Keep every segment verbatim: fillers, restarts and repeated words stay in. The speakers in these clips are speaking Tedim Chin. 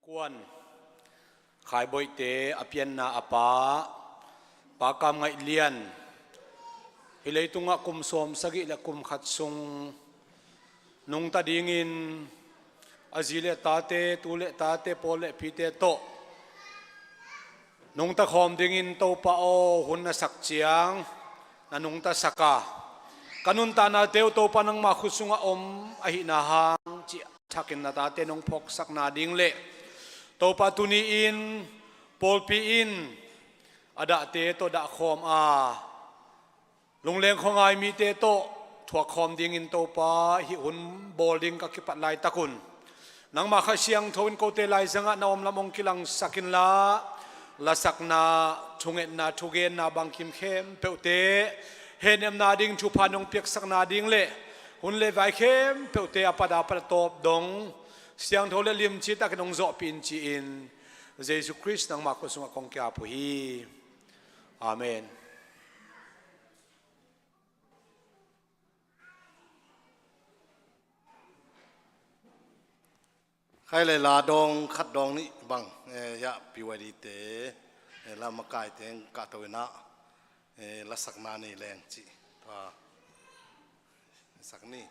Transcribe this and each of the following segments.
Kuan Khai Boihte a pianna a pa, Pa Kam Ngaih Lian, hih leitungah kum sawm sagih le kum khat sung nungta dingin a zi le tate, tu le tate, pawl le pite tawh nungta khawm dingin Topa aw, hun na sak ciang na nungta sak a, ka nuntaknate uh Topa nangmah khut sungah om ahihna hang cih thakin na tate nong phawksak nading le Topa tuni-in pawlpi in a dahte tawh dahkhawm a, lungleng khuangai mite tawh thuakkhawm dingin Topa hih hun bawl ding ka kipat laitakun nangmah Kha Siangtho in kote laizangah na omlam hong kilangsak inla, lasakna, thungetna, thugenna bangkim khempeuhte hehnemna ding, thupha nong piaksak nading le hun le vai khempeuhte a pat a pat a tawp dong siangtho le limci takin hong zawhpih in ci-in Jesu Khrist nangmah khut sungah kong ki-ap uh hi. Amen. Khai le la dawng khat dawng nih bang, eh, ya P Y D te, eh, la makaite kah to inah, eh, lasakna nei leng cih tua sak ni.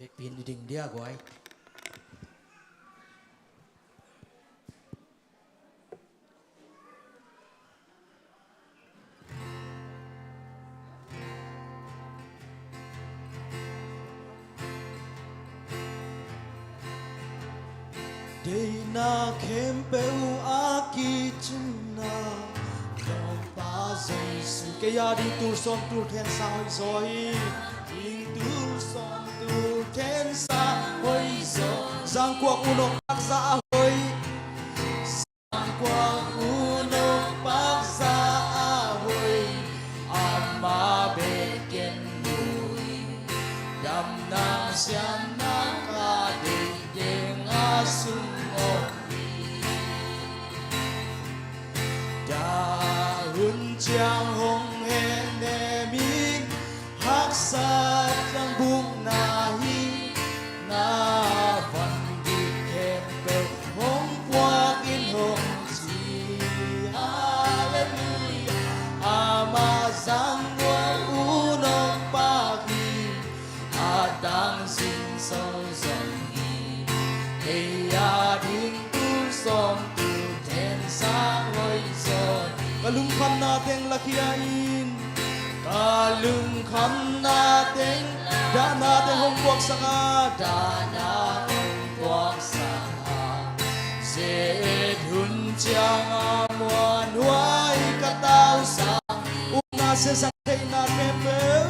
Vekpi in i ding dia guai. Deihna khempeuh a kicingna Topa Jesu, kei a ding tul sawm tul then sang hoih zaw hi. Ding tul sawm tul then sang hoih zaw. Zangkuak unok pakza a hoih. Kuang unok pakza a hoih, ama bek ken mu hi. Damna sianna ka deih ding a sung om hi. Dah hun ciang hong hehnem ing, haksa ciang bukna hi. Na van gik khempeuh hong puak in hong ci. Halleluiah. Ama zangkuak unok pak hi. A tangzing so zong hi. Kei a ding tul sawm tul then sang hoih zaw hi. Ka lungkhamna teng lakhia in. Ka lungkhamna teng, dahna teng hong puaksak a, dahna hong puaksak a. Ze-et hun ciang a muanhuai ka tausak. Upna siasak theihna khempeuh,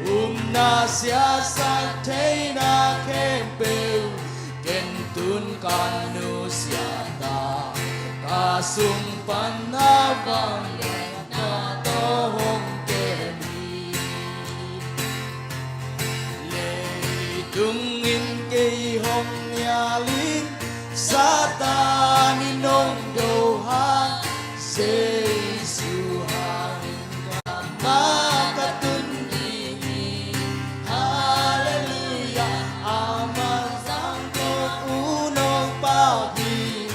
upna siasak theihna khempeuh, ken tun ka nusia ta. Ka sung pan na vangliatna tawh hong kem hi. Leitung in kei hong nial in, Satan in hong do hang, Jesu hangin ka mah ka tun ding hi. Halleluiah. Ama zangkuak unok pak hi.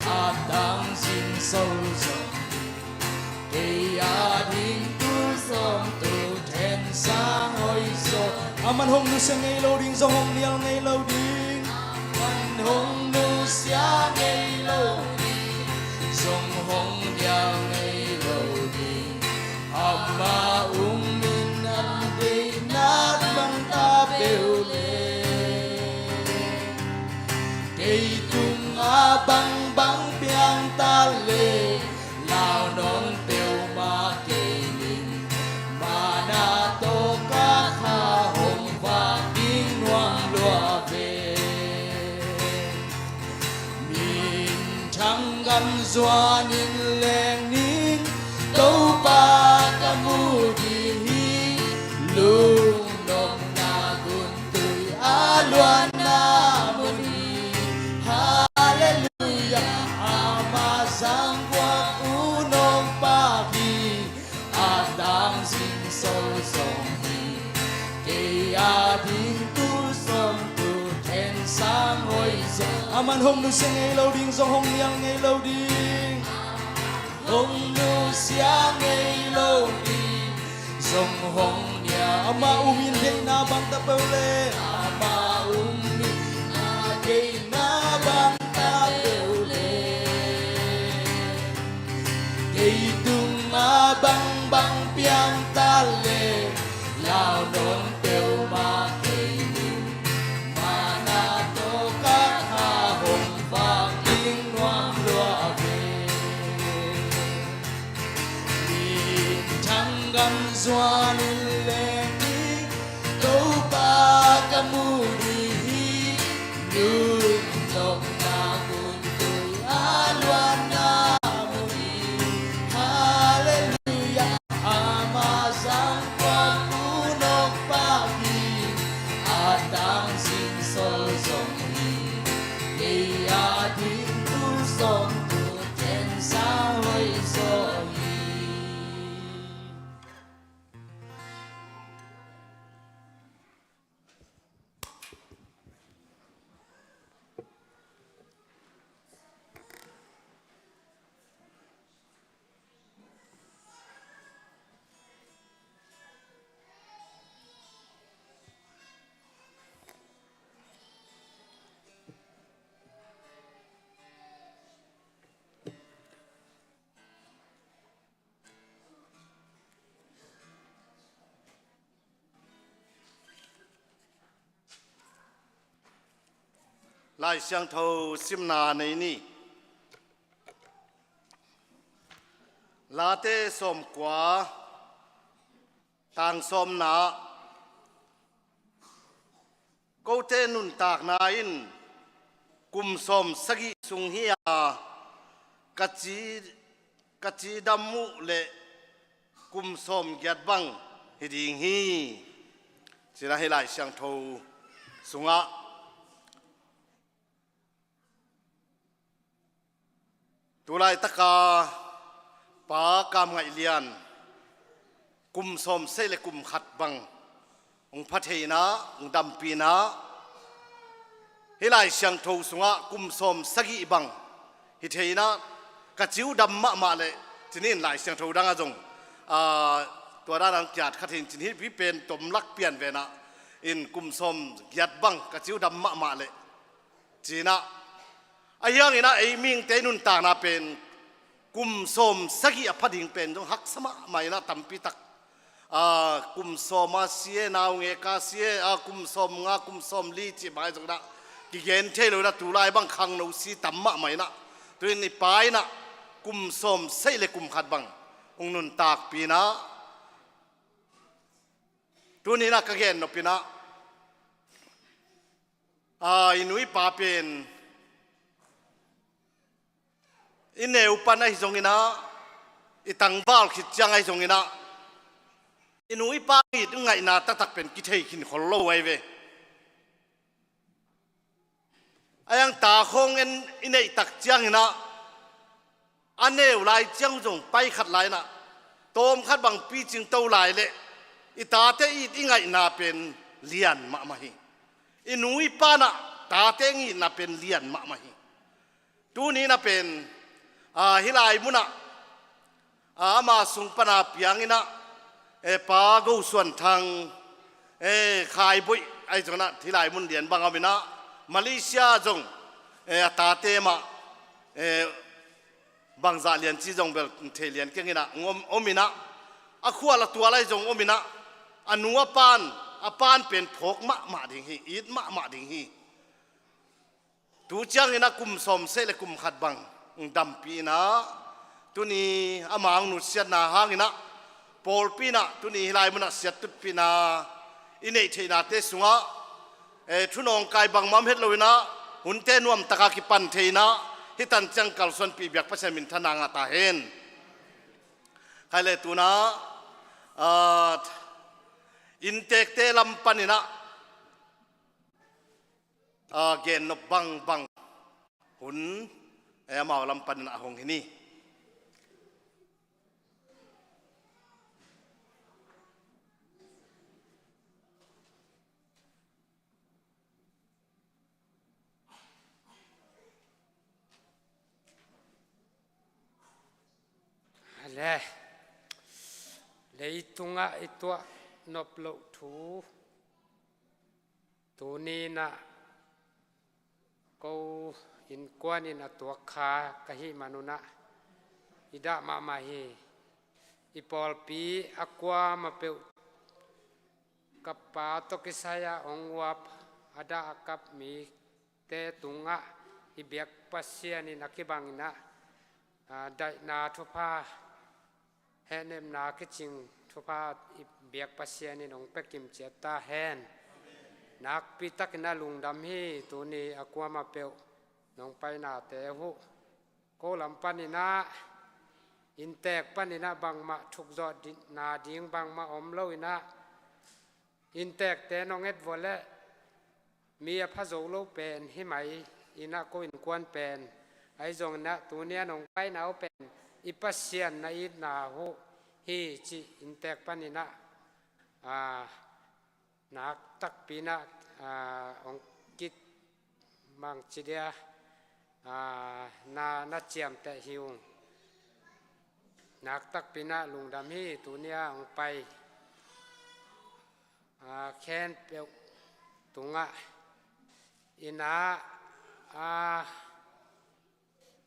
A tangzing so zong hi. Kei a ding tul sawm tul then sang hoih zaw. Aman hong nusia ngei lo ding, zong hong nial ngei lo ding. Aman hong nusia ngei lo ding, zong hong nial ngei lo ding. Ama um in an deihna bang ta peuh le, kei tungah bangbang piang ta le, lau nawn peuhmah kei ning. Mana tawh ka kha hong vak ding nuam lua ve. Minthang gam zuan in leng ning, Topa ka mu ding hi. Lungnopna guntui a luanna mun hi. Halleluiah. A ding tu sawm tu ten sang hoi zaw. Aman hong nusia ngei lo ding, zong hong nial ngei lo ding. Hong nusia ngei lo ding, zong hong nial. Ama um in deihna bang ta peuh le. Ama um in a deihna bang ta peuh le. Kei tungah bangbang piang ta le, lau nawn peuhmah kei ning, mana tawh ka kha hong vak ding nuam lua ve. Minthang gam zuan in leng ning, Topa ka mu ding hi. Nuntakna gun tui a luanna mun hi. Halleluiah. Ama sang tua pu nawk pah hi. A tang zing sawl zong hi. Kei a ding tu sawm tu ten sang hoi zaw hi. Lai Siangtho simna nei ni. Late sawmkua, tang sawmna. Kote nuntakna in kum sawm sagih sung hi a, ka ci, ka cidam uh leh kum sawm giat bang hi ding hi, ci-in ah hih Lai Siangtho sungah tu laitaka Pa Kam Ngaih Lian kum sawm sagih le kum khat bang hong pha thei-in ah, hong dampih-in ah, hih Lai Siangtho sungah kum sawm sagih bang hi thei-in ah, ka ci uh dam mahmah leh, ci-in Lai Siangtho dangah zong, aa, tua dan hong kiat kha thei-in, ci-in hih pen tom lak pian ve-in ah, in kum sawm giat bang ka ci uh dam mahmah leh, ci-in ah, ahi hangin ah ei mihingte nuntakna pen kum sawm sagih a pha ding pen zong haksa mahmah in ah, tampi tak, aa, kum sawm a si e, naungek a si e, aa, kum sawm nga, kum sawm li cih bang ahi zongin ah kigen thei lo in ah, tu lai bang khangno si tam mahmah in ah, tu-in i Pa in ah kum sawm sagih le kum khat bang hong nuntakpih in ah, tuni-in ah ka gen nop in ah, aa, i nu i pa pen i neu pan ahi zongin ah, i tangval khit ciang ahi zongin ah, i nu i pa it i ngaihna taktak pen kithei khin khol lo ahi ve. A iang ta khawng en i neih tak ciangin ah, a neu lai ciang zong paikhat lai-in ah, tawmkhat bang picing to lai leh, i tate it i ngaihna pen lian mahmah hi. I nu i pa in ah tate hong itna pen lian mahmah hi. Tuni-in ah pen, aa, hih lai munah, aa, ama sung pan a piang in ah, e, Pa Go Suan Thang, e, Khai Boih ahi zongin ah hih lai mun lian bang a om in ah, Malaysia zong, e, a tate mah, e, bangzah lian ci zong bel thei lian keng in ah, hong om, om in ah, a khua a tual ahi zong om in ah, a nu a pan, a pan pen phawk mahmah ding hi, it mahmah ding hi. Tu ciangin ah kum sawm sagih le kum khat bang hong dampih in ah, tuni ama hong nusiatna hangin ah, pawlpi in ah tuni hih lai munah siattutpihna i neih theihnate sungah, e, thu nawngkai bangmah om het lo in ah, hunte nuamtaka kipan thei in ah, hih tan ciang kalsuanpih biak Pasian minthanna ngah ta hen. Khai le tu-in ah, aa, inntekte lam panin ah, aa, gen nop bangbang hun, e, amau lam panin a hong hi ni. Eh, leitungah i tuah nop loh thu, tuni-in ah ko innkuan in a tuak kha ka hih manun ah i dah mahmah hi. I pawlpi a kuamah peuh ka pa tawh kisai-a hong uap, a dah a kap mite tungah i biak Pasian in a kibangin ah, aa, daihna thupha, hehnepna kicing thupha i biak Pasian in hong pia kim ciat ta hen. Nakpi takin ah lungdam hi. Tuni a kuamah peuh nong painate uh, ko lam panin ah, inntek panin ah bangmah thukzawh di-, na ding bangmah om lo-in ah, inntekte nong et vua leh mi a pha zo lo pen hi mai-in ah, ko innkuan pen, ahi zongin ah tuni-a nong paina uh pen i Pasian na itna uh hi cih inntek panin ah, aa, nak takpi-in ah, aa, hong kit, bangci dia, aa, na, na ciamteh hi ung. Nak takpi-in ah lungdam hi. Tuni-a hong pai, aa, khempeuh tungah in ah, aa,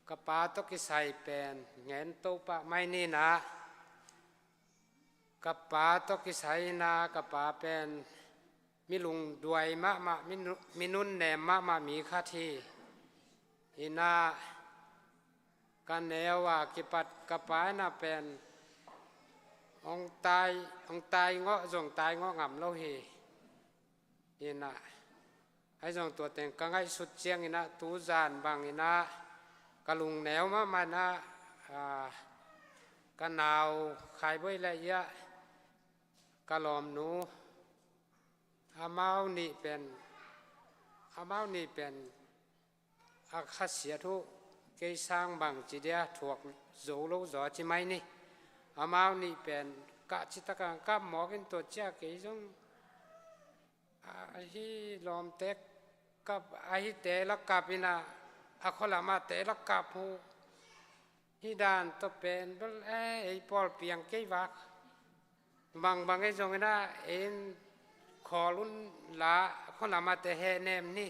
ka pa tawh kisai pen ngen to pah mai ni-in ah, ka pa tawh kisai-in ah, ka pa pen mi lungduai mahmah, mi nu-, mi nunnem mahmah mi khat hi. In ah ka neu a kipat ka pa in ah pen hong tai, hong tai ngawh zong tai ngawh ngam lo hi. In ah, ahi zong tua teng ka ngaihsut ciangin ah, tu zan bangin ah ka lungneu mahmah in ah, aa, ka nau Khai Bawi leh i ah ka lawmnu, amau nih pen, amau nih pen a khasiat uh kei sang bangci dia thuak zo lo zaw ci mai ni. Amau nih pen kah citak a kap mawk in, tua ciang kei zong, a, ahi lawmte kap, ahi te la kap in ah, a khua lamah te la kap uh. Hih dan tawh pen bel, eh, ei pawlpi ang kei vak. Bangbang ei zongin ah, ei khawl un la, khua lamah te hehnem ni,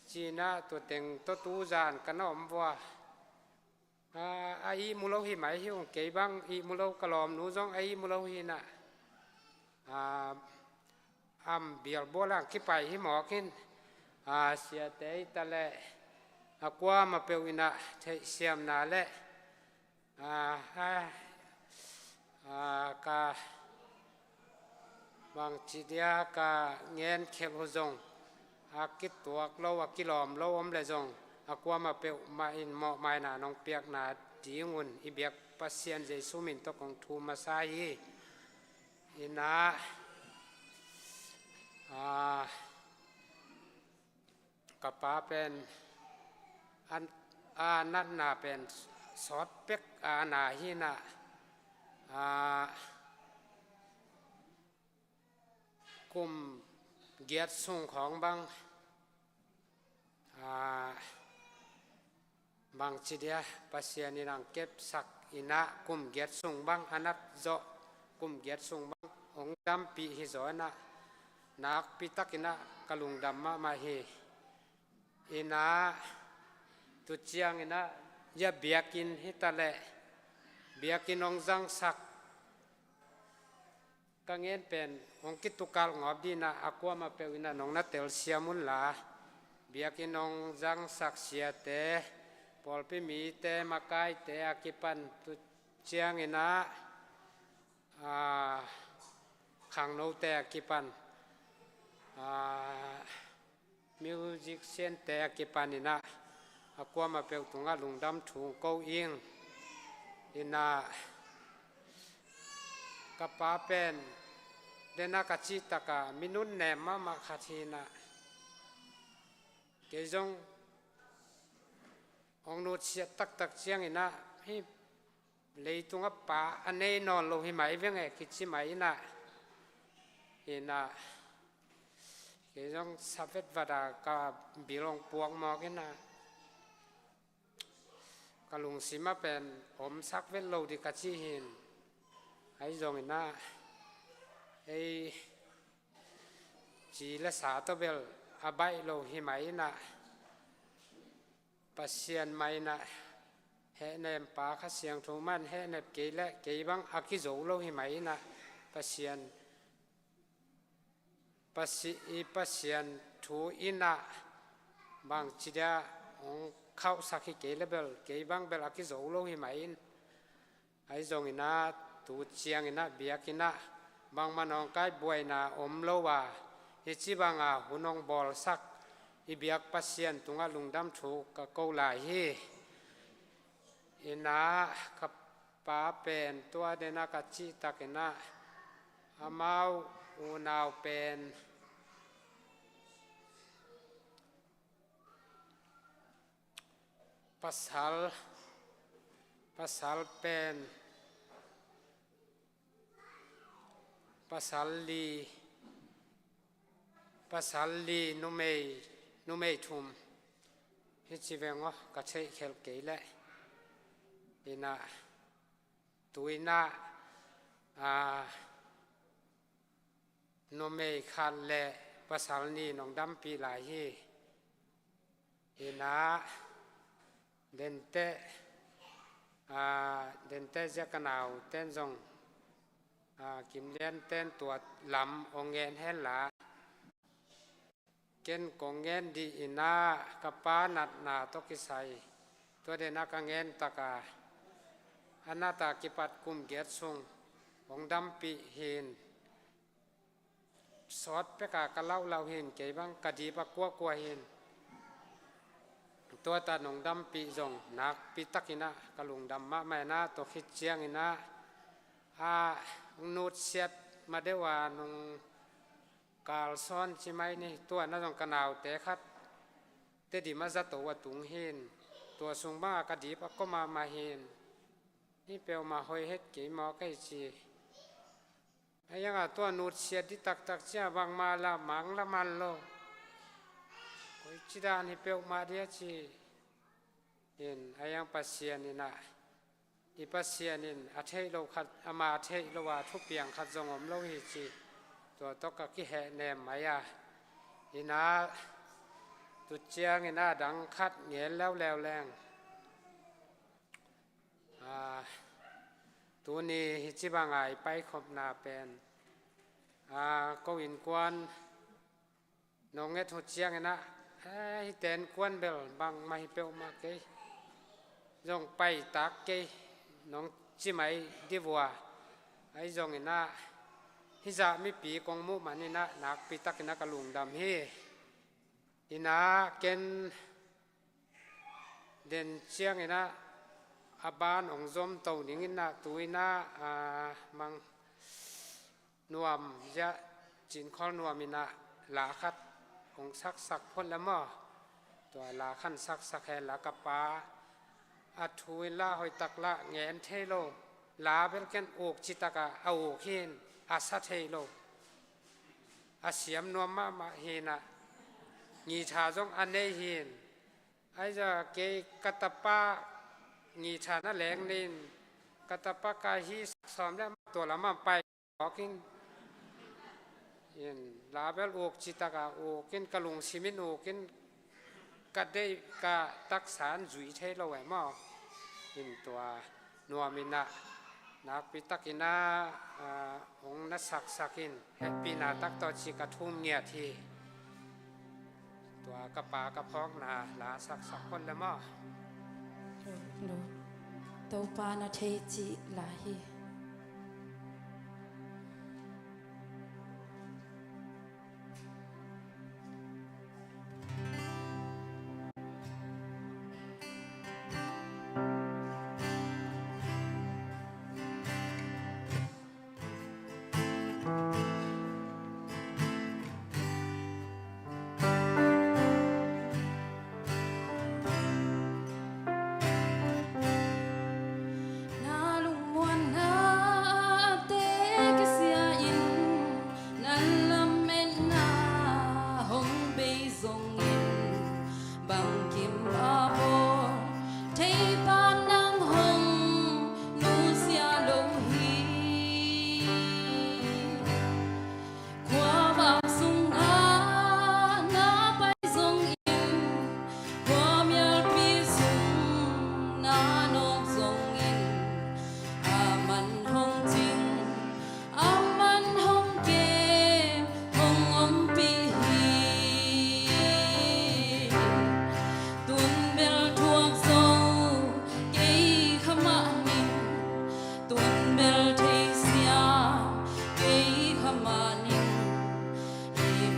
ci-in ah tua teng tawh tu zan ka na om vua. A, a ihmu lo hi mai hi ung, kei bang ihmu lo, ka lawmnu zong a ihmu lo hi-in ah, a, am bialbual ang kipai hi mawk in, a, siate hi ta leh, a kuamah peuh in ah theihsiamna leh, a, a, a, ka bangci dia ka ngenkhelh uh zong a kituak lo, a kilawm lo om leh zong, a kuamah peuhmah in mawhmaina nong piakna ding un i biak Pasian Jesu min tawh kong thum masa hi. In ah, a, ka pa pen an, a natna pen sawt pek a na hi-in ah, a, kum giat sung khawng bang, a, bangci dia Pasian in ang kepsak in ah, kum giat sung bang a nat zawh, kum giat sung bang hong dampih hi zaw-in ah, nakpi takin ah ka lungdam mahmah hi. In ah, tu ciangin ah, ya biakinn hi ta leh, biakinn hong zangsak, ka ngen pen hong kitukalh ngawp dingin ah, a kuamah peuh in ah nong na telsiam un la, biakinn hong zangsak siate, pawlpi mite, makaite a kipan, tu ciangin ah, a, khangnote a kipan, a, musiciante a kipan in ah, a kuamah peuh tungah lungdam thu ko ing. In ah, ka pa pen, den a ka cih tak a mi nunnem mahmah khat hi-in ah, kei zong hong nutsiat taktak ciangin ah, hih leitungah pa a nei nawn lo hi mai veng e, kici mai-in ah, in ah, kei zong sa vetvat a ka bil hong puak mawk in ah, ka lungsim ah pen omsak vet lo ding ka ci hi. Ahi zongin ah ei ci le sa tawh bel a baih lo hi mah in ah, Pasian mah in ah hehnem pa Kha Siangtho mah in hehnep kei leh kei bang a kizo lo hi mah in ah, Pasian Pasi-, i Pasian thu in ah bangci dia hong khauhsak hi kei leh bel kei bang bel a kizo lo hi mah in. Ahi zongin ah tu ciangin ah biakinn ah bangmah nawngkai buaina om lo a, hih ci banga hun hong bawlsak i biak Pasian tungah lungdam thu ka ko lai hi. In ah ka pa pen tua den ah ka cih takin ah amau unau pen pasal, pasal pen pasal li, pasal li, numei, numei thum hi ci veng aw, ka theih khelh kei leh. In ah tu in ah, ah, numei khat le pasal ni nong dampih lai hi. In ah dente, ah, dente zia ka nau ten zong, ah, Kim Lian ten tua lam hong ngen hen la, ken kong ngen dih in ah ka pa natna tawh kisai tua den ah ka ngen tak a, a nat a kipat kum giat sung hong dampih hi. Sawt pek a ka laulau hi. Kei bang ka dip a kuakua hi. Tua ta nong dampih zong nakpi takin ah ka lungdam mahmah in ah, tua khit ciangin ah, ah, nutsiat ma deuh a nong kalsawn ci mai ni. Tua na zong ka naute khat Tedim a zato a tung hi. Tua sung bang a ka dip a kua mahmah hi. Hih peuhmah hoih het kei maw ka hi ci. A hiang a tua nutsiat dih taktak ci a, bangmah lah mang lah man lo. Koici dan hi peuhmah dih a ci. In a hiang Pasian in ah, i Pasian in a theih loh khat, ama a theih loh a thupiang khat zong om lo hi ci. Tua tawh ka kihehnem mai a. In ah tu ciangin ah dang khat ngen leuleu leng. Ah, tuni hih ci banga i paikhopna pen, ah, ko innkuan nong nget uh ciangin ah, eh, hihte innkuan bel bangmah hi peuhmah kei, zong paitak kei nong ci mai dih uh a. Ahi zongin ah hih zah mipi kong muh manin ah nakpi takin ah ka lungdam hi. In ah ken den ciangin ah a ban hong zom to dingin ah tu in ah, ah, Mang Nuam zia, Cinkhawl Nuam in ah la khat hong saksak phot le maw. Tua la khat saksak hen la, ka pa a thu in lah hoih tak lah ngen thei lo. La bel ken uk ci tak a a uk hi. A sa thei lo. A siam nuam mahmah hi in ah, guitar zong a nei hi. Ahi zongin kei ka tapa guitar na leng ni in, ka tapa ka hi sak sawm le tua lam ah pai awk in, in la bel uk ci tak a uk in, ka lungsim in uk in, ka deih ka taksa in zui thei lo e maw. In tua Nuam in ah nakpi takin ah, ah, hong na saksak in, hehpihna tak tawh ci ka thum ngiat hi. Tua ka pa ka phawkna la saksak phot le maw. Lo, lo. Topa na thei cih la hi. Na lungmuanna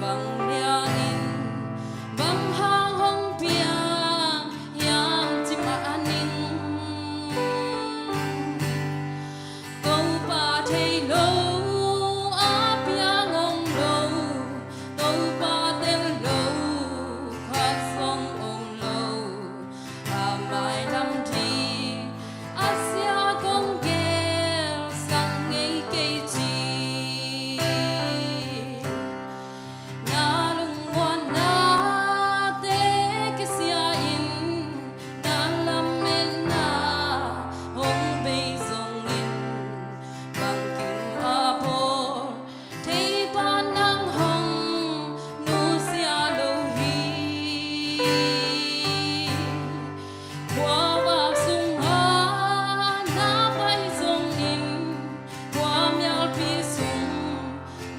Bang liangin bang hang hong piang hiam ci mah ning. Topa thei lo a piang hong lo, Topa tel lo khat zong hong lo. A mailam ding a sia kong gelsak ngei kei ci. Na lungmuanna te kisia in, na lametna hong bei zongin, bangkim a bawl thei pan nang hong nusia lo hi. Khuavak sungah na pai zongin, khuamialpi sung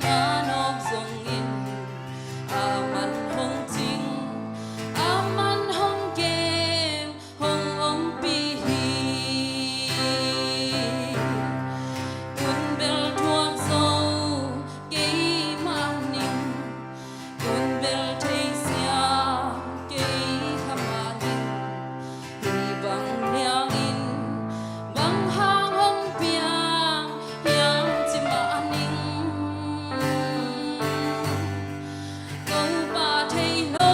na nawk zongin, a man hong cing, a man hong kem, hong ompih hi. Tun bel thuak zo kei mah ning, tun bel thei siam kei kha mah ning. Hih bang liangin bang hang hong piang hiam ci mah ning. Topa thei lo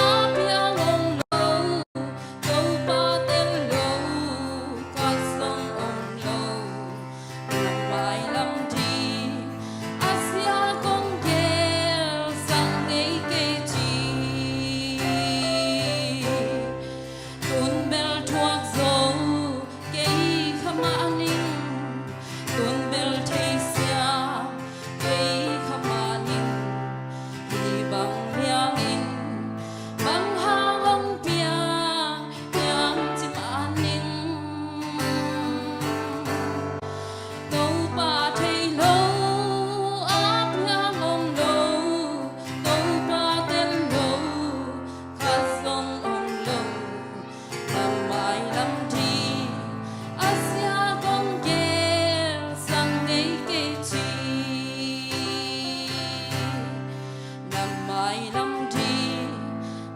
a piang hong lo, Topa tel lo khat zong hong lo. Na mailam ding a sia kong gelsak ngei kei ci. Tun bel thuak zo kei kha mah ning, tun bel thei siam kei kha mah ning. Hih bang liangin bang hang hong piang hiam ci mah ning. Topa thei lo a piang hong lo, Topa tel lo khat zong hong lo. Na mailam ding a sia kong gelsak ngei kei ci. Na mailam ding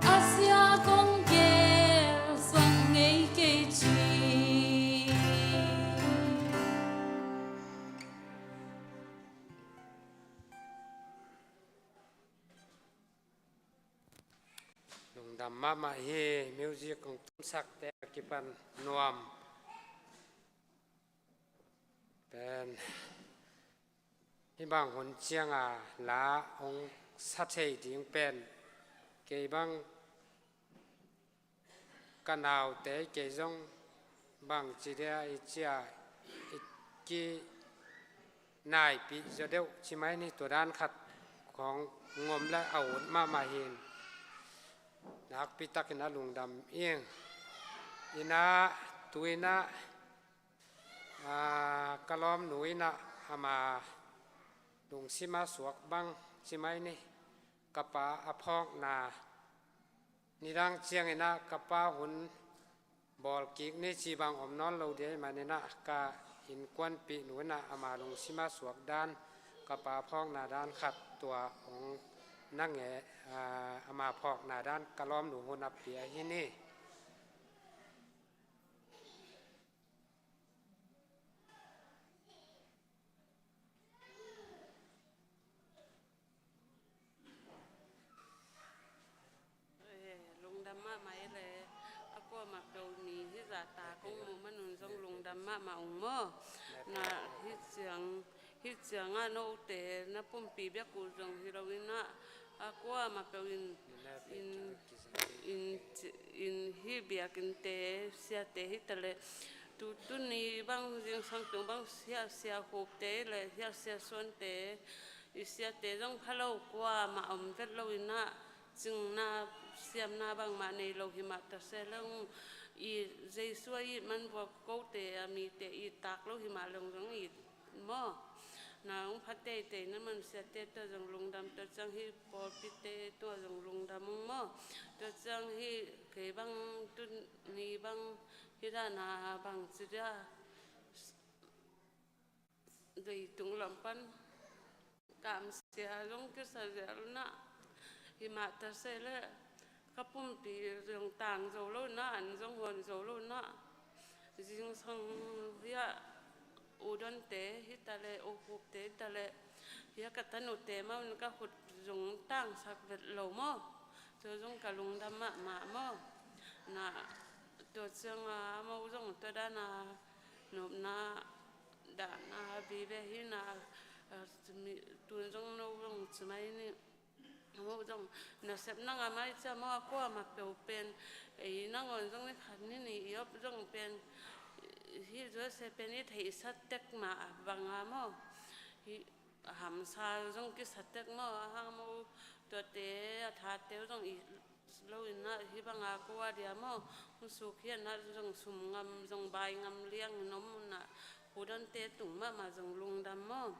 a sia kong gelsak ngei kei ci. Lungdam mahmah hi, music hong tumsakte a kipan nuam pen. Hih bang hun cianga la hong sa thei ding pen kei bang ka naute kei zong bangci dia i cia i kinaipih zaw deuh ci mai ni. Tua dan khat khong ngom le a ut mahmah hin nakpi takin a lungdam ing. Inah tu inah, a, ka lawmnu inah ama lungsima suak bang ci mai ni. Ka pa a phawkna nidang cianginah ka pa hun bawl kik ni ci bang om nawn lo dia ahih maninah ka innkuanpih nu inah ama lungsima suak dan, ka pa phawkna dan khat tua hong na ngei, a, ama phawkna dan ka lawmnu hun a pia hi ni. Eh, lungdam mahmah e le, a kuamah peuh ni hih zahta kong muh manun zong lungdam mahmah ung maw. Na hih ciang, hih ciangah note na pumpi biak uh zong hi loinah a kuamah peuh in, in, in, in hih biakinnte siate hi ta leh, tu, tuni bang zingsang tung bang sia, sia hupte le sia, sia suante i siate zong pha lo, kuamah om vet loinah cingna siamna bangmah nei lo himah ta se leng, i Jesu a it man vua kote a mite i tak lo himah leng zong i maw. Na hong pha teitei na man siate tua zong lungdam, tua ciang hih pawlpite tua zong lungdam ung maw. Tua ciang hih kei bang tuni bang hih dana bang ci dia, leitung lam pan kamsia zong kisa zel na, himah ta se le ka pumpi zong tang zo lo na, an zong hon zo lo na, zingsang hia u Donte hi ta le, u Hupte hi ta le, hia ka tanute mah un ka khut zong tangsak vet lo maw. Tua zong ka lungdam mahmah maw. Na tua ciang a mo zong tua dan a nopna dahna vive hi na, a, mi, tun zong no zong ci mai ni. Mo zong nasep na ngam ai cia mo a kua ma peuh pen, ei nangawn zong ni khat ni ni i op zong pen, hi zuase pen i theihsa tek mah bang a mo. Hi hamsa zong kisa tek mo, a hang mo tuate a thate zong i lo in na, hi bang a kua dia mo, hong suk hian na zong sum ngam, zong bai ngam liang in om un na, u Donte tung mahmah zong lungdam maw.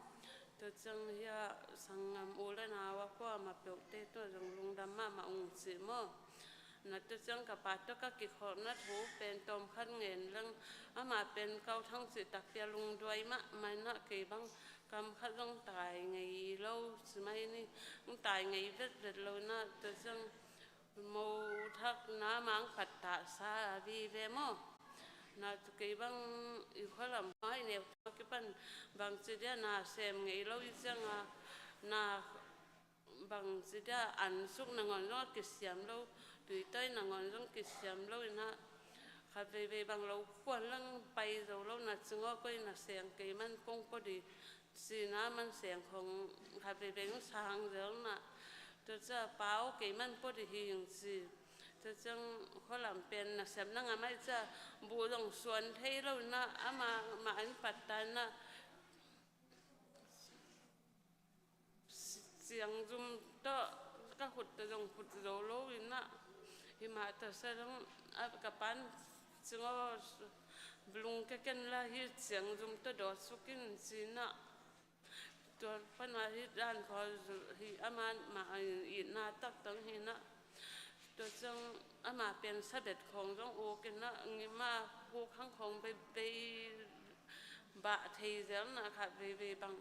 Tua ciang hia sanggam u le nau a kua ma peuhte tua zong lungdam mahmah ung ci maw. Na tua ciang ka pa tua ka kikhawlna thu pen tawm khat ngen leng, amah pen Kau Thang cih takpi a lungduai mahmah na, kei bang kam khat zong tai ngei lo ci mai ni, zong tai ngei vetvet lo na, tua ciang mo thak na mang pattah sa a vive maw. Na kei bang i khualam hai neu tua kipan bangci dia na sem ngei lo i ciang a, na bangci dia an suk nangawn zong a kisiam lo, tuitawi nangawn zong kisiam lo in a, khat veivei bang lo kuan lang pai zo lo na, cingaw koi na seng kei man kong pua di ci na, man seng khong khat veivei hong sang zel na. Tua cia pa aw kei man pua di hi ing ci. Tua ciang khualam pen nasepna ngam ai cia, buh zong suan thei lo na, amah mah an pattah na, ciangzum tawh ka khut tawh zong khut zo lo in a, himah tawh sa zong a ka pan cingaw lungke ken la hi, ciangzum tawh dawt suk in ci na. Tua pan a hi dan khaw hi a man mah itna taktak hi na. Tua ciang amah pen sabet khawng zong uk in a, ngima hukhang khawng beibei bah thei zel na khat veivei bang.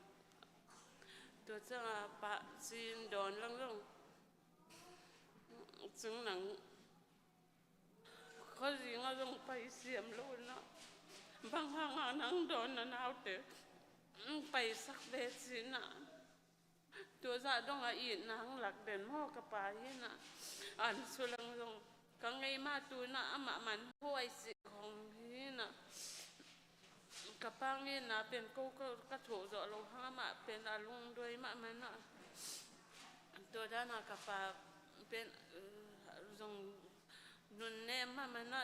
Tua ciang a pah cin dawn lang zong cing nang khuazing a zong pai siam lo na, bang hang a nang dawn na naute paisak ve ci na. Tua zah dong a itna hang lak den maw ka pa hi na. An sulang zong ka ngei ma tu na amah man huai si khong hi na. Ka pa ngen na pen ko ka, ka thoh zawh lo hang amah pen a lungduai mahmah na. Tua dan a ka pa pen, eh, zong nunnem mahmah na,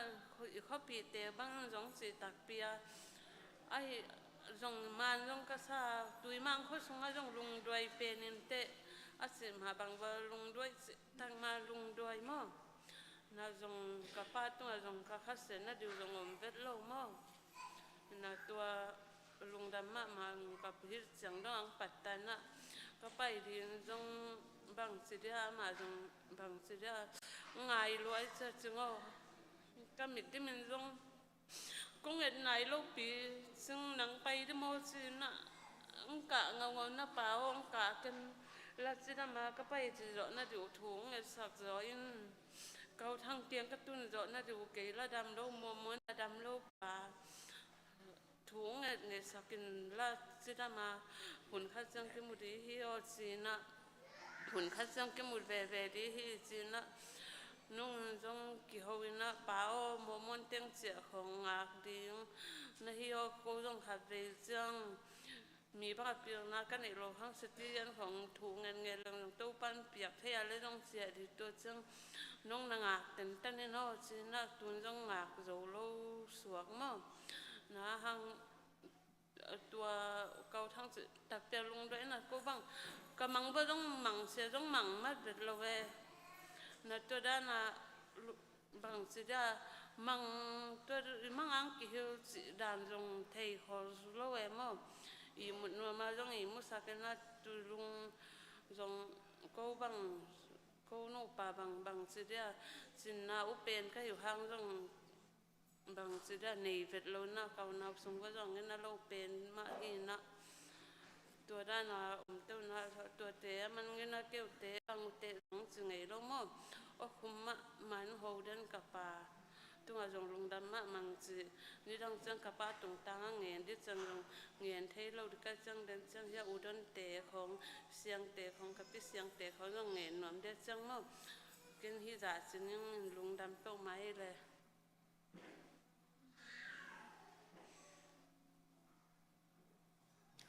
i khuapihte bang zong cih takpi a. Ahi zong man zong ka sa, Tuimang khua sungah zong lungduai pen in teh a cih mah bang va lungduai cih tak mah lungduai maw. Na zong ka pa tungah zong ka khasia na diu zong om vet lo maw. Na tua lungdam mahmah ka hilh ciang dong ang pattan ah ka pai ding zong bangci dia, amah zong bangci dia ngai luai cia cing aw. Ka mit dimin zong kong et nai lopi cing nang pai di maw ci na, ang kah ngaungau na pa aw, ang kah ken la ci dama ka pai ci zawh na diu thu ang etsak zaw in. Kau Thang kiang ka tun zawh na diu kei la dam lo, muammuan la dam lo pa thu ngetnget sakin la ci dama hun khat ciang kimu di hi aw ci na, hun khat ciang kimu veve di hi ci na. Nung zong kiho in a, pa aw, muammuan teng ciah khong ngak ding na hi aw, ko zong khat vei ciang mi bang a pilna ka neih lo hang sati an khong thu ngetnget leng zong Topan piak thei a le zong ciah di tua ciang nong na ngak tentan in aw ci na, tun zong ngak zo lo suak maw. Na hang tua Kau Thang ci takpi a lungduai na, ko bang ka mang bang zong mang sia zong mang mat vet lo ve. Na tua dan a bangci dia mang tua i mang ang kihil cih dan zong thei khol lo e maw. I mut nuam a zong i musak in a, tu lung zong ko bang, ko nupa bang, bangci dia cinna u pen ka hi uh hang zong bangci dia nei vet lo na, ka unau sung va zong in a lo pen mah hi na. Tua dana om teuh na, tuate a man ngen a keute a ngute zong ci ngei lo maw? Aw khum mahmah in ho den ka pa. Tungah zong lungdam mahmah ci. Nidang ciang ka pa tungtang a ngen dih ciang zong ngen thei lo dih ka ciang den ciang hia u donte khong, siangte khong, ka pi siangte khong zong ngen nuam dih ciang maw? Ken hi zah ci ning in lungdam peuhmah hi le.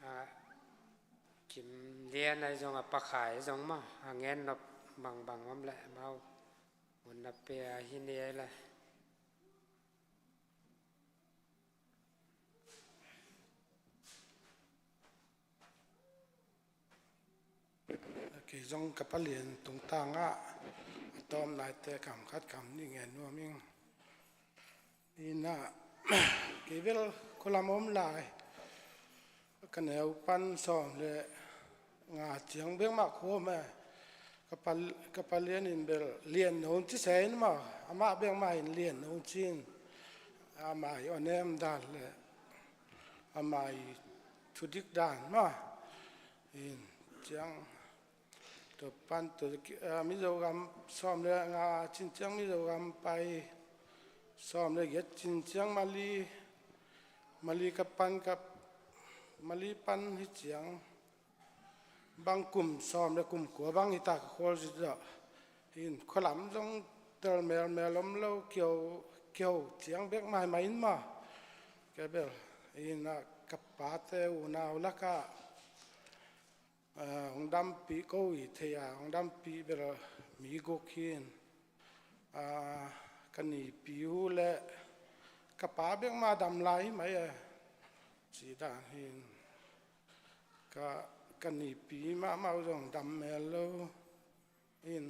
A, Kim Lian ahi zong a, Pa Khai ahi zong maw, a ngen nop bangbang om leh amau hun na pia hi ni ei le. Kei zong ka Pa Lian tungtang ah a tawpna-te kam khat kam nih ngen nuam ing. Ina, kei bel khualam om lai. Ka neu pan sawm le nga ciang bek mah khuam e. Ka Pa, ka Pa Lian in bel Lian No ci se in maw, amah bek mah in Lian No ci in. Amah i awnem dan le amah i thudik dan maw. In ciang tua pan tua, ah, Mizogam sawm le nga cin ciang Mizogam pai, sawm le giat cin ciang Mali, Mali ka pan ka, Mali pan hi ciang bang kum sawm le kum kua bang hi ta ka khual zit zawh. In khualam zong tel melmel om lo, kio, kio ciang bek maimai in maw. Kei bel, ina ka pate unau lakah, ah, hong dampih ko i thei a, hong dampih bel mi guk hi in. Ah, ka nipi uh le ka pa bek mah dam lai hi mai e. Ci dan hi in. Ka, ka nipi mahmah uh zong dam mel lo. In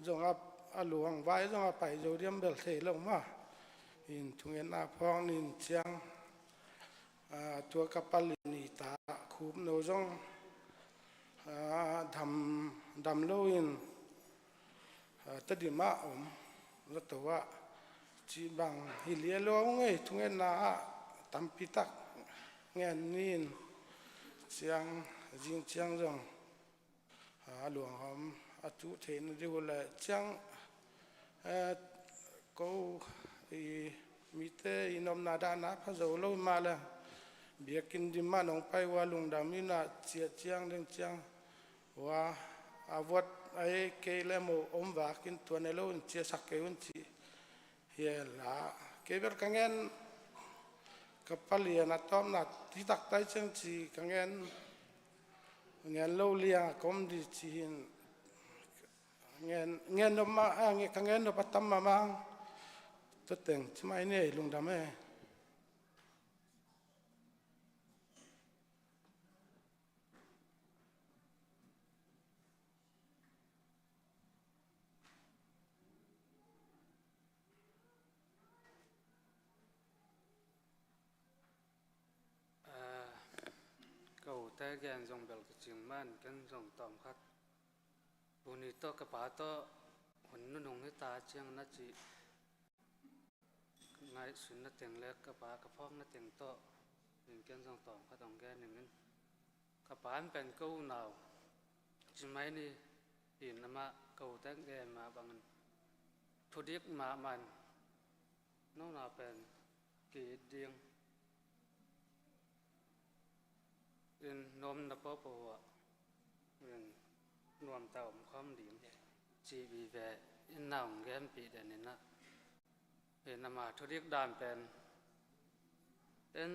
zong a, a luang vai zong a pai zo diam bel thei lo mah. In thungetna phawk nin ciang, ah, tua ka Pa Lian i ta Khup No zong, ah, dam, dam lo in, ah, Tedim ah om, zato ah cih bang hi lialo ngei thungetna ah tampi tak ngen nin ciang, zing ciang zong a luanghawm a tuh theihna ding uh le ciang, eh, ko i mite i nopna dahna pha zo lo mah le biakinn dim mah nong pai uh a lungdam ina ciah ciang ding ciang uh a, a vuat a ei kei le mo om vakin tua ne lo in ciahsak kei un cih hi la. Kei bel ka ngen, ka Pa Lian a tawpna hi taktak ciang ci ka ngen, ngen lo liang a kom di ci hin. Ngen, ngen nop ma, a, nge-, ka ngen nop a tam mahmah. Tua teng ci mai ni ei, lungdam ei. Ah, ka ute gen zong bel ka cing man ken zong tawm khat. Tuni tawh ka pa tawh hun nunung hi ta ciang na cih ngaihsun na teng le ka pa ka phawk na teng tawh in ken zong tawm khat hong gen ning in. Ka pa in pen ko unau ci mai ni in amah ko ute gen mah bangin thudik mahmah in nona pen ki-it ding in nuam na pawpaw ah in nuam ta om khawm ding cih vive in na hong genpih den in ah. In ama thudik dan pen en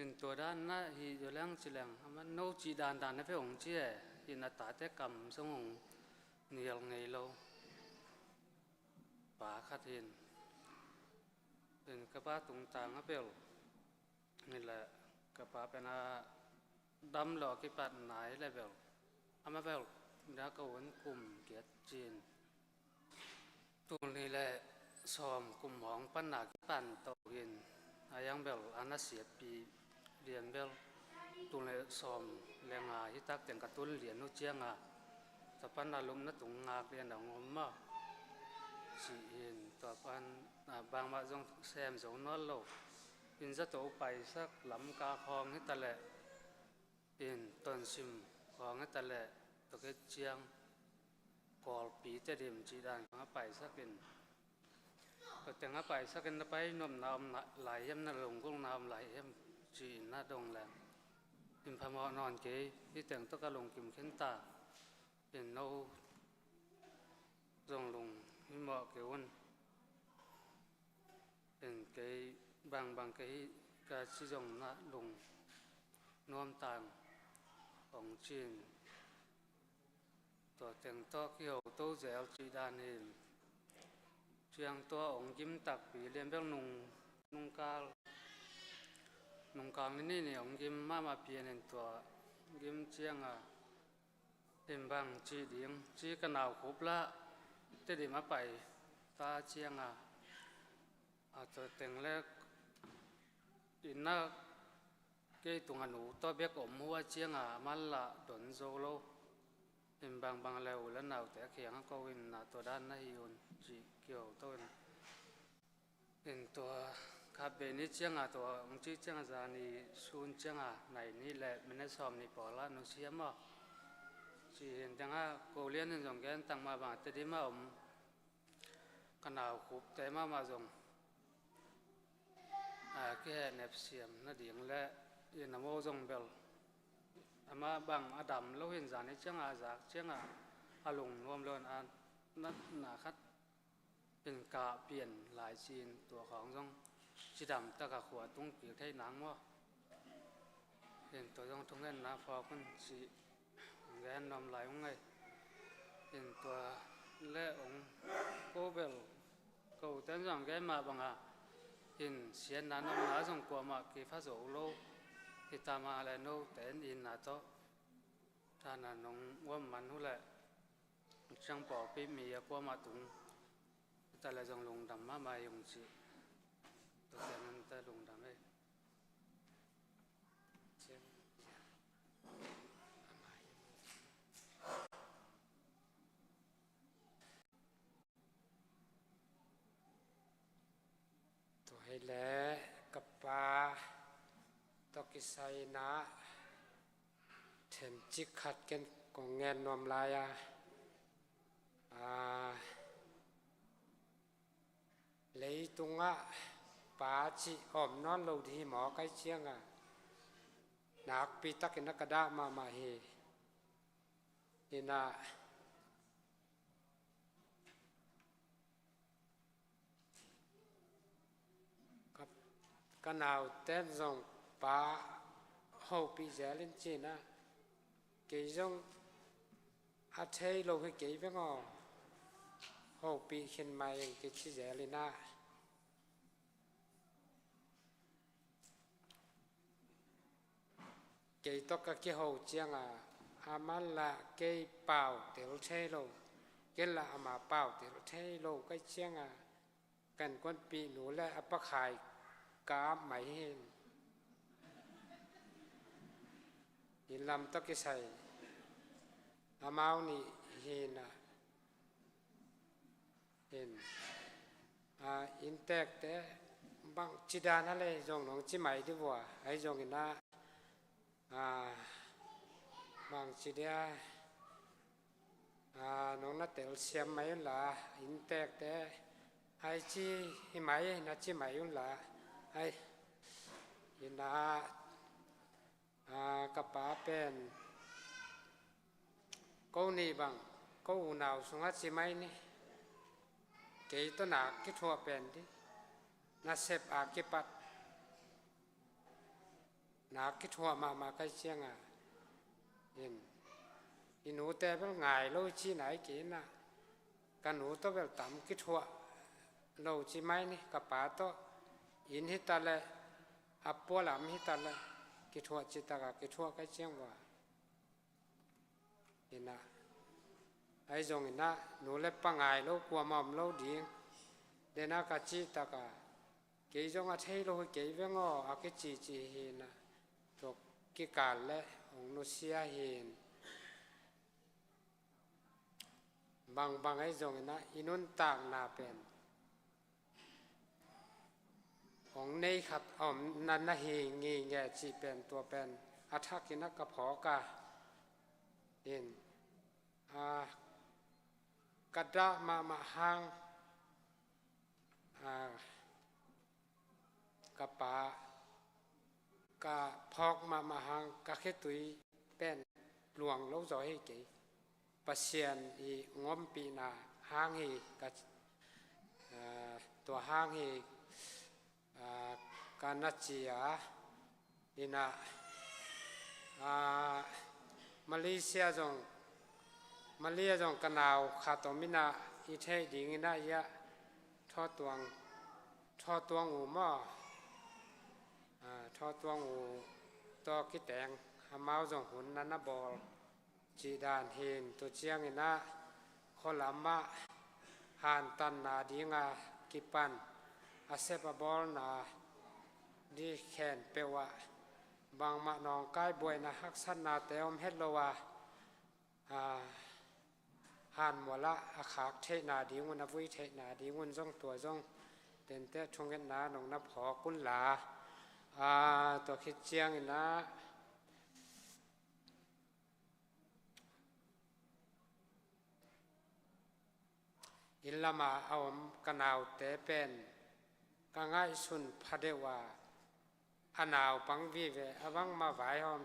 in tua dan na hi zo leng ci leng ama no cih dandan na phe hong ci e. In a tate kam zong hong nial ngei lo. Pa khat hin in ka pa tungtang a bel ni le ka pa pen a dam lo a kipat nai le bel ama bel da ka un kum giat cin. Tul nih le sawm kum hong panna kipan to in a yang bel a na siatpi lian bel tul nih le sawm le nga hi tak teng ka tun lian uh cianga tua pan a lupna tung ngak lian a ngom ma ci in tua pan, a, bangmah zong sem zo nawl lo. in zato paisak Lamka khawng hi ta leh, in Tonsim khawng hi ta leh, tua khit ciang Kawlpi Tedim cih dan khawng a paisak in, tua teng a paisak in na pai nopna om lai hiam, na lunggulhna om lai hiam ci-in na dong leng, in phamawh nawn kei, hih teng tawh ka lungkim khin ta. In no zong lunghimawh kei un. In kei bangbang kei ka ci zong na lungnuam ta ing, hong ci-in, tua teng tawh kiho to zel cih dan hi. Ciang tua hong gim takpi lian bel nung, nungkal, nungkal ni nih ni hong gim mahmah pian in, tua gim ciang a, in bang ci ding ci, ka nau khup lah Tedim a pai ta ciang a, a tua teng leh in na kei tung a nu tawh bek om uh a ciang a, aman lah don zo lo. In bangbang leh u leh naute a kiang a ko in, na tua dan na hi un ci kiho to in. In tua khat vei ni ciang a, tua hong ci ciang a, zani sun ciang a, nai nih leh minute sawm nih pawl ah nusia maw, ci hi in. Teng ah ko lian in zong gen tang mah bang a, Tedim a om ka nau khupte mahmah zong a kihehnep siam nading leh, in a mo zong bel amah bang a dam lo hi in, zani ciang a, a zak ciang a, a lungnuam lo in, a natna khat in kah pian lai ci-in, tua khawng zong cidam tak a khua tung kik thei nang maw. In tua zong thungetna phawk un ci-in gen nuam lai ung ei. In tua leh hong ko bel, ko ten zong gen mah bang a, in siatna nopna zong kuamah kipha zo lo hi ta mah leh, note in itna tawh tha na nong uam man uh leh, ciang pawlpi mi a kuamah tung ta leh zong lungdam mahmah hi ung ci. Tua teng in ta lungdam ei. Tua hi leh ka pa tawh kisai in ah themcik khat ken kong ngen nuam lai a. A, leitungah pa cih om nawn lo ding hi maw, kai ciang a nakpi takin a ka dah mahmah hi. In ah ka, ka nauten zong pa hopih zel in ci-in ah, kei zong a thei lo hi kei veng aw, hopih khin mai ing, kici zel in ah. Kei tawh ka kiho ciang a, aman lah kei pau tel thei lo, ken lah ama pau tel thei lo, kai ciang a, ka innkuanpih nu leh a pakhai ka ap mai hi in. Inn lam tawh kisai amau nih hi in ah. In, a, innteekte bangci dan a lei zong nong ci mai dih vua, ahi zongin ah, a, bangci dia, a, nong na telsiam mai un la, innteekte, ahi ci hi mai, na ci mai un la, ahi, in ah, a, ka pa pen ko nih bang ko unau sungah ci mai ni. Kei tawh nak kithuah pen dih, nasep a kipat nak kithuah mahmah, kai ciang a, in, i nute bel ngai lo ci nai kei in ah, ka nu tawh bel tam kithuah lo ci mai ni, ka pa tawh inn hi ta leh, a pualam hi ta leh, kithuah citak a kithuah, kai ciang vua. In ah, ahi zongin ah nu leh pa ngai lo kuamah om lo ding. Den ah ka cihtak a, kei zong a thei lo hi kei veng aw, a kicici hi in ah, tua kikal leh hong nusia hi in. Bangbang ahi zongin ah i nuntakna pen hong nei khat a om na, na hi ngei nge cih pen, tua pen a thakin a ka phawk a, in, a, ka dah mahmah hang, a, ka pa, ka phawk mahmah hang ka khitui pen luang lo zaw hi kei. Pasian i ngompihna hang hi ka, a, tua hang hi, a, ka na ci a, inah, a, Malaysia zong, Malaysia zong ka nau khat om inah i theih ding inah ia Thawtuang, Thawtuang U maw? A, Thawtuang U tawh kiteng amau zong hun na na bawl cih dan hin, tu ciang inah khualamah hantanna dinga kipan a sep a bawlna di khen peuh ah bangmah nawngkai buaina haksatnate om het lo a, a, hanmualah a khak theihna dingun, a vui theihna dingun zong tua zong tente thungetna nong na phawk unla, a, tua khit ciang inah inn lama a om ka naute pen ka ngaihsun pha deuh a, a naupang vive a bangmah vaihawm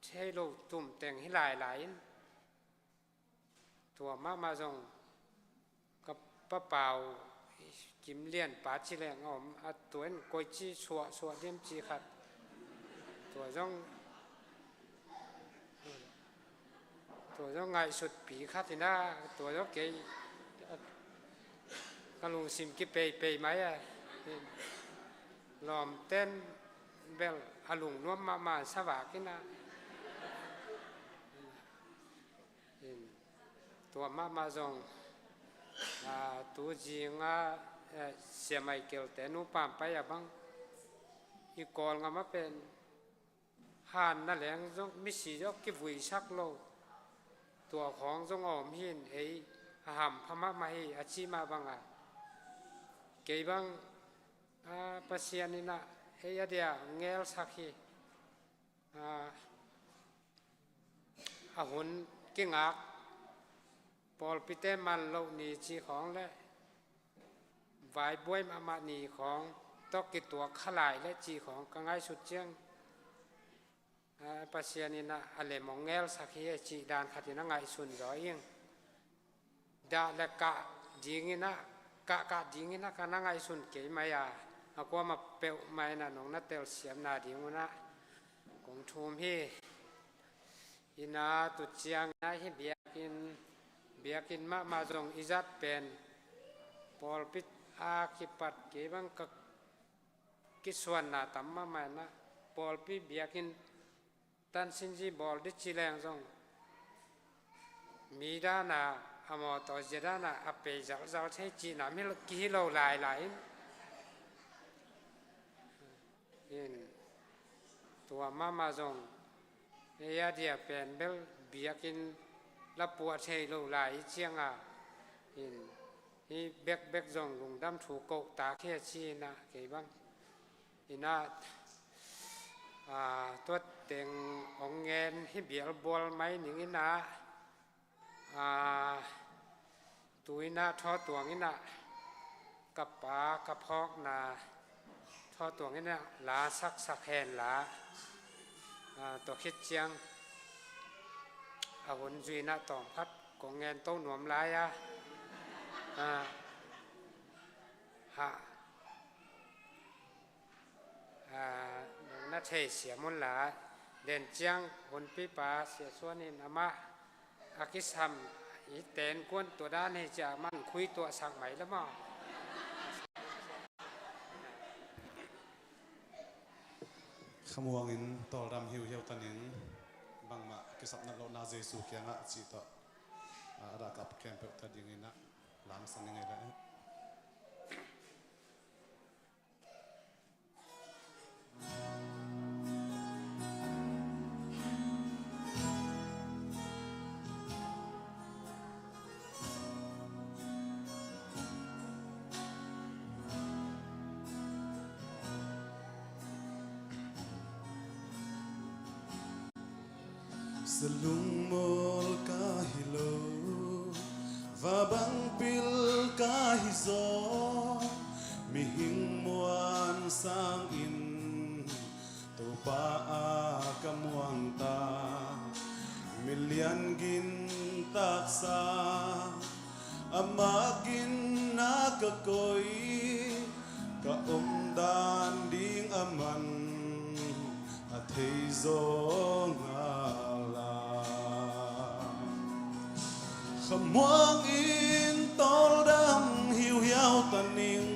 thei lo tumteng hi lailai in, tua mahmah zong ka papau Kim Lian pa ci leng a om a, tua in koici suahsuah diam ci khat, tua zong, tua zong ngaihsutpi khat inah, tua zong kei ka lungsim kipeipei mai a, lawmten bel a lungnuam mahmah savak inah. In, tua mahmah zong, a, tu zinga, eh, Sia Michael te nupa pai a bang i Kawlngam a pen han na leng zong misi zong kivuisak lo, tua khawng zong a om hin ei a hampha mahmah hi a ci mah banga kei bang, a, Pasian inah ei a dia ngelsak hi. A, a hun kingak pawlpite man loh ni ci khawng le vaibuai mahmah ni khawng tawh kituak kha lai le ci khawng ka ngaihsut ciang, a, Pasian inah a lem hong ngelsak hi e cih dan khatin a ngaihsun zaw ing. Dah le kah dinginah, kah kah dinginah ka na ngaihsun kei mai a, a kuamah peuh mai inah nong na telsiamna dingunah kong thum hi. Inah tu cianginah hi biakinn, biakinn mahmah zong i zat pen pawlpi a kipat kei bang ka kisuanna tam mahmah inah, pawlpi biakinn tansinzi bawl di ci leng zong mi dana, a mawtaw zia dana a pei zalzal thei cihna mi kihi lo lailai in, in tua mahmah zong ei a dia pen bel biakinn la puah thei lo lai i cianga, in hi bekbek zong lungdam thu koh tak hi a ci inah kei bang. Inah, a, tua teng hong ngen hi bialbual mai ning inah, a, tu inah Thawtuang inah ka pa ka phawkna Thawtuang inah la saksak hen la, a, tua khit ciang a hun zui inah tawm khat kong ngen to nuam lai a, a, ha. A, nong na theisiam unla, den ciang hunpipa Sia Suan in amah a kisam i tenkuan tua dan hi ciah man khui tuahsak mai la maw? Khamuangin tawldam hiuhiau tanin bangmah kisapna lohna Jesu kiangah cih tawh, a, a dah kap khempeuh ta dinginah lamsang i ngei la. Sa lungmual ka hi lo, va bang pil ka hi zaw, mihing muan sangin Topa a ka muang ta, milian gin taksa, amah gin a ka koi, ka omdan ding aman a thei zaw ngal a. Khamuang in tawldam hiuhiau ta ning,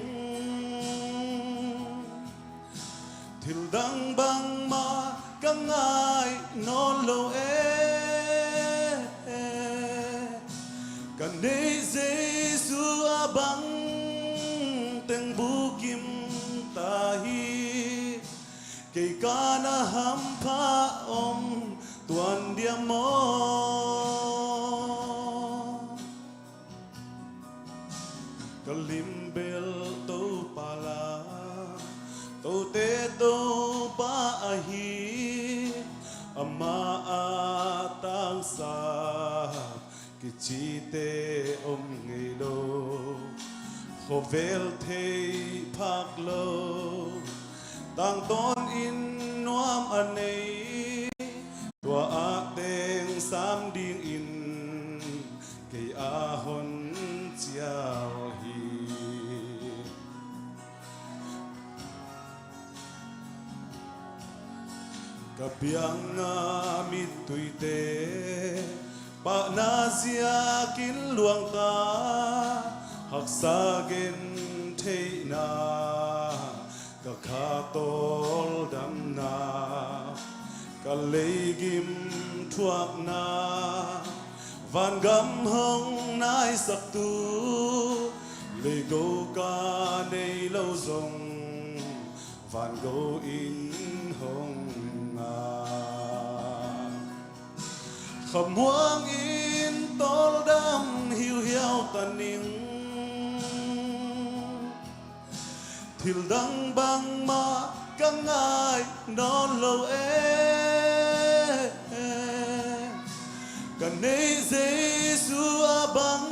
thil dang bangmah ka ngai nawn lo e. Ka neih Jesu a bang teng bukim ta hi. Kei ka na hampha om tuan dia maw? Ka limbel Topa la, tote Topa ahi, amah a tangsa kicite om ngei lo. Khovel thei phak lo, tangtawn in nuam a nei, tua ah teng sam dingin kei a hon cial hi. Ka biakna mittuite pahna ziakin luang ta, haksa gentheihna, ka kha tawldamna, ka leigim thuakna, vangam hong naisaktu, leigo ka nei lo zong vango in hong ngak. Khamuang in tawldam hiuhiau ta ning, thil dang bangmah ka ngai nawn lo e. Ka neih Jesu a bang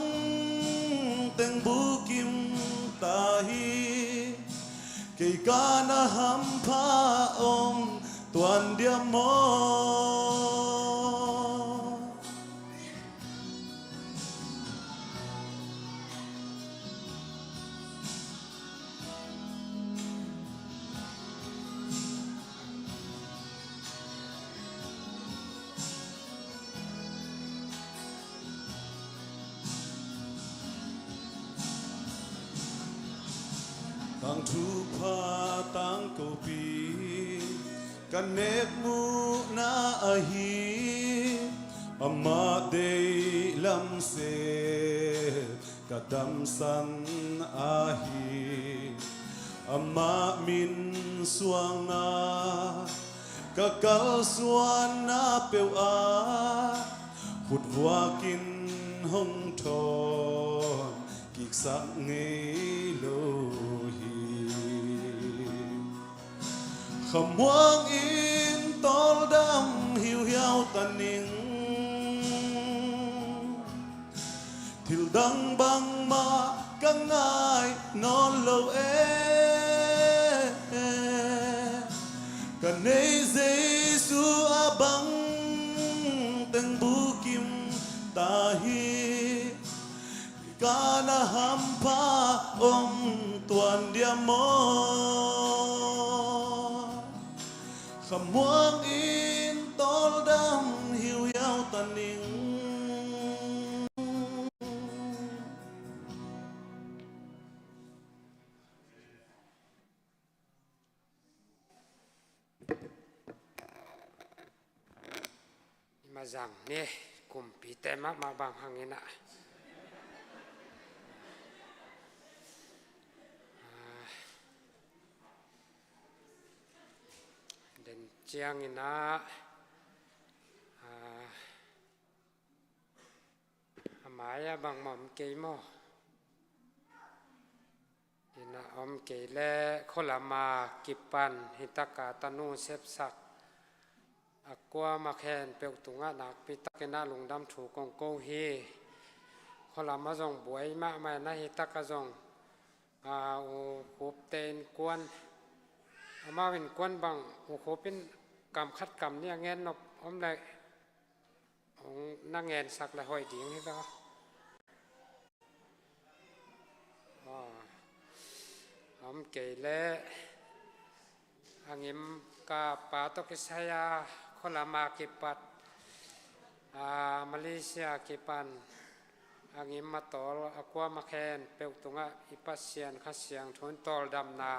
teng bukim ta hi. Kei ka na hampha om tuan dia maw? Tangthu pha tangkopi ka nekmuhna ahi, amah deih lam sep ka damsan ahi. Amah min suanga ka kalsuanna peuh ah khutvuakin hong thawn kiksak ngei lo hi. Khamuang in tawldam hiuhiau ta ning, thil dang bangmah ka ngai nawn lo e. Ka neih Jesu a bang teng bukim ta hi. Ka na hampha om tuan dia maw? Khamuang in tawldam hiuhiau ta ning. Mazang ni, kumpite mahmah bang hangin ah, ah, den ciangin ah, ah, a mai-ah bangmah om kei maw? Ina om kei leh khualama kipan hitaka tanu sepsak A kuamah khempeuh tungah nakpi takin a lungdam thu kong ko hi. Khualam ah zong buai mahmah in a, hi tak ah zong, a, U Khup te innkuan, amau innkuan bang U Khup in kam khat kam nih a ngen nop om leh hong na ngensak leh hoih ding hi lo. Aw, om kei leh a ngim ka pa tawh kisai a, khualam a kipat, a, Malaysia kipan a ngim a tawl a kuamah khempeuh tungah i Pasian Kha Siangtho in tawldamna,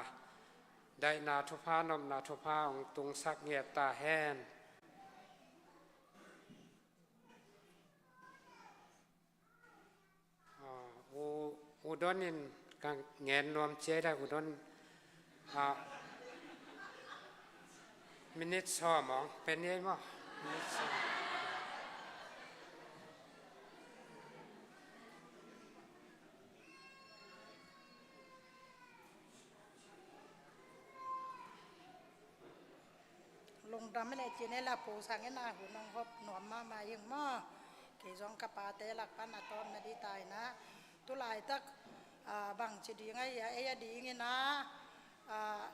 daihna thupha, nopna thupha hong tungsak ngiat ta hen. Ah, U, U Don in ka ngen nuam ciai da, U Don, ah, minute sawm hong pe ni ei maw? Minute sawm. Lungdam e le cine la pu sang e na, hun hong hop nuam mahmah ing maw. Kei zong ka pate lak pan a tawm na di tai na. Tu laitak, ah, bang ci ding a, ei a ding in a, ah,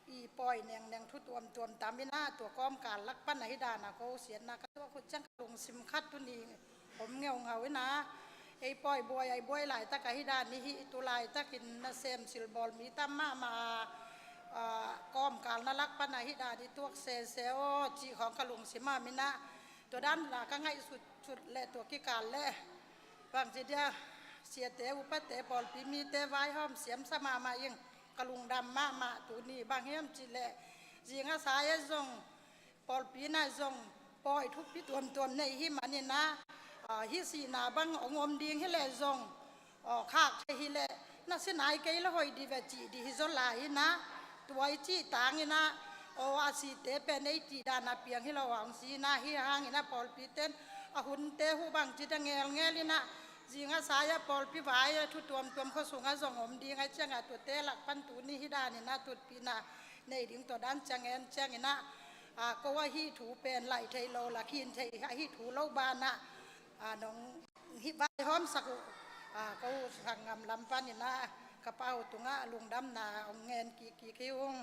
i pawi nengneng thu tuamtuam tam in a, tua kawmkal lak pan a hi dan a ko siatna ka tuak uh ciang ka lungsim khat tu ni om ngeungau in a, ei pawi buai, ei buai laitak a hi dan i hi, tu laitakin nasem silbawl mi tam mahmah a, ah, kawmkal na lak pan a hi dan i tuak sese aw, cih khawng ka lungsim a min a, tua dan la ka ngaihsut sut le tua kikal le bang ci dia, siate, upate, pawlpi mite vaihawm siam sa mahmah ing, ka lungdam mahmah. Tu ni bang hiam cih le, zing a sa e zong, pawlpi na zong pawi thupi tuamtuam nei hi man in a, ah, hi sihna bang hong om ding hi le zong, aw, khak thei hi le, na si nai kei le hoih di ve cih di hi zaw lai in a, tua i cih tang in a, aw, a site pen ei cih dan a piang hi lo a hong si in a, hi hang in a pawlpi ten a hunte hu bang ci da ngelngel in a, zing a sa e a pawlpi vai a thu tuamtuam khua sung a zong om ding a ciang a, tuate lak pan tu ni hi dan in a tutpihna nei ding tua dan ciang en ciang in a, a, ko a hih thu pen laih thei lo, la khin thei a hih thu lo ban a, a, nong hih vaihawm sak uh, a, ko sanggam lam pan in a, ka pa uh tungah lungdamna hong ngen kik kik hi ung.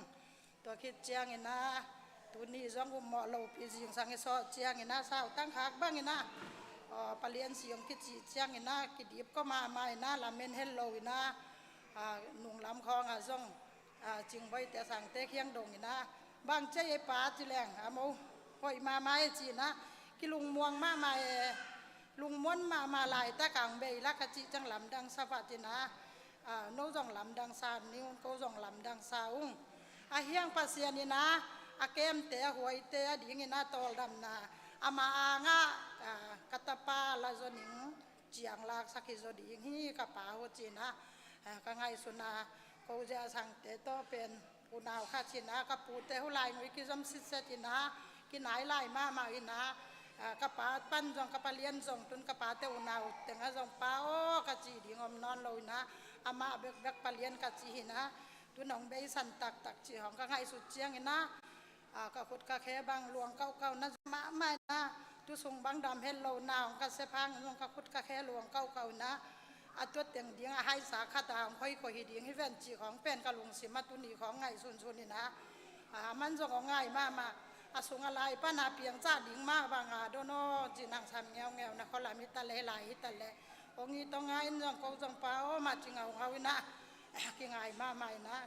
Tua khit ciang in a, tu ni zong upmawh lopi zingsang i sawh ciang in a, sautang khak bang in a, aw, palian si hong kicih ciang in a, kidip ko mahmah in a, lamen hel lo in a, a, nunglam khawng a zong, a, Cingboite Sangte khiang dong in a, bang ci ei pa ci leng, a mo hoih mahmah e ci in a, kilungmuang mahmah e, lungmuan mahmah laitak a hong bei lak a cih ciang lamdang sa vat in a, a, no zong lamdang sa ni un, ko zong lamdang sa ung. A hiang Pasian in a, a kemte, a huaite a ding in a tawldamna, ama ang a, a, ka tapa la zaw ning ciang laksak hi zaw ding hi ka pa uh ci in a, a, ka ngaihsun a, ko zia Sangte tawh pen unau khat ci in a, ka pute uh lai ngui kizom sitset in a, kinai lai mahmah in a, a, ka pa pan zong, ka palian zong, tun ka pate unau teng a zong pa aw ka cih ding om nawn lo in a, amah bekbek palian ka ci hi in a, tun hong beisan taktak cih hong ka ngaihsut ciang in a, a, ka khut ka khe bang luang kauhkauh na mahmah in a, tu sung bang dam het lo na hong ka sep hang zong ka khut ka khe luang kauhkauh in a, a tuat teng ding a haisa khat a hong khoikho hi ding hi ven cih khawng pen ka lungsim a tu ni khawng ngaihsunsun in a, a, aman zong hong ngai mahmah, a sung a lai pan a piang cah ding mah bang a don aw cih nang sam ngeungeu na, khualam hi ta le, lai hi ta le, hong it hong ngai in zong ko zong pa aw mah ci ngaungau in a, kingai mahmah in a,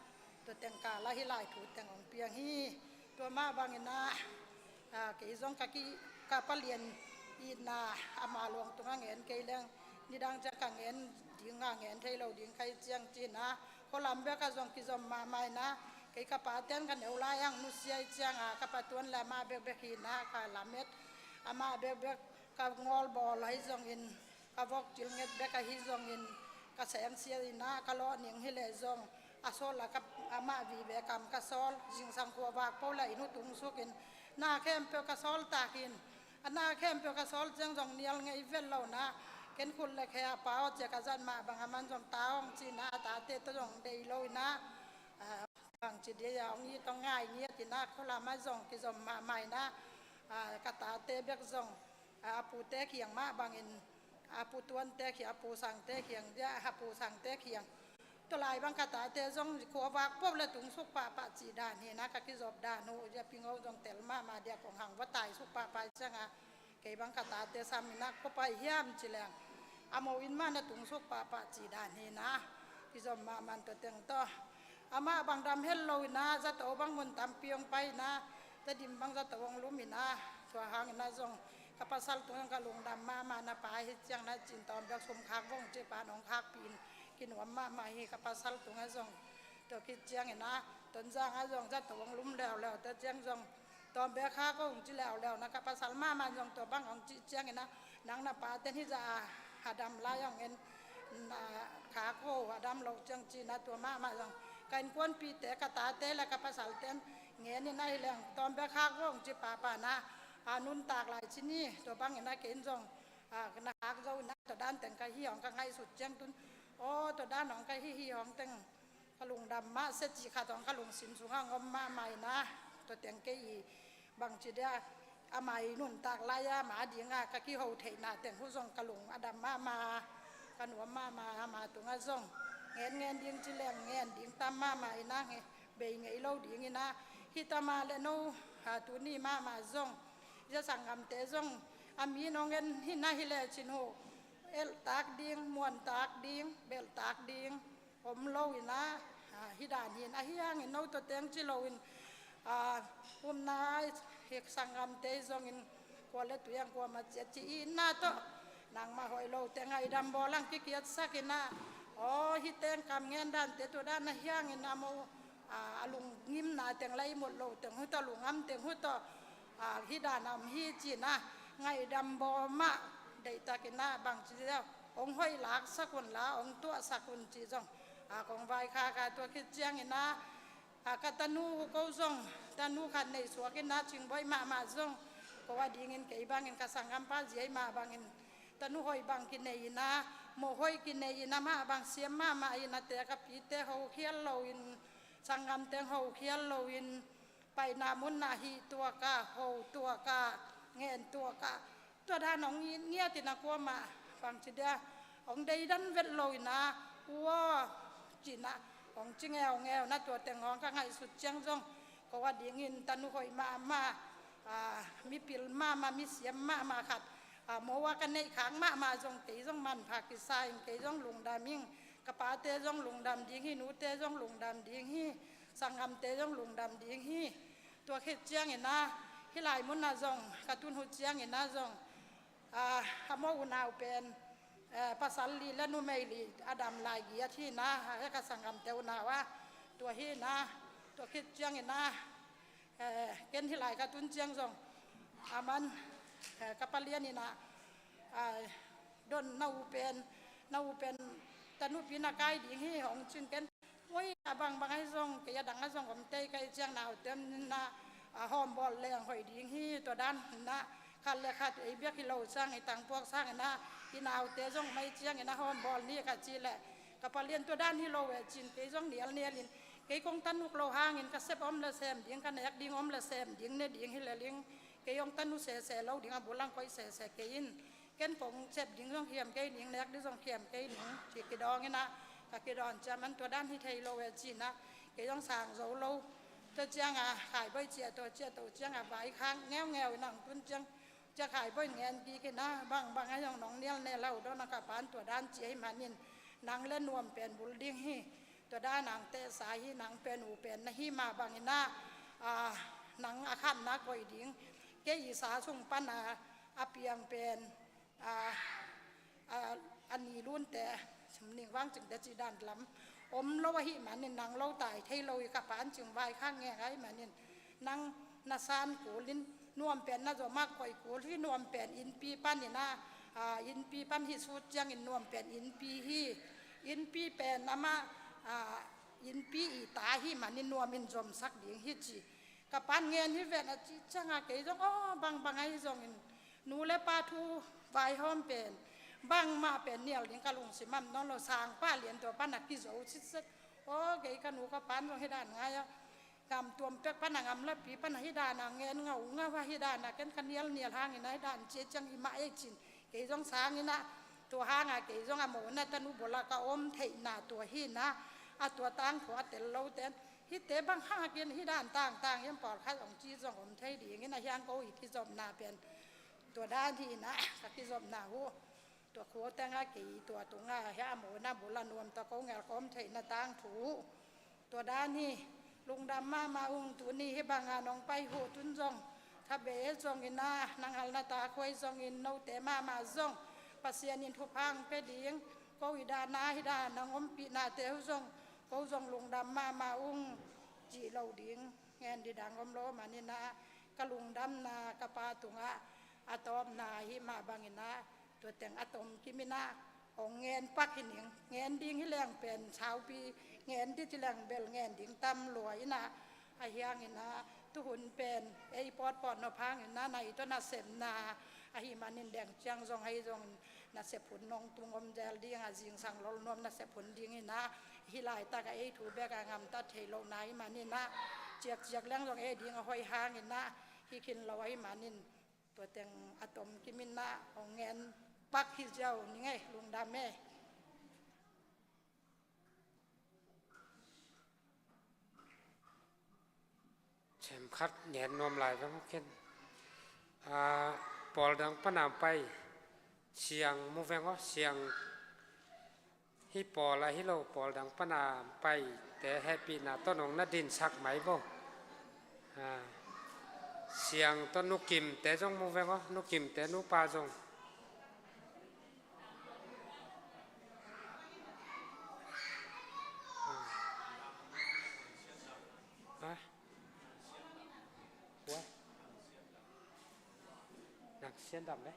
tua teng kal a hih lai thu teng hong piang hi. Tua mah bang in a, a, kei zong ka ki, ka palian itna ama luang tungah ngen kei leng, nidang ciang ka ngen ding a ngen thei lo ding ka hih ciang ci in a, khualam bek a zong kizom mahmah in a, kei ka pa ten ka neu lai ang nusia i ciang a, ka pa tuan le amah bekbek hi in a, ka lamet amah bekbek, ka ngawlbawl ahi zongin, ka vok cil nget bek ahi zongin, ka sengsia in a, ka lawh ning hi leh zong, a sawl a ka, amah vive kam ka sawl, zingsang khua vak po la inn uh tung sukin, na khempeuh ka sawl tak in, a na khempeuh ka sawl ciang zong nial ngei vet lo na, ken khut le khe a pa aw cia ka zat mah bang aman zong ta hong ci in a, a tate tawh zong dei lo in a, a, bang ci dia hong it hong ngai ngiat in a, khualam ah zong kizom mahmah in a, a, ka tate bek zong, a, a pute kiang mah bangin, a pu Tuante kiang, a pu Sangte kiang, dia, a pu Sangte kiang. Tua lai bang ka tate zong khua vak peuh le tung suk pahpah cih dan hi na, ka kizop dan uh, dia Pingo zong tel mahmah dia kong hang va tai suk pahpah ciang a, kei bang ka tate sam in a kua pai hiam ci leng, a mo in mah na tung suk pahpah cih dan hi na, kizom mahmah tua teng tawh. Amah bang dam het lo in a, zato bang mun tampi hong pai in a, Tedim bang zato hong lum in a, tua hang in a zong ka pasal tungah ka lungdam mahmah na pa hi ciang na cin tawm bek sum khak vong ci pa nong khakpih in kinuam mahmah hi ka pasal tungah zong. Tua khit ciang in a, Tonzang ah zong zato hong lum leuleu, tua ciang zong tawm bek khak hong ci leuleu na ka pasal mahmah zong tua bang hong cih ciang in a, nang na paten hih zah a, a dam lai hong en, na khak ho, a dam loh ciang ci na tua mahmah zong. Ka innkuanpihte, ka tate le ka pasalten ngen in a hi leng tawm bek khak hong ci pahpah na, a nuntak lai ci ni, tua bang in a kei in zong, a, na khak zo in a tua dan teng ka hi hong ka ngaihsut ciang tun. Aw, tua dan hong ka hi hi hong teng ka lungdam mah sia cih khat hong ka lungsim sungah hong om mahmah in a, tua teng kei i bangci dia, ama i nuntak lai a, ama ding a ka kiho theihna teng huh zong ka lung a dam mahmah, ka nuam mahmah, ama tungah zong ngen ngen ding ci leng ngen ding tam mahmah in a, nge, bei ngei lo ding in a, hi ta mah le no, a, tuni mahmah zong, zia sanggamte zong, a mi nong en hi na hi le cin huh, elh tak ding, muan tak ding, belh tak ding, om lo in a, a, hi dan hi in a, hi hang in no tua teng ci lo in, a, upna hi sanggamte zong in kua le tui ang kua ma ciat ci i na tawh, nangmah hoih lo teng a i dam bawl ang kikiatsak in a, aw, hi teng kam ngen dante tua dan a hi hang in a mo, a, a lungngimna teng la i mut lo teng huh tawh, lungngam teng huh tawh, a, hi dan a om hi ci in a, ngaidam bawl mah deihtak in a bangci deuh hong hoih laksak un la, hong tuahsak un ci zong, a, kong vaikhak a tua khit ciang in a, a, ka tanu ko zong, tanu khat nei suak in a cingboih mahmah zong, ko a dingin kei bangin ka sanggampa ziai mah bangin, tanu hoih bang kinei in a, mo hoih kinei in a mah bang siam mahmah in a te ka pite ho khial lo in, sanggamteng ho khial lo in, paina munna hih tuak a, ho tuak a, ngen tuak a, tua dan hong it ngiat in a kuamah bangci dia, hong deidan vet lo in a, ua, ci in a, hong ci ngeu ngeu na tua teng hong ka ngaihsut ciang zong, ko a dingin tanu hoih mahmah, a, mipil mahmah, misiam mahmah khat, a, mo a ka neih khak mahmah zong kei zong manpha kisa in kei zong lungdam ing, ka pate zong lungdam ding hi, nute zong lungdam ding hi, sanggamte zong lungdam ding hi. Tua khit ciang in a, hih lai mun a zong, ka tun huh ciang in a zong, a, a mo unau pen, eh, pasal li le numei li a dam lai giat hi in a, a, ka sanggamte unau a, tua hi in a, tua khit ciang in a, eh, ken hih lai ka tun ciang zong, a man, eh, ka palian in a, a, don na u pen, na u pen, tanupi na kai ding hi hong cin ken. Oi, a bangbang ahi zong, kei a dang a zong om tei kai ciang naute om in a, a hawmbawl leng hoih ding hi, tua dan in a, khat le khat ei biak hi lo sang, i tangpuak sang in a, i naute zong mai ciang in a hawmbawl ni ka ci leh, ka palian tua dan hi lo e cin, kei zong nial nial in, kei kong tanuk lo hangin ka sep om le sem ding, ka nek ding om le sem ding, ne ding hi le ling, kei hong tanu sese lo ding a, bulang koih sese kei in. Ken kong sep ding zong khiam kei ning, nek ding zong khiam kei ning, ci kidawng in a, ka kidawn ciang man tua dan hi thei lo e ci in a, kei zong sang zo lo. Tua ciang a, khaiboih ciah to, ciah to ciang a, vaikhak ngeu ngeu in a hong tun ciang, ciah khaiboih ngen kik in a, bangbang a zong nong nial ne lo dawn a ka pan tua dan ci ahih manin, nang le nuam pen bul ding hi. Tua dan nang tehsa hi, nang pen u pen na hi mah bang in a, a, nang a khatna koih ding. Kei i sa sung pan a, a piang pen, a, a, a ni lunte, ning vang cingte ci dan lam om lo ahih manin, nang lo tai thei lo i ka pan cing vaikhak ngeng ahih manin, nang na san kul in, nuam pen na zom a koih kul hi, nuam pen innpi pan in a, a, innpi pan hi sut ciangin nuam pen innpi hi, innpi pen amah, a, innpi i ta hi manin nuam in zomsak ding hi ci. Ka pan ngen hi ven a ci ciang a kei zong, aw, bangbang ahi zongin, nu le pa thu vaihawm pen, bangmah pen nial ding ka lungsim am nawn lo, sangpa lian tua pan a kizo sitset. Aw, kei ka nu ka pan zong hi dan ngai a, Ngam tuam pek pan a ngam lapi pan a hi dan a ngen ngaungau a hi dan a ken ka nialnial hangin a hi dan cia ciang hi mah ei cin. Kei zong sangin a tua hang a kei zong a mawhna tanu bawla ka om theihna tua hi na a tua tangthu a tel lo ten hite bang hang a kin hi dan tangtang hiam pawlkhat ong ci zong om thei dingin a hiang ko hi kizopna pen tua dan hi na ka kizopna hu. Tua khua tengah kei tua tungah hia a mawhna bula nuam ta ko ngel kawm theihna tangthu. Tua dan hi lungdam mahmah ung tuni hi banga nong pai huh tun zong thabe zongin a nangalna ta khuai zongin note mahmah zong Pasian in thupha ong pe ding ko i dana hi dan nang ompihna te uh zong ko zong lungdam mahmah ung cih lo ding ngen di dang om lo manin a ka lungdamna ka pa tungah a tawpna hi mah bangin a tua teng a tom kimin a ong ngen pak hi ning ngen ding hi leng pen saupi ngen dit hi leng bel ngen ding tam lua in a a hiangin a tuhun pen ei pawtpawt nop hangin a nai tawh nasepna ahi manin deng ciang zong hei zong nasep hun nong tung om zel ding a zingsang lolnuam nasep hun dingin a hi laitak a ei thu bek a ngamtat thei lohna ahi manin a ciakciak leng zong ei ding a hoih hangin a hi khin lo ahi manin tua teng a tom kimin a ong ngen pak hi ziau ning ei lungdam ei. Chem khat ngen nuam lai veng ken. A, pawl dang pana pai siang mu veng aw siang. Hi pawl a hi lo pawl dang pana pai te hehpihna tawh nong na dinsak mai bo. A, siang tawh nukim te zong mu veng aw nukim te nupa zong. A, ua nang sian dam le.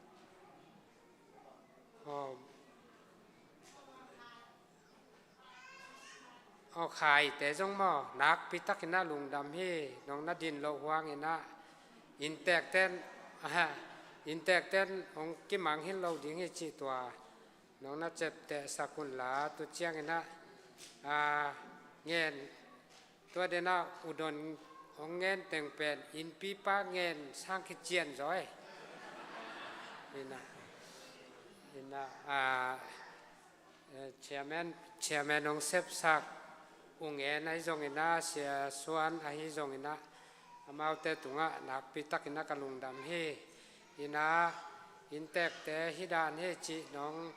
Aw khaite zong maw nakpi takin a lungdam hi nong na din loh huangin a inntek ten inntek ten hong kimang hin lo ding hi cih tua nong na cepteh sak unla tu ciangin a ngen tua den a udon hong ngen teng pen innpipa ngen sang khit cian zaw ei. Ina ina a Eh, chairman, chairman hong sepsak ung en ahi zongin a sia suan ahi zongin a amaute tungah nakpi takin a ka lungdam hi. Ina inntekte hi dan hi cih nong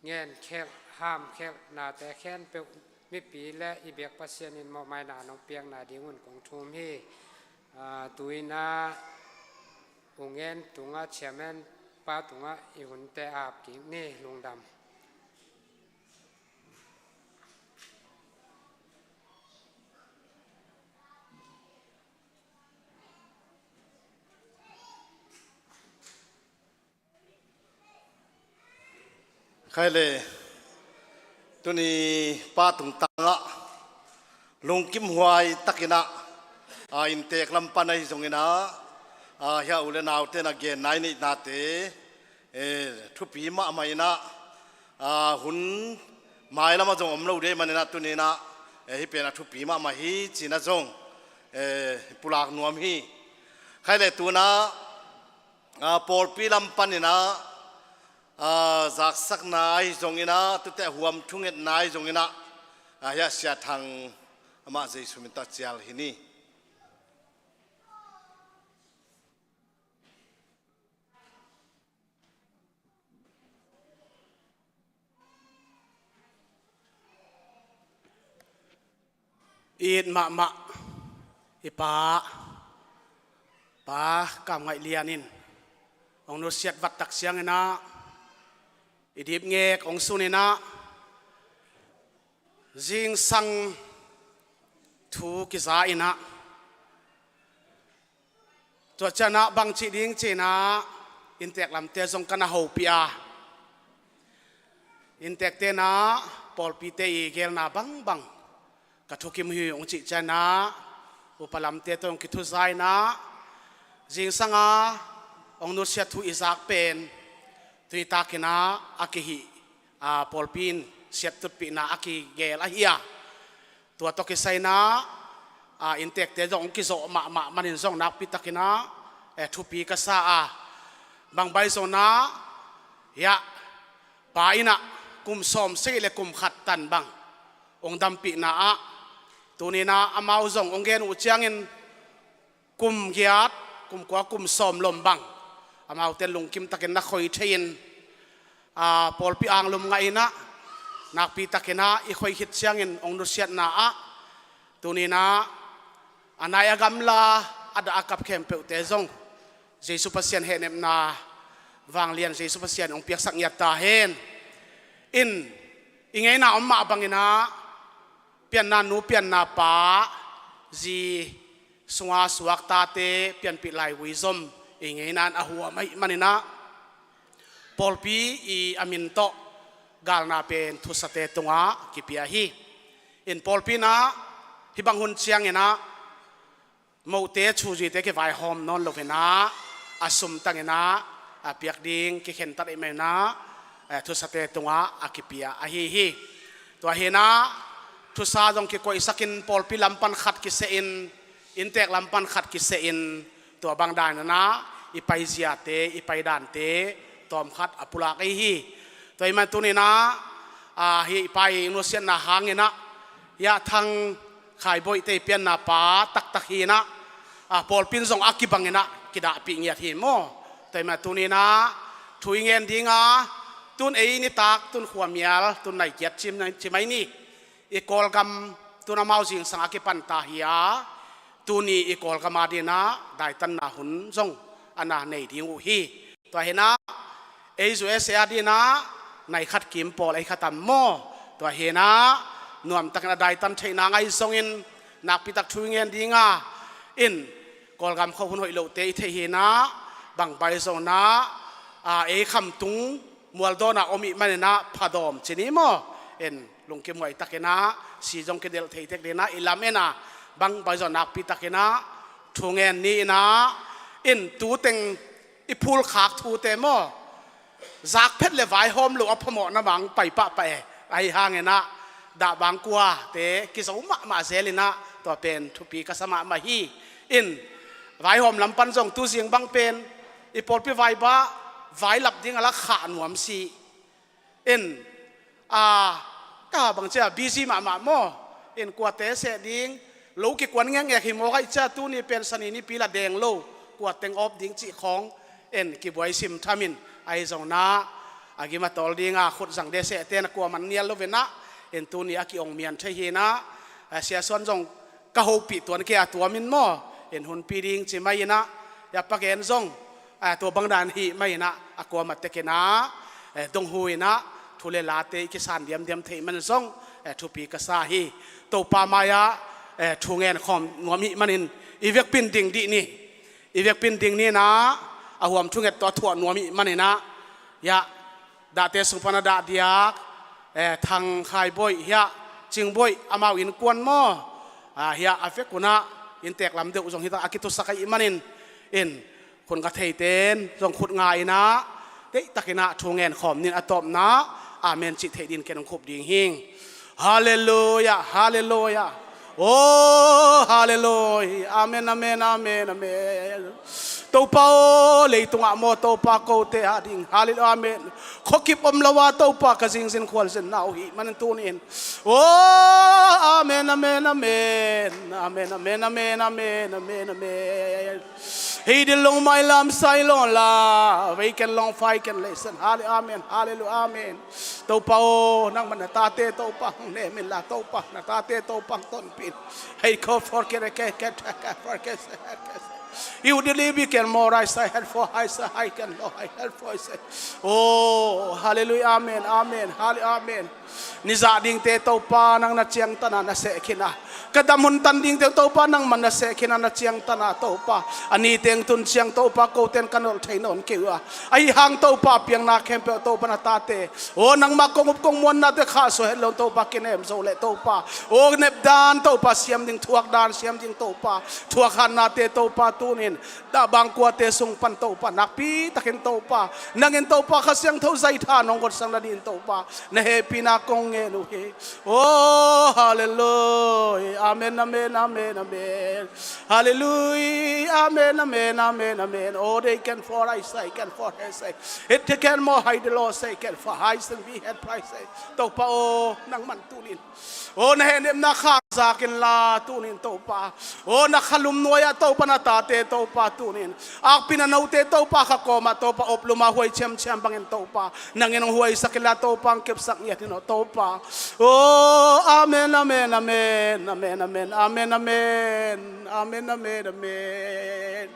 ngenkhelh hamkhelh nate khempeuh mipi le i biak Pasian in mawhmaina nong piakna dingun kong thum hi. Ah, tu ina ung en tungah chairman pa tungah i hunte ap kik ni lungdam. Khai le tuni pa tungtangah lungkim huai takinah a inntek lam pan ahi zonginah a hia u le naute na gen nai neihnate eh, thupi mahmah inah, ah, hun mailamah zong om lo dei maninah tuninah, eh, hih penah thupi mahmah hi cinah zong, eh, pulak nuam hi. Khai le tunah, ah, pawlpi lam paninah, ah, zaksakna ahi zonginah, tute huam thungetna ahi zonginah, ah, hiah Sia Thang amah Jesu min tawh cial hi ni. It mahmah i pa, pa Kam Ngaih Lian in hong nusiat vat tak sianginah i dipngek hong suninah zingsang thu kiza inah tua cianah bangci ding cinah inntek lamte zong ka na hopih a inntek tenah pawlpite i gelna bangbang ka thukim hi hong cih cianah upa lamte tawh hong kithuza inah zingsanga hong nusiat thu i zak pen tuitakinah a kihih a pawlpi in siattutpihna a kigel ahi a tua tawh kisai inah a, inntekte zong hong kizawh mahmah manin zong nakpi takin ah, eh, thupi ka sa a, bang bai zong ah, hiah, pa in ah kum sawm sagih le kum khat tan bang hong dampihna ah, tuni-in ah amau zong hong gen uh ciangin kum giat, kum kua, kum sawm lom bang amaute lungkim takin na khoi thei-in, a, pawlpi anglum ngah in ah, nakpi takin ah i khoi khit ciangin hong nusiatna ah, tuni-in ah a nai a gamla, a dah a kap khempeuhte zong Jesu Pasian hehnepna vanglian Jesu Pasian hong piaksak ngiat ta hen. In, i ngeina om mah bangin ah, pianna nu, pianna pa, zi sunga suak tate pianpih laivui zom i ngeina in a huam ahih manin ah, pawlpi i a min tawh galna pen thusate tungah kipia hi. In, pawlpi in ah hih bang hun ciangin ah mote, chuzuite kivaihawm nawn loin ah, a sum tangin ah a piak ding kikhentat ahih manin ah, eh, thusate tungah a kipia ahi hi. Tua hi-in ah thusa zong kikoihsakin pawlpi lam pan khat kiseh in, inntek lam pan khat kiseh in, tua bang danin ah i paiziate, i paidante tawmkhat a pulak ahi hi. Tua ahih manin tuni-in ah, a, hih i pa i nusiatna hangin ah, hiah Thang Khai Boih te i pianna pa taktak hi-in ah, a, pawlpi in zong a kibangin ah kidahpih ngiat hi maw. Tua ahih manin tuni-in ah thu i ngen ding a, tun ei nitak, tun khuamial, tun nai kiat ci mai, ci mai ni. I Kawlgam tun amau zingsang a kipan ta hi a, tuni i Kawlgam adingin ah daitanna hun zong a na nei ding uh hi. Tua hi-in ah ei U S A adingin ah nai khat kim pawl ei khat am maw. Tua hi-in ah nuamtakin a daitan theihna ngaih zongin, nakpi tak thu i ngen ding a, in, Kawlgam khua hun hoih lote i theih hi-in ah, bang bai zong ah, a, ei khamtung mualdawnna om ahih manin ah phadawm ci ni maw. In, lungkimhuai takin ah si zong kidelh thei tek dingin ah i lamen a, bang bai zong nakpi takin ah thu ngen ni-in ah, in, tu teng i phulkhak thute maw, zak phet le vaihawm lo a phamawhna bang pai pahpah e. Ahi hangin ah dah bang kuate kizo mahmah zel in ah, tua pen thupi ka sa mahmah hi. In, vaihawm lam pan zong tu zing bang pen i pawlpi vaibah vailap ding a la khah nuam si. In, a, ka bang cia busy mahmah maw. In, kuate seh ding, lo kikuan ngekngek hi mawk ahih cia tuni pen Sani nipi la deng lo, kua teng awp ding cih khawng, in, kibuai sim tham in, ahi zong ah a gim a tawl ding a khut zang de sehte na kuaman nial lo ve nah. In, tuni a ki-ong mian thei hi nah, a, Sia Suan zong ka hopih tuan kei a tuam in maw, in, hunpi ding ci mai in ah, ya pa gen zong, a, tua bang dan hi mai in ah, a kuamah tekin ah, e, donghu in ah thu le late i kisan diamdiam theih man zong, e, thupi ka sa hi. Topa mai-ah, e, thu ngen khawm nuam hih manin i vekpi-in ding dih ni. I vekpi-in ding ni nah, a huam thunget tawh a thuah nuam hih manin ah, ya, dahte sung pan a dah diak, e, Thang Khai Boih hiah, Cing Boih amau innkuan maw, a, hiah a vek un ah inntek lam deuh zong hi ta a kitusak ahih manin, in, khut nga theite in zong khut nga in ah, deihtakin ah thu ngen khawm ni in, a tawpna amen cih theih dingin ken hong khup ding hing. Halleluia, halleluia. Oh, halleluia. Amen, amen, amen, amen. Topa aw, leitungah maw Topa kote ading, halleluia, amen, khuakip om lo a Topa ka zingzin khualzinna uh hih manin tuni-in, oh, amen, amen, amen. Amen, amen, amen, amen, amen, amen. Hei dil long mai lam sai long la, vei ken long fai ken lei san. Halle-, amen, halleluia, amen. Topa aw, nangmah na tate Topa hong nem in la, Topa na tate Topa hong tonpih in. Hei ko for ke ke ke ke for ke se ke se. You deliver ken more I say help for I say I can Lord I help for I say. Oh, halleluia, amen, amen, halle-, amen. Nizah dingte Topa nang na ciangtan a na seh khin a, ka dam hun tan dingte Topa nangmah na seh khin a na ciangtan a Topa, a ni teng tun ciang Topa kote in ka nolh thei nawn kei uh a, ahi hang Topa piakna khempeuh Topa na tate, aw, nangmah kong up kong muannate khahsuah het lo Topa kinem zo leh Topa, aw, nepdan Topa siam ding, thuakdan siam ding Topa, thuakhatnate Topa Tunin dah bangkuate sung pan Topa nakpi takin Topa, nangin Topa Kha Siangtho zaitha nong gotsak nadingin Topa na hehpihna kong ngen uh hi. Oh, hallelujah. Amen, amen, amen, amen. Hallelujah. Amen, amen, amen, amen. Oh, they can for I say, can for I say. It can more high the Lord say, can for I say, be head price say. Topa oh, nangman tunin oh, na hehnepna khang zak inla tunin Topa oh, na khalum nuai-ah Topa na tate Topa tunin akpi na note Topa kha kawmah Topa opluma huai ciamciam bangin Topa nangin hong huaisak inla Topa hong kepsak ngiat in oh Topa. Oh, amen, amen, amen, amen, amen, amen, amen, amen, amen, amen.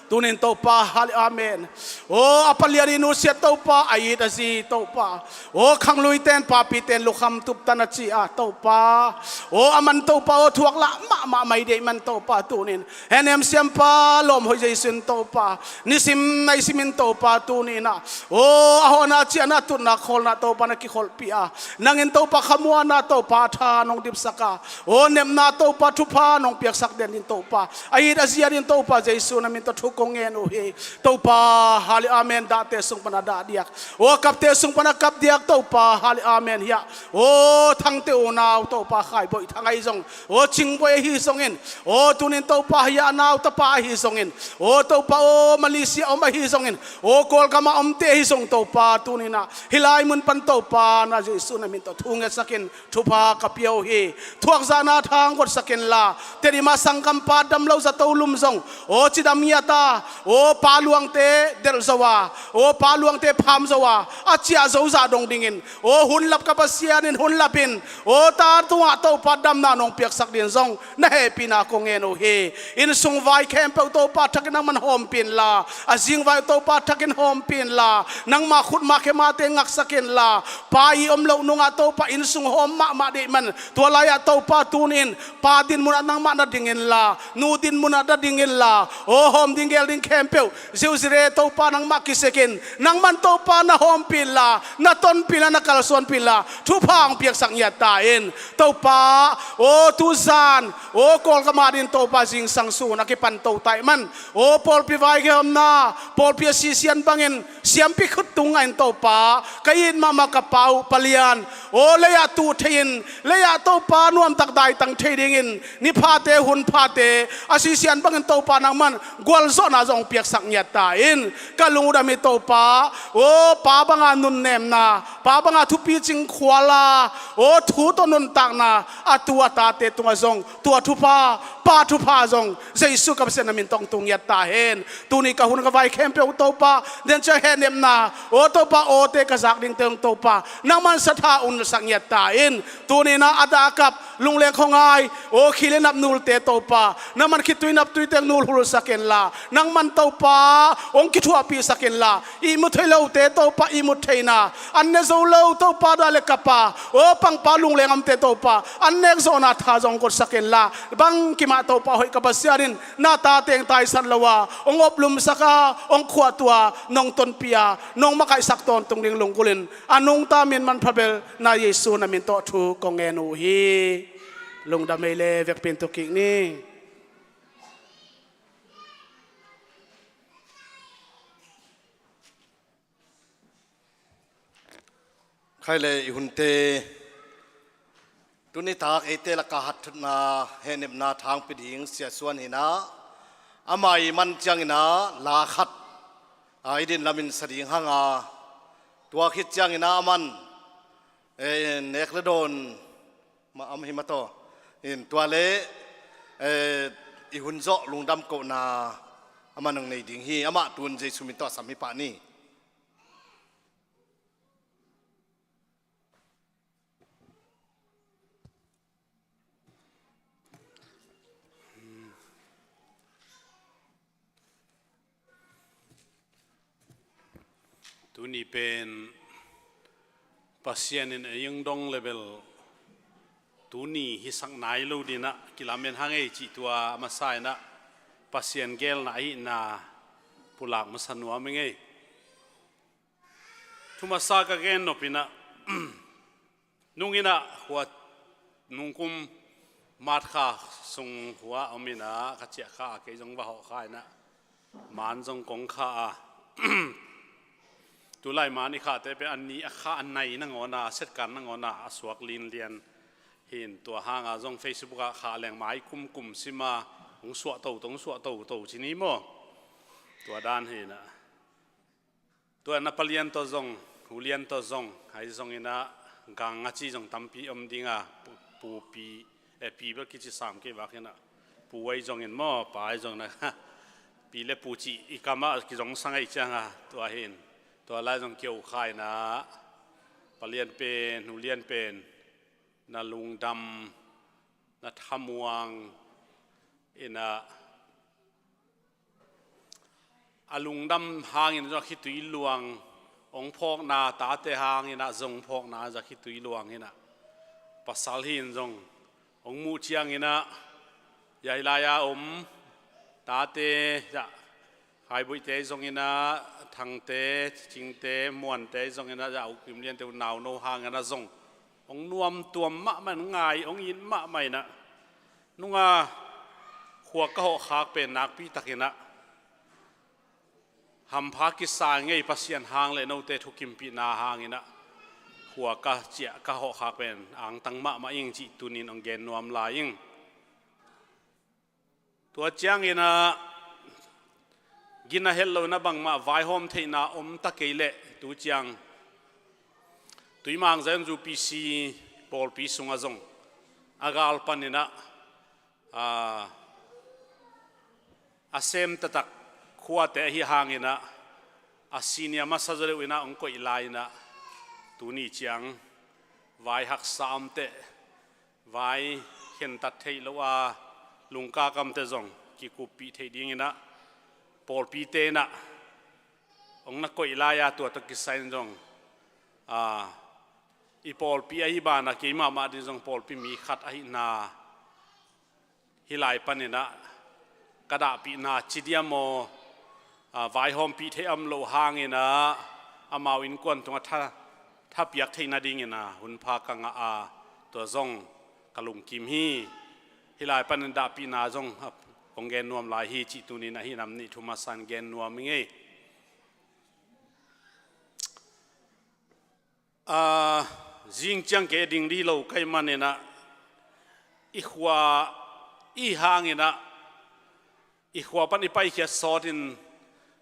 Tunin Topa, hal-, amen. Oh, a palian in nusia Topa, a it a zi Topa. Oh, khangluiten, papiten, lukham tuptan a ci-a Topa. Oh, a man Topa, oh, thuak lah mahmah mai deih man Topa, tunin. Henem siampa, lawm hoih Jesu in Topa. Nisim, naisimin Topa, tunin ah. Oh, a hawhna, ciahna, tutna, khawlna Topa, na kikholhpih a. Nangin Topa, khamuanna Topa, tha nong dipsak a. Oh, nepna Topa, thupha nong piaksak den in Topa. A it a zi adingin Topa Jesu na min tawh thu kong ngen uh hi. Topa, hali amen, dahte sung pana dah diak. Oh, kapte sung pana kap diak Topa, hali amen hiah. Oh, Thangte unau Topa Khai Boih Thang ahi zong. Oh, Cing Boih ahi zongin. Oh, tunin Topa hiah nau tapa ahi zongin. Oh, Topa, oh, Malaysia om ahi zongin. Oh, Kawlgama omte ahi zong Topa, tuninah. Hilai mun pan Topa, na Jesu na min tawh thu ngetsakin. Thupha ka pia uh hi. Thuakzahna thang gotsak inla. Tedim a sanggampa damlo zato lum zong. Aw cidam ngiat a. Aw paluangte delh zo a. Aw paluangte pham zo a. A ciah zo zah dong dingin. Aw hunlap ka Pasian in hunlap in. Aw ta tungah Topa damna nong piaksak din zong. Na hehpihna kong ngen uh hi. Innsung vai khempeuh Topa thakin nangman hawmpi inla. A zingvai Topa thakin hawmpi inla. Nangmah khutma khemate ngaksak inla. Pa i om loh nungah Topa innsung hawm mahmah deih man. Tua lai-ah Topa tunin pa din munah nangmah na ding inla, nu din munah na ding inla, aw hawm ding gel ding khempeuh ziuzire Topa nangmah kisik in, nangman Topa na hawmpi inla, na tonpi inla, na kalsuanpi inla, thupha hong piaksak ngiat ta in. Topa aw tuzan aw Kawlgam adingin Topa zingsang sun a kipan to taih man. Aw pawlpi vai gehawmna, pawlpi a sisian bangin siampi khut tung ngahin Topa, ka it mahmah ka pa uh palian. Aw lei-ah tuh thei-in, lei-ah Topa nuamtak daitang thei dingin, ni phate, hun phate, a sisian bangin Topa nangman gualzawhna zong piaksak ngiat ta in. Ka lungdam hi Topa, aw pa banga nunnemna, pa banga thupi cingkhuala, aw thu tawh nuntakna, a tu a tate tungah zong, tua thupha, pa thupha zong, Jesu ka Pasian na min tawh tung ngiat ta hen. Tuni ka hun ka vai khempeuh Topa, den ciang hehnepna, aw Topa, awte ka zak dingte hong Topa, nangman satha unsak ngiat ta in. Tuninah a dah a kap, lungleng khuangai, aw khile nap nulte Topa, nangman khitui naptuite hong nulhulsak inla, nangman Topa, hong kithuahpihsak inla, ihmu thei lote Topa, ihmu theina, an ne zo lo Topa dah le kapa, aw pangpa lungleng amte Topa, an nek zawhna tha zong gotsak inla, bangkimah Topa hoih ka Pasian in, na ta teng taisan lo a, hong oplumsak a, hong khuahtua, nong tonpi a, nong makaihsak tawntung ding lunggulhin, a nungta min manpha bel, na Jesu na min tawh thu kong ngen uh hi. Lungdam ei le vekpin tu kik ni. Khai le i hunte tuni tak eite laka hatthutna hehnepna thangpi ding siasuan hinah amah i man cianginah la khat a i din lamin sa ding hanga tua khit cianginah a man e, nek le dawn ma am hi mataw in tua le e, i hun zawh lungdam kohna amah nang nei ding hi. Amah tun Jesu min tawh a sam hi pah ni. Tuni pen Pasian in a ing dong le bel tuni hisak nai lo dinah kilamen hang ei cih tua a masa inah Pasian gelna ahihna pulak masa nuam ing ei. Thu masa ka gen nop inah nung inah khua nungkum Mat kha sung hua om inah ka ciah kha a, kei zong va hawh kha inah man zong kong kha a. Tulai man i khate pen a ni a kha a nai nangawn a, a setkan nangawn a, a suak linlian hi in, tua hanga zong Facebook ah kha leng mai kumkum sima hong suah toto, hong suah toto ci ni maw? Tua dan hi inah. Tua na palian tawh zong, ulian tawh zong, ahi zong inah gang a ci zong tampi om ding a, pu, pupi, eh, pi bel kici sam kei vak inah. Pu ahi zong in maw, pa ahi zong na, pi le pu ci i kam ah kizong sang ahi ciang a, tua hi in. Tua lai zong kio kha inah, palian pen, ulian pen, na lungdam, na thamuang inah, a lungdam hangin zong a khitui luang, hong phawkna tate hangin ah zong phawkna zong a khitui luang inah, pasal hi in zong hong muh ciang inah, ya hi lai a om tate, ya Khaibuihte zong inah, Thangte, Cingte, Muante zong inah, ya U Kim Liante, unau no hangin ah zong hong nuamtuam mahmah, ngai hong it mahmah inah. Nunga khua ka hawhkhak pen nakpi tak inah hampha kisa ngei, Pasian hang le note thukimpihna hang inah khua ka ciah ka hawhkhak pen angtang mahmah ing cih tunin hong gen nuam lai ing. Tua ciang inah gina het lo inah bangmah vaihawm theihna om ta kei leh tu ciang Tuimang Zion Zu P C pawlpi sungah zong a gal pan inah, a, a sem taktak khuate ahi hang inah, a senior masa zaw deuh inah hong koih lai inah, tuni ciang vai haksa om teh, vai khentat theih loh a lungka kamte zong kikuppih theih ding inah, pawlpite inah hong na koih lai a, tua tawh kisai in zong, a, i pawlpi ahi banah kei mahmah ding zong pawlpi mi khat ahihna, hih lai pan inah ka dahpihna ci diam aw, a, vaihawmpih theih om loh hang inah amau innkuan tungah tha, thapiak theih nading inah hunpha ka ngah a, tua zong ka lungkim hi. Hih lai pan inah dahpihna zong, a, kong gen nuam lai hi cih tunin ahi nam nih thu masa in gen nuam ing ei. A, zing ciang kei a ding dih lo ka hih man inah, i khua i hang inah, i khua pan i paikhiat sawtin,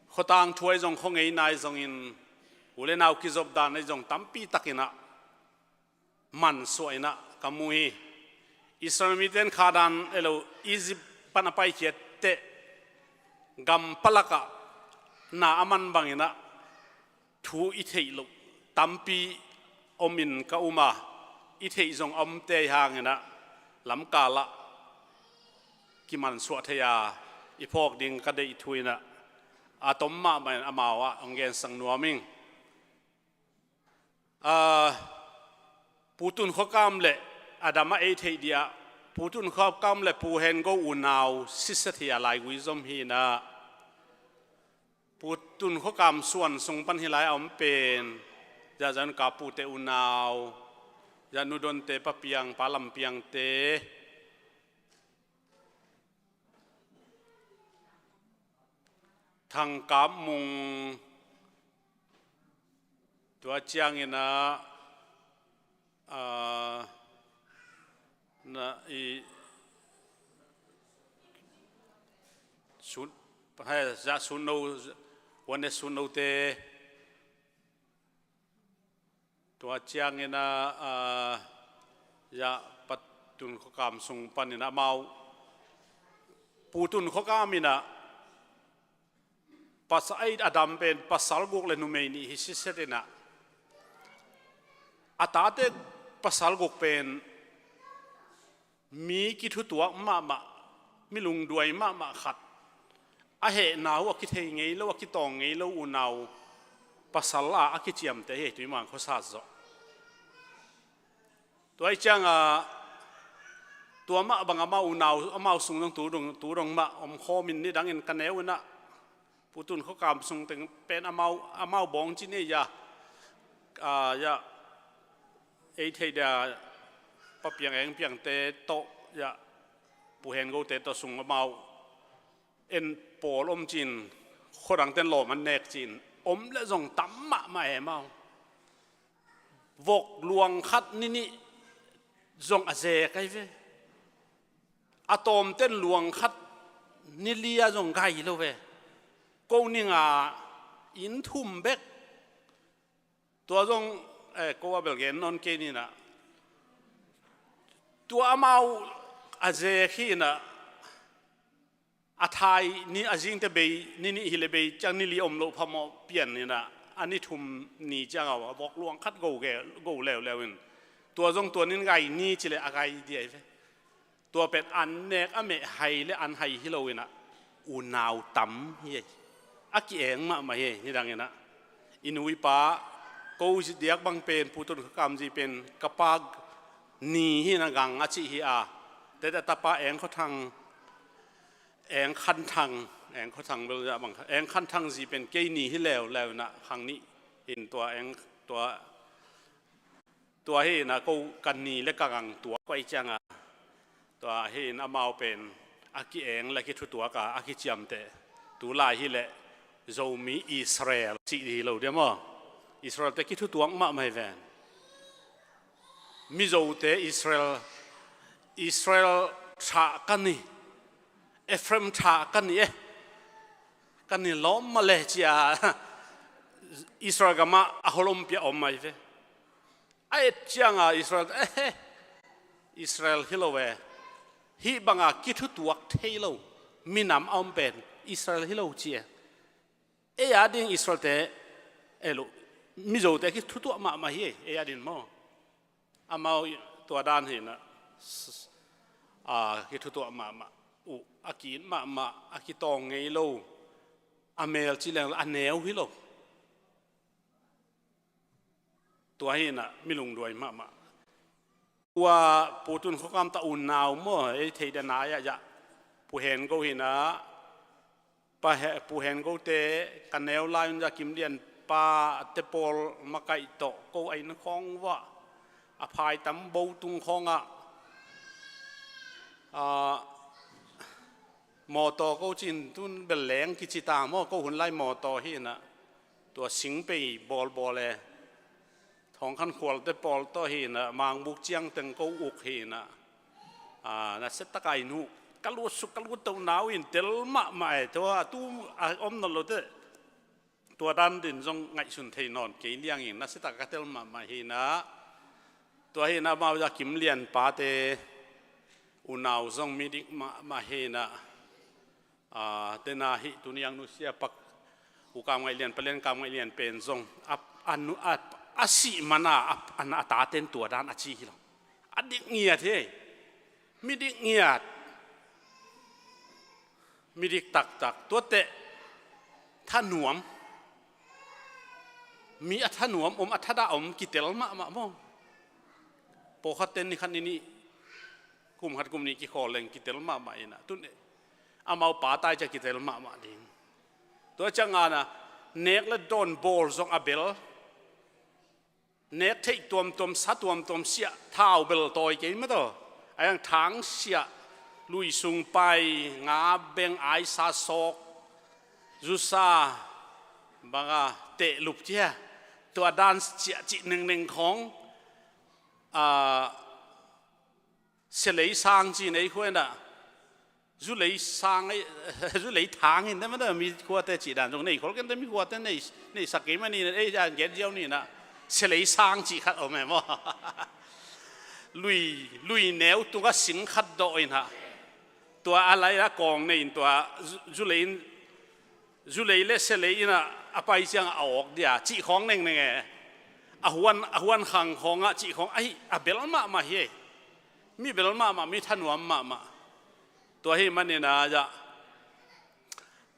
khuatang thu ahi zong, khuangei na ahi zongin, u le nau kizop dan ahi zong tampi tak inah mansuah inah ka mu hi. Israel mite in kha dan ei lo, Egypt pan a paikhiat teh, gam palak ah na a man bang inah thu i theih loh tampi om in ka um a, i theih zong a omte ahi hang inah lamkal ah kimansuah thei a, i phawk ding ka deih thu inah a tom mahmah in amau ah hong gensak nuam ing. A, Pu Tun Khua Kam le a dam a ei theih dih ah, Pu Tun Khua Kam le Pu Hen Go unau sisia thei a laigui zom hi inah, Pu Tun Khua Kam suan sung pan hih lai a om pen, Zia Zan Ka Pute unau, Zia Nu Donte Pa Piang, Pa Lam Piangte, Thang Kap Mung, tua ciang inah, a, na i sun, hai, Zia Sun No, Wan Ne Sun No te, tua ciang inah, a, Zia Pa Tun Khua Kam sung pan inah amau, Pu Tun Khua Kam inah pasal, a dam pen pasal guk le numei nih hi siset inah, a tate pasal guk pen mi kithutuak mahmah, mi lungduai mahmah khat, a hehna uh a kithei ngei lo, a kitawng ngei lo unau pasal a, a kiciamteh hi, Tuimang khuasat zawh. Tua ahih ciangah tua mah bang amau unau, amau sung dong tu dong, tu dong mah om khawm in, nidangin ka neu inah Pu Tun Khua Kam sung teng pen amau, amau bawng ci ni a, a, ya, ei theih dia Pa Piang Eng Piangte tawh, ya, Pu Hen Go te tawh sung amau en pawl om cin, khuadang ten lawm an nek cin, om le zong tam mahmah e amau. Vok luang khat ni nih zong a zek ai ve. A tawm ten luang khat ni li a zong gai lo ve. Ko ni nga inn thum bek. Tua zong, eh, ko a bel gen nawn kei ni na. Tua amau a zek hi na, a thai ni a zingte bei, ni nih hi le bei ciang ni li om loh phamawh pian ni na, a ni thum ni ciang a vok luang khat go ge, go leuleu in. Tua zong tua nin gai ni ci le a gai di ai ve. Tua pen an nek a meh hai le an hai hi lo in a, unau tam hi ei. A ki-eng mahmah hi ei, nidang in a. I nu i pa, ko zi diak bang pen, Pu Tun Kha Kam zi pen, ka pa ni hi na gang a cih hi a. Tete tapa Eng Khaw Thang, Eng Khan Thang, Eng Khaw Thang bel za bang, Eng Khan Thang zi pen kei ni hi leuleu in a, khang nih in tua Eng, tua Tua hi na ko ka ni le ka gang tuak paih ciang a. Tua hi na amau pen a ki-eng le kithutuak a, a kiciamteh. Tu lai hi le Zomi Israel cih hi lo dia maw. Israel te kithutuak mahmah hi ven. Mizo te Israel, Israel thah ka ni. Ephraim thah ka ni e. Ka ni lawm mah le cia Israel gamah a holom pia om mai ve. A et cianga Israel, eh, Israel hi lo e. Hih banga kithutuak thei lo minam a om pen Israel hi lo ci e. Ei a ding Israel te, ei lo, Mizo te kithutuak mahmah hi e, ei a ding maw. Amau tua dan hi na, a, kithutuak mahmah uh, a ki-it mahmah, a kitawng ngei lo, a mel ci leng a neu hi lo. Tua hi na mi lungduai mahmah. Tua Pu Tun Khaw Kam ta unau maw, ei thei dan a ya ya. Pu Hen Go hi na, pa he, Pu Hen Go te, ka neu lai un Za Kim Lian pa te pawl makaih tawh, ko a inn khawng vah, a phai tam bo tung khawng ah, a, mawtaw ko cin tun bel leng kici ta maw, ko hun lai mawtaw hi na. Tua singpei bawlbawl e. Thawngkhan khualte pawl tawh hi na, mangbuk ciang teng ko uk hi na. A, na se taka in uh. Ka luatsuk, ka luattoh nau in tel mahmah e. Tua, a tu, a om nawn lo te. Tua dan din zong ngaihsun thei nawn kei liangin na se taka ka tel mahmah hi na. Tua hi na amau Za Kim Lian pa te. Unau zong midik mahmah hi na. A, tena hih tuni ang nusia pak U Kam Ngaih Lian, Pa Lian Kam Ngaih Lian pen zong a, a, nu, a, a sih mana a, a, a taten tua dan a ci hi lo. A dik ngiat hi. Mi dik ngiat. Mi dik taktak. Tuate thanuam. Mi a thanuam om, a thadah om kitel mahmah maw. Pawlkhat ten ni khat ni nih, kum khat kum nih kikhawl leng kitel mahmah in a. Tun amau pa tai cia kitel mahmah ding. Tua ciang a na nek le dawn bawl zong a bel. Nek theih tuamtuam, sa tuamtuam siah, thau bel tawi kei mah tawh. A yang thang siah, lui sung pai, nga beng, aisa sawk, zusa, banga, teh lup cia. Tua dan siah cih nengneng khawng, a, Selei sang ci nei khua in a. Zulei sang ei, zulei thang in, te mah te mi khuate ci dan zong nei khol ken te mi khuate nei, nei sak kei mah ni, ei jan gen ziau ni na. Selei sang ci khat om e maw. Lui, lui neu tunga sing khat dawh in ha. Tua a lai a kawng nei in tua zu-, zulei in Zulei le selei in a, a pai ciang a awk dia, cih khawng nengneng e. A huan, a huan khang khawng a cih khawng, ahi, a bel mahmah hi e. Mi bel mahmah, mi thanuam mahmah. Tua hi manin a, ya.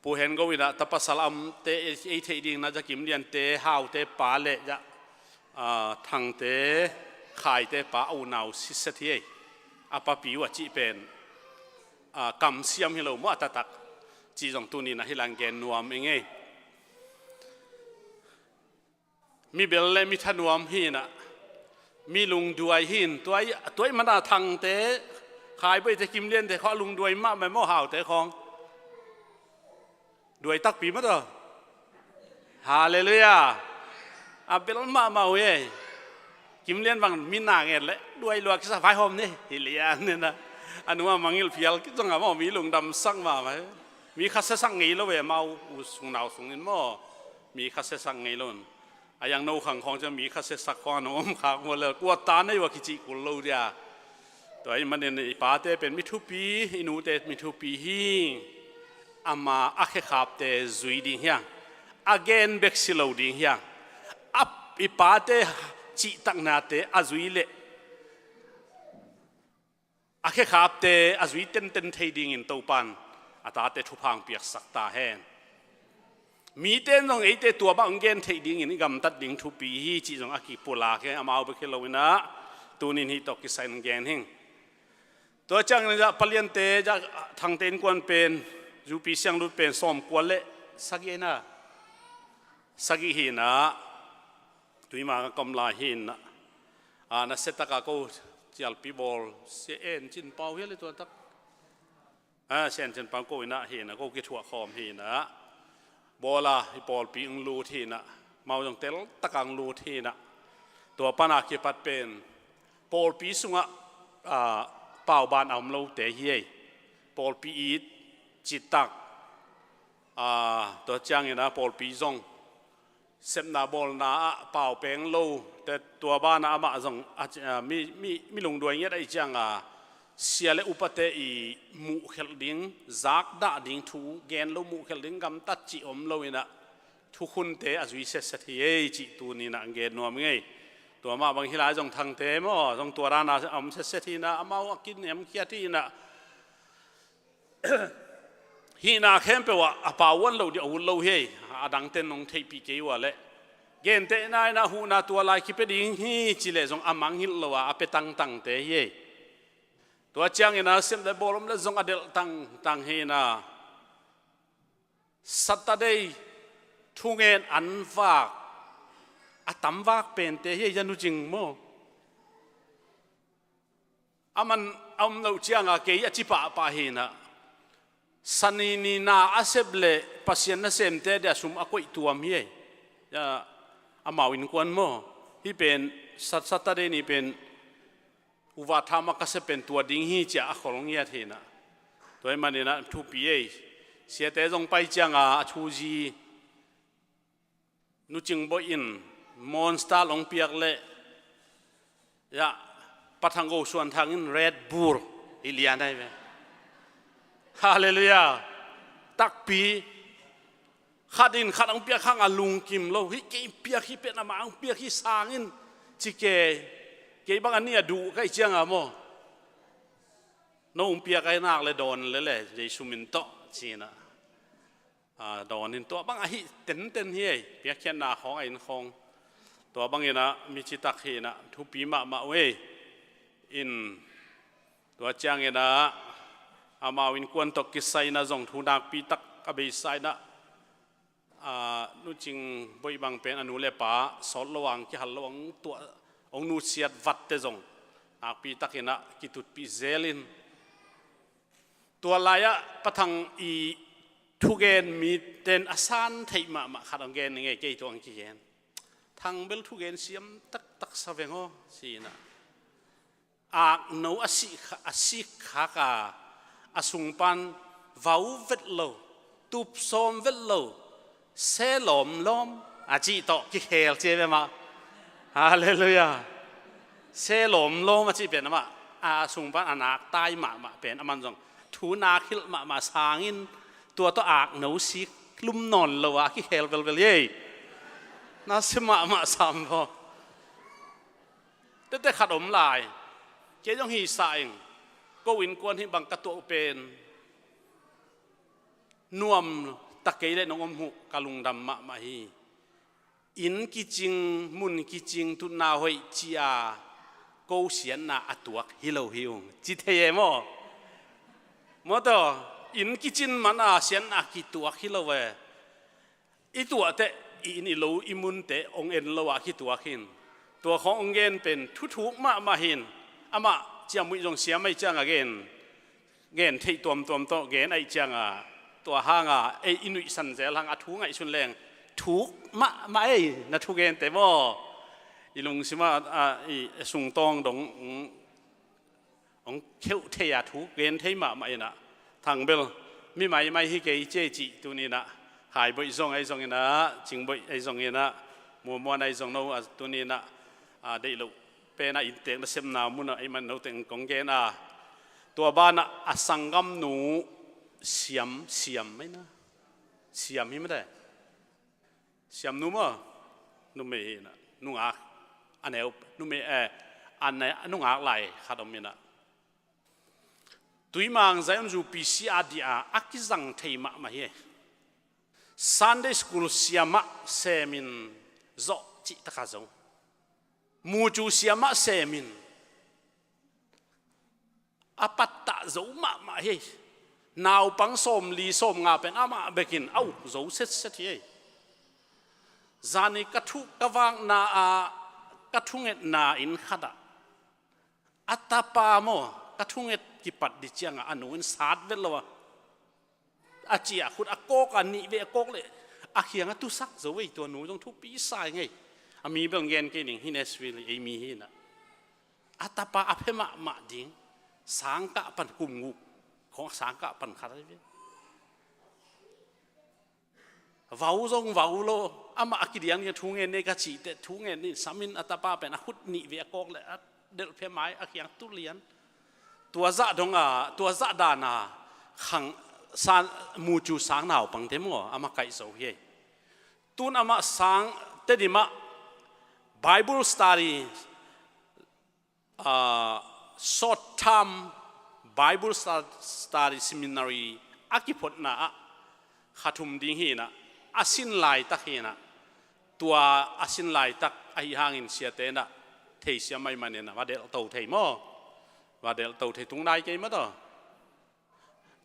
Pu Hen Go in a, ta pasal am te, ei, ei theih ding na, ya Kim Lian te, Hau te, pa le, ya. A, Thang te, Khai te, pa, a unau siset hi e. A papi uh a cih pen. A, kamsiam hi lo maw a taktak. Cih zong tuni na hi lang gen nuam ing ei. Mi bel le mi thanuam hi na. Mi lungduai hi in tuai, tuai mana Thangte. Khaiboite, Kimliante khawng a lungduai mahmah maw, Haute khawng. Duai takpi maw taw. Halleluiah. A bel mahmah uh ei. Kimlian bang mi na ngen leh duai lua kisa, vaihawm ni hi lian ni na. A nu a mangngilh phial kizong a maw, mi lungdamsak mahmah hi. Mi khasia sak ngei lo ve, amau u sung nau sungin maw. Mi khasia sak ngei lo. A yang no khang khawng ciang mi khasia sak khawng a nong om khak maw le, kua ta nei ua kicih kul lo dia. Tua ahih manin i pate pen mi thupi, i nute mi thupi hi. Ama a khekhapte zui ding hiang, a gen bek si lo ding hiang, a, i pate cihtaknate a zui leh a khekhapte a zui tenten thei dingin Topan a tate thupha hong piaksak ta hen. Mite in zong eite tua bang hong gen theih dingin i gamtat ding thupi hi cih zong a kipulak hi. Amau bek hi lo in ah, tunin hih tawh kisai in gen hing. Tua ciangin ah Paliante, ah Thangte innkuan pen, zupi sianglut pen sawmkua le sagih in ah, sagih hi in ah, Tuimang a ka om lai hi in ah, a, nasia tak a ko cialpi bawl, Sia En Cin Pau hi a le tua tak. A, Sia En Cin Pau ko in ah hi in ah, ko kithuah khawm hi in ah, bawl a, i pawlpi hong lut hi in ah, amau zong tel tak a hong lut hi in ah. Tua pan a kipat pen pawlpi sungah, a, pauban a om lote hi ei. Pawlpi it, citak, a, tua ciangin ah pawlpi zong sepna bawlna ah pau peng lo te, tua banah amah zong a, a, mi, mi, mi lungduai ngiat ahih ciang a, sia le upate i muhkhelh ding, zakdah ding, thu gen lo muhkhelh ding gamtat cih om lo in ah, thukhunte a zui setset hi ei cih tuni in ah gen nuam ing ei. Tua mah bang hi lai zong Thangte maw, zong tua dan a om setset hi in ah, amau a kiniamkhiat hi in ah, hihna khempeuh ah a pau uan lo ding a ut lo hi ei. A dangte nong theihpih kei uh a leh, gentehna in ah huhna tua lai kipia ding hi ci leh zong a mangngilh lo a, a pia tangtangte hi ei. Tua ciangin ah sep le bawl om le zong a delh tangtang hi in ah, Saturday thungen an vak, a tam vak pente hi ei, a nu cing maw. A man a om loh ciang a kei a ci pahpah hi in ah, Sani ni na a sep leh Pasian nasemte dia sum a koih tuam hi ei. A, amau innkuan maw. Hih pen Sat-, Saturday ni pen uva tha mah ka sia pen tua ding hi ci a a khol ngiat hi in ah. Tua ahih manin ah thupi ei. Siate zong pai ciang a, a thuzi Nu Cing Bawi in Monster hong piak leh, ya, Pa Thang Go Suan Thang in Red Bull hi lian ahi ve. Halleluiah. Takpi. Khat in khat hong piak hang a lungkim lo. Hih kei piak hi pen, amah hong piak hi sang in ci kei. Kei bang a nih a duh ka hih ciang a maw, no hong piak ahi nak leh dawn lel e, Jesu min tawh ci in ah. A, dawn in, tua bang ahi tenten hi ei, piakkhiatna khawng a inn khawng. Tua bangin ah mi citak hi in ah, thupi mahmah uh ei. In, tua ciangin ah amau innkuan tawh kisai in ah zong thu nakpi tak a beisa in ah, a, Nu Cing Bawi bang pen a nu le pa sawt lo ang, kihal lo ang, tua hong nusiat vatte zong nakpi takin ah kitutpih zel in, tua lai-ah Pa Thang i thugen miten a san theih mahmah khat hong gen ning ei, kei tawh hong kigen. Thang bel thugen siam taktak sa veng aw, ci in ah. Akno a sik kha-, a sik khak a, a sung pan vau vet lo, tup sawm vet lo, se lawmlawm a cih tawh kikhel ci ve mah. Halleluiah. Se lawmlawm a cih pen amah, a sung pan a nak tai mahmah pen, aman zong thu nak hilh mahmah sangin, tua tawh akno sik lum nawn lo a kikhel velvel hi ei. Na sia mahmah sam vaw. Tete khat om lai. Kei zong hi sa ing. Ko innkuan hih bang ka tuah uh pen nuam ta kei leh nong om uh ka lungdam mahmah hi. Inn kicing, mun kicing, tutna hoih ci a, ko siatna a tuak hi lo hi ung, ci thei e maw? Maw taw, inn kicin man a siatna kituak hi lo e. I tuahteh i inn i lo i munte hong en lo a kituak hi in. Tua khawng hong gen pen thuthuk mahmah hi in. Amah ciamnuih zong siam ahih cianga gen, gen theih tuamtuam tawh gen ahih cianga, tua hanga ei i nuihsan zel hang a thu ngaihsun leng thuk mahmah ei, na thugente maw. I lungsimah a, i sungtawng dong, mm, hong kheuh thei a thu gen thei mahmah inah, Thang bel mi maimai hi kei ci ei cih tuni inah, Haiboih zong ahi zong inah, Cingboih ahi zong inah, Muamuan ahi zong no a tuni inah, a, deih loh pen a inntek nasepna munah ei man note kong gen a, tua banah a sanggamnu siam, siam mai na, siam hi mate. Siamnu maw? Numei hi inah, nungak, a neu, numei, eh, a ne-, nungak lai khat om inah, Tuimang Zion zu P C a dia a kizang thei mahmah hi. Sunday school siamah semin zawh cih taka zo. Mucu siamah semin a pattah zo mahmah hi. Naupang sawmli sawmnga pen amah bekin a uk zo setset hi. Zani ka thu, ka vakna ah, ka thungetna inn khatah a tapa maw, ka thunget kipat dih ciangah a nu in sat vet lo a, a ciah khut a kawk a, nih veh a kawk leh a khiang a tusak zo ei, tua nu zong thupi sa ing ei. A mi bel gen kei ning hi, Nashville ei mi hi inah. A tapa a phe mahmah ding, sangkah pan kum guk khong, sangkah pan khat ahi ve. Vau zong vau lo, amah a kidiang ding a thungen nei ka cih teh thungen ni, samin a tapa pen a khut nih veh a kawk leh a delh phe mai, a khiang tu lian. Tua zah dong a, tua zah dan a khang, san, mucu sang naupangte maw, amah kaih zo hi ei. Tun amah sang, Tedim ah Bible study, ah, short term Bible stu-, study seminary a kiphotna ah kha thum ding hi inah, a sin laitak hi inah, tua a sin laitak ahi hangin siate inah theisiam ahih manin a va delhto thei maw? Va delhto thei tung nai kei maw taw?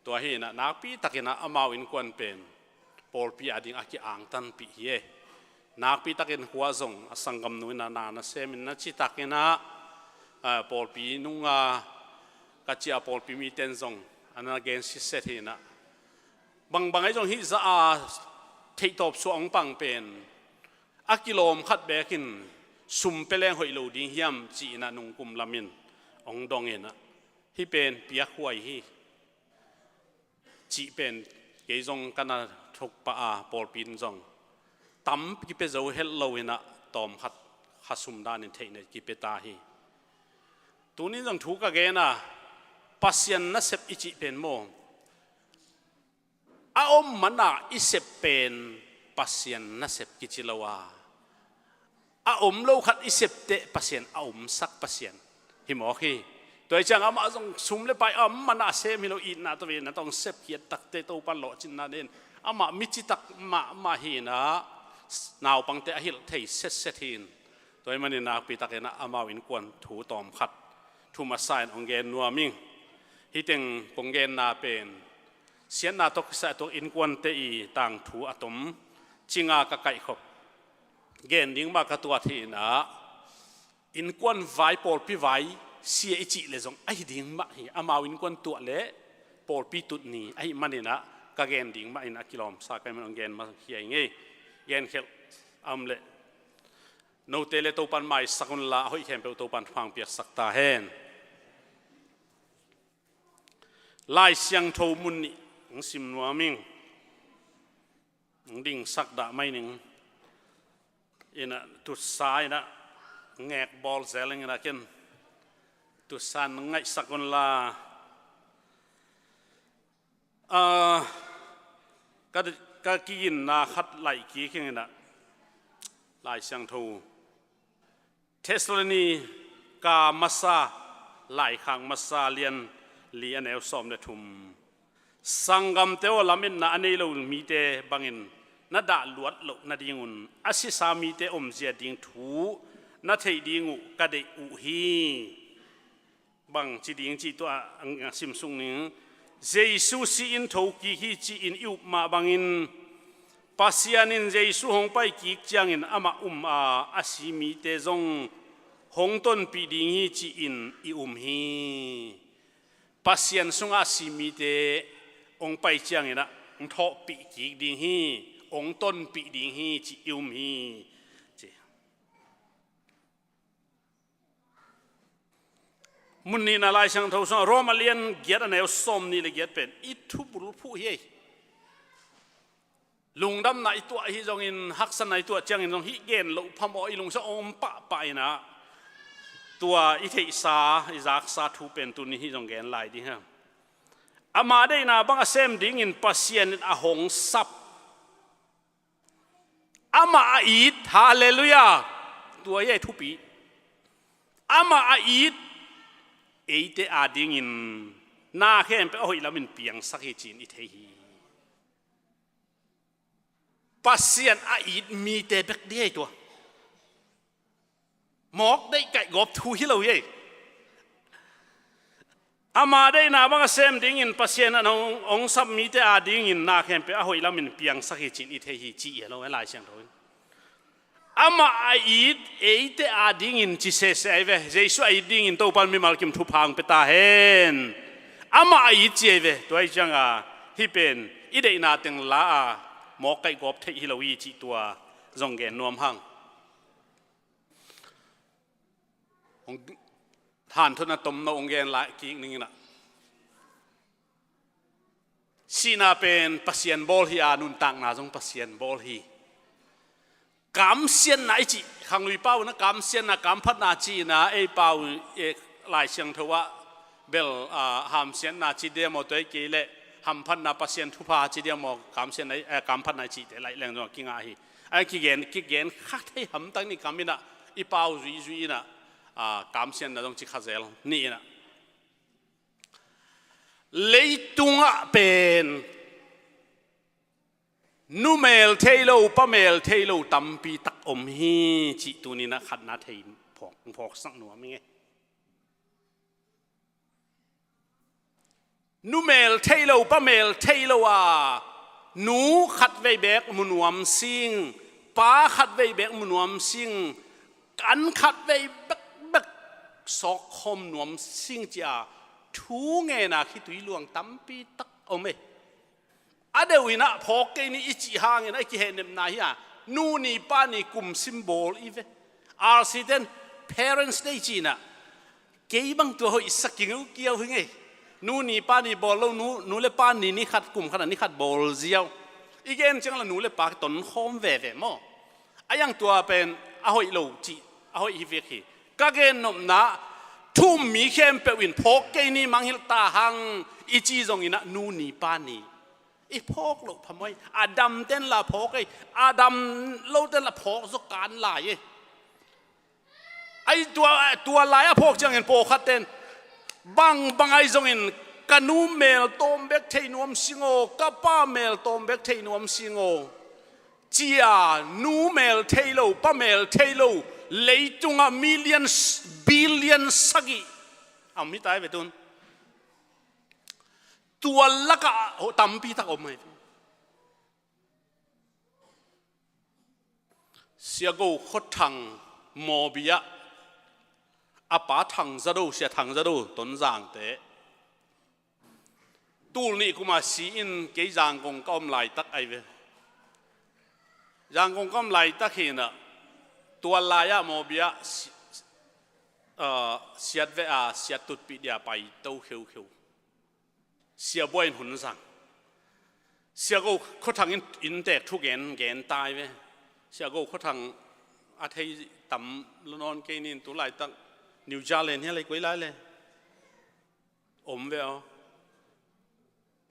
Tua hi inah, nakpi takin a amau innkuan pen pawlpi a ding a ki-angtanpih hi e. Nakpi takin khua zong a sanggamnu inah na na semin na citakin a, a, pawlpi nunga ka cia pawlpi miten zong a na gen sitset hi inah, bangbang ahi zong hih zah a theihtawp suah hong pang pen a kilawm khat bekin sum pia leng hoih lo ding hiam ci inah nungkum lamin hong dong inah, hih pen piakhuai hi cih pen kei zong ka na thuk pah a, pawlpi in zong tam kipia zo het lo inah tawmkhat kha sum danin theih nei kipia ta hi. Tunin zong thu ka gen a, Pasian nasep i cih pen maw, a om mana i sep pen Pasian nasep kici lo a, a om lo khat i sep teh Pasian a omsak Pasian hi mawk hi. Tua hi ciang amah zong sum le pai a om mana a sem hi lo, itna tawh ve na tawh hong sep khiat takteh Topan lawhcinna den, amah mi citak mahmah hi inah, naupangte a hilh thei setset hi in. Tua hi manin nakpi takin a amau innkuan thu tawmkhat thu masa in hong gen nuam ing. Hih teng kong genna pen siatna tawh kisai a tuak innkuante i tangthu a tom cinga ka kaihkhop gen ding mah ka tuat hi inah, innkuan vai, pawlpi vai sia i cih leh zong ahi ding mah hi. Amau innkuan tuah leh pawlpi tut ni ahih manin a ka gen ding mah in a kilawmsa ka hih manin hong gen mah hi a ing ei. Genkhelh a om leh note le Topan maisak unla, a hoih khempeuh Topan thupha hong piaksak ta hen. Lai Siangtho mun nih hong sim nuam ing. Hong dingsak dah mai ning. Inah tutsa inah ngek bawl zel ing inah ken tutsa in ngaihsak unla. Ah, ka, ka kiginna khat laih kik ing inah, Lai Siangtho Thessalonika masa, laikhak masa lian li a neu sawm le thum. Sanggamte aw, lametna a nei lo mite bangin na dah luat loh nadingun a sisa mite omzia ding thu na theih ding uh ka deih uh hi. Bang ci ding cih tua a simsuk ning. Jesu si-in thokik hi ci-in i up mah bangin, Pasian in Jesu hong paikik ciangin amah um a, a si mite zong hong tonpih ding hi ci-in i um hi. Pasian sungah a si mite hong pai ciangin ah hong thawhpih kik ding hi, hong tonpih ding hi ci i um hi, ci. Mun nihna Lai Siangtho sungah Rom a lian giat a neu sawm nih le giat pen i thubulphuh hi. Lungdamna i tuah hi zongin, haksatna i tuah ciangin zong hih gen loh phamawh i lungsim om pahpah in ah, tua i theihsa, i zaksa thu pen tuni hih zong gen lai ding hi. Ama deihna bang a sem dingin Pasian in a hong sap. Amah a it, halleluiah. Tua hi a thupi. Amah a it, eite adingin na khempeuh a hoih lamin piangsak hi ci-in i thei hi. Pasian a it mite bek ding hi tua. Mawk deih kaihgawp thu hi lo hi. Ama deihna bang a sem dingin Pasian in hong, hong sap mite adingin na khempeuh a hoih lamin piangsak hi ci-in i thei hi ci hi lo, Lai Siangtho in. Amah a it eite adingin ci sese ahi ve. Jesu a it dingin Topa'n mimal kim thupha hong pia ta hen. Amah a it ci ahi ve. Tua hi cianga hih pen i deihna teng la a mawk kaihgawp theih hi lo hi cih tua zong gen nuam hang. Hong hanthotna tomno hong gen lai kik ning in ah. Sihna pen Pasian bawl hi a, nuntakna zong Pasian bawl hi. Kamsiatna i cih, khanglui pau in ah kamsiatna, kamphatna ci in ah, ei pau, eh, Lai Siangtho ah bel, ah, hamsiatna ci diam aw, tua hi kei leh hamphatna, Pasian thupha ci diam aw, kamsiatna, eh, kamphatna i cihte laih leng zong a kingah hi. A kigen, kigen kha thei hamtang ni kam in ah, i pau zuizui in ah, ah, kamsiatna zong ci kha zel ni in ah. Leitungah pen numel thei lo, pamel thei lo tampi tak om hi cih tuni in ah khatna thei phawk, phawksak nuam ing e. Numel thei lo, pamel thei lo a, nu khatvei beek mu nuam sing, pa khatvei beek mu nuam sing, kan khatvei bekbek sawkkhawm nuam sing ci a thu ngen a khitui luang tampi tak om e. A deuh in ah phawk kei ni i cih hangin a i kihehnepna hi a, nu ni pa ni kum sim bawl i ve. R C ten Parents Day ci in ah, kei bang tua hoihsak kiu kiau hi ngei. Nu ni pa ni bawl lo, nu, nu le pa ni, ni khat kum khat a ni khat bawl ziau. I gen ciang la nu le pa tonkhawm veve maw. A iang tua pen a hoih lo cih, a hoih hi vek hi. Ka gennopna, thu um mi khempeuh in phawk kei ni, mangngilh ta hang i ci zongin ah nu ni pa ni i phawk loh phamawh hi. A dam ten la phawk ei, a dam lo ten la phawk zaw kan lai ei. Ai tua, tua lai a phawk ciangin pawlkhat ten bang, bang ahi zongin ka nu mel tawm bek thei nuam sing aw, ka pa mel tawm bek thei nuam sing aw ci a, nu mel thei lo, pa mel thei lo, leitungah million, billion sagih a om hi ta hi ve tun. Tua lakah tampi tak om hi. Sia Go Khua Thang, Mawbi ah a pa Thang Za Do, Sia Thang Za Do, Tonzangte. Tul nih kum a si in kei Zangkong ka om laitak ahi ve. Zangkong ka om laitak hi in ah, tua lai-ah Mawbi ah si-, ah, siatveh a siat tutpih dia pai to kheukheu. Sia Buai in hun zang. Sia Go Khua Thang in inntek thu gen, gen ta hi ve. Sia Go Khua Thang a thei tam lo nawn kei ni in, tu laitak New Zealand hi a lei koi lai le. Om ve aw.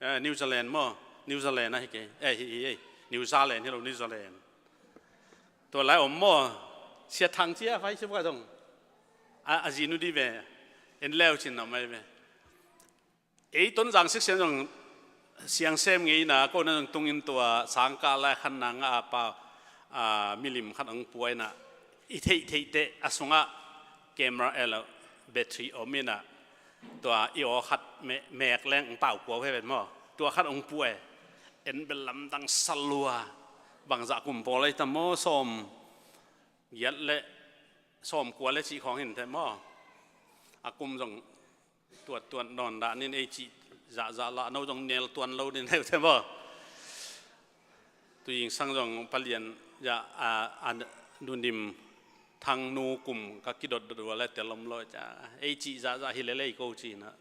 Eh, New Zealand maw. New Zealand ahi kei. Eh, hi, hi, hi. New Zealand hi lo, New Zealand. Tua lai om maw. Sia Thang cia fai sia buai zong. A, a zinu di ve. En leu cin na mai ve. Ei Tonzang siksian zong siang sem ngei na, ko na zong tungin tua sangkah lai khan na nga a pa, a, milim khat ang puai na, i theih theih teh a sungah camera el battery om in ah, tua i aw khat me-, mek leng ang pau kua he ven maw, tua khat ang puai, en bel lamdang salua, bangzah kum pawl ei tam maw, sawm giat le sawmkua le cih khawng hi inteh maw? A kum zong tuattuat nawn dah ning, ei cih zahzah lah no zong nel tuan lo ding hi inteh maw? Tuing sang zong palian, ya, a, a, Nunim Thangnu kum ka kidotdot uh a le tel om lo, ca, ei cih zahzah hi lel ei ko ci-in ah,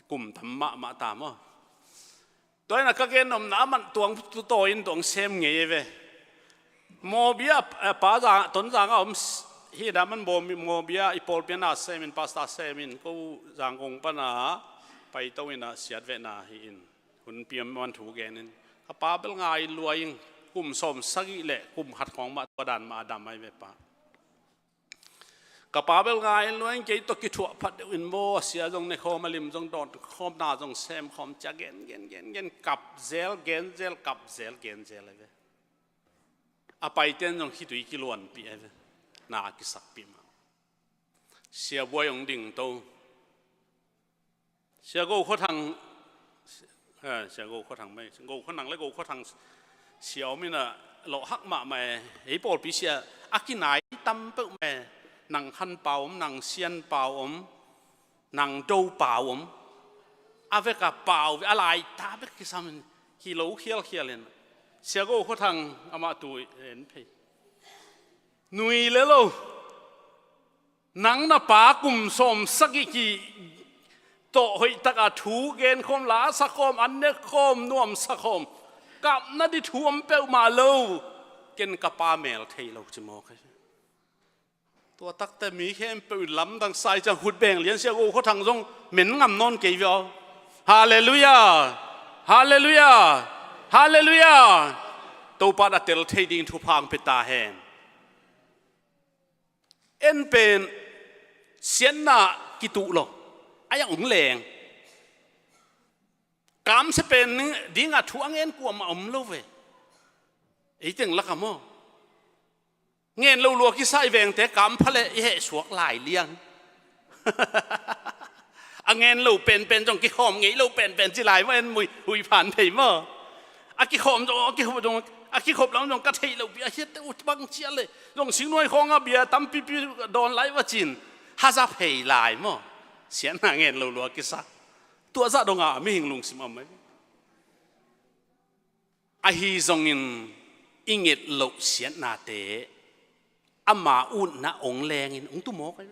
kum tam mahmah ta maw? Tua in ah ka gen nopna a man tuang tu tawi in tuang sem ngei ve. Mawbia, eh, pa Zang, Tonzang a om s-, hi dah man Mawbia i pawlpi a na sem in, pastor sem in, ko Zangkong pan a paito in ah siatvehna hi in, hun piam man thu gen in. Ka pa bel ngai lua ing, kum sawmsagih le kum khat khawng mah tua dan mah a dam ahi ve pa. Ka pa bel ngai lua ing, kei tawh kithuah phat deuh in maw, a sia zong ne khawm, a lim zong dawn khawm, na zong sem khawm, ci-a gen, gen, gen, gen, kap zel, gen zel, kap zel, gen zel ahi ve. A paite'n zong khitui kiluanpih ahi ve. Na kisakpih mah. Sia buai hong ding to. Sia Go Khua Thang, eh, Sia Go Khua Thang mei, Go Khua Nang le Go Khua Thang sia om in ah lawhhak mahmah e. Ei pawlpi sia a kinai tam peuhmah e. Nang Khan Pau om, nang Sian Pau om, nang Do Pau om. A vek a pau ve, a lai ta bek kisam in, kilo khialkhial in. Sia Go Khua Thang amah tu en phei. Nui le lo. Nang na pa kum sawmsagih ki tawh hoih tak a thu gen khawm, la sa khawm, an ne khawm, nuamsa khawm, kapna ding thu om peuhmah lo. Ken ka pa mel thei lo ci mawk hi. Tua takte mi khempeuh in lamdang sa hi ciang, khut beng lian, Sia Go Khua Thang zong men ngam nawn kei ve aw. Halleluiah. Halleluiah. Halleluiah. Topa in a tel thei ding thupha hong pia ta hen. En pen siatna kituh lo, a iang ong leng. Kamsia pen ding a thu a ngen kuamah om lo ve. Ei teng lak ah maw? Ngen lo lua kisa i vengte kam pha leh i heh suak lai liang. A ngen lo penpen zong kikhawm, ngei lo penpen ci lai maw, en mui, hui phan thei maw? A kikhawm zong, a kikhop zong, a kikhop lam zong ka theih loh pi a hiatte uh bang ciah le. Zong singnuai khawng a bia tampipi dawn lai va cin. Haza phei lai maw? Siatna ngen lo lua kisa. Tua zah dong a mihing lungsim a om mai. Ahi zongin i nget loh siatnate ama utna ong lengin ong tu mawk ahi.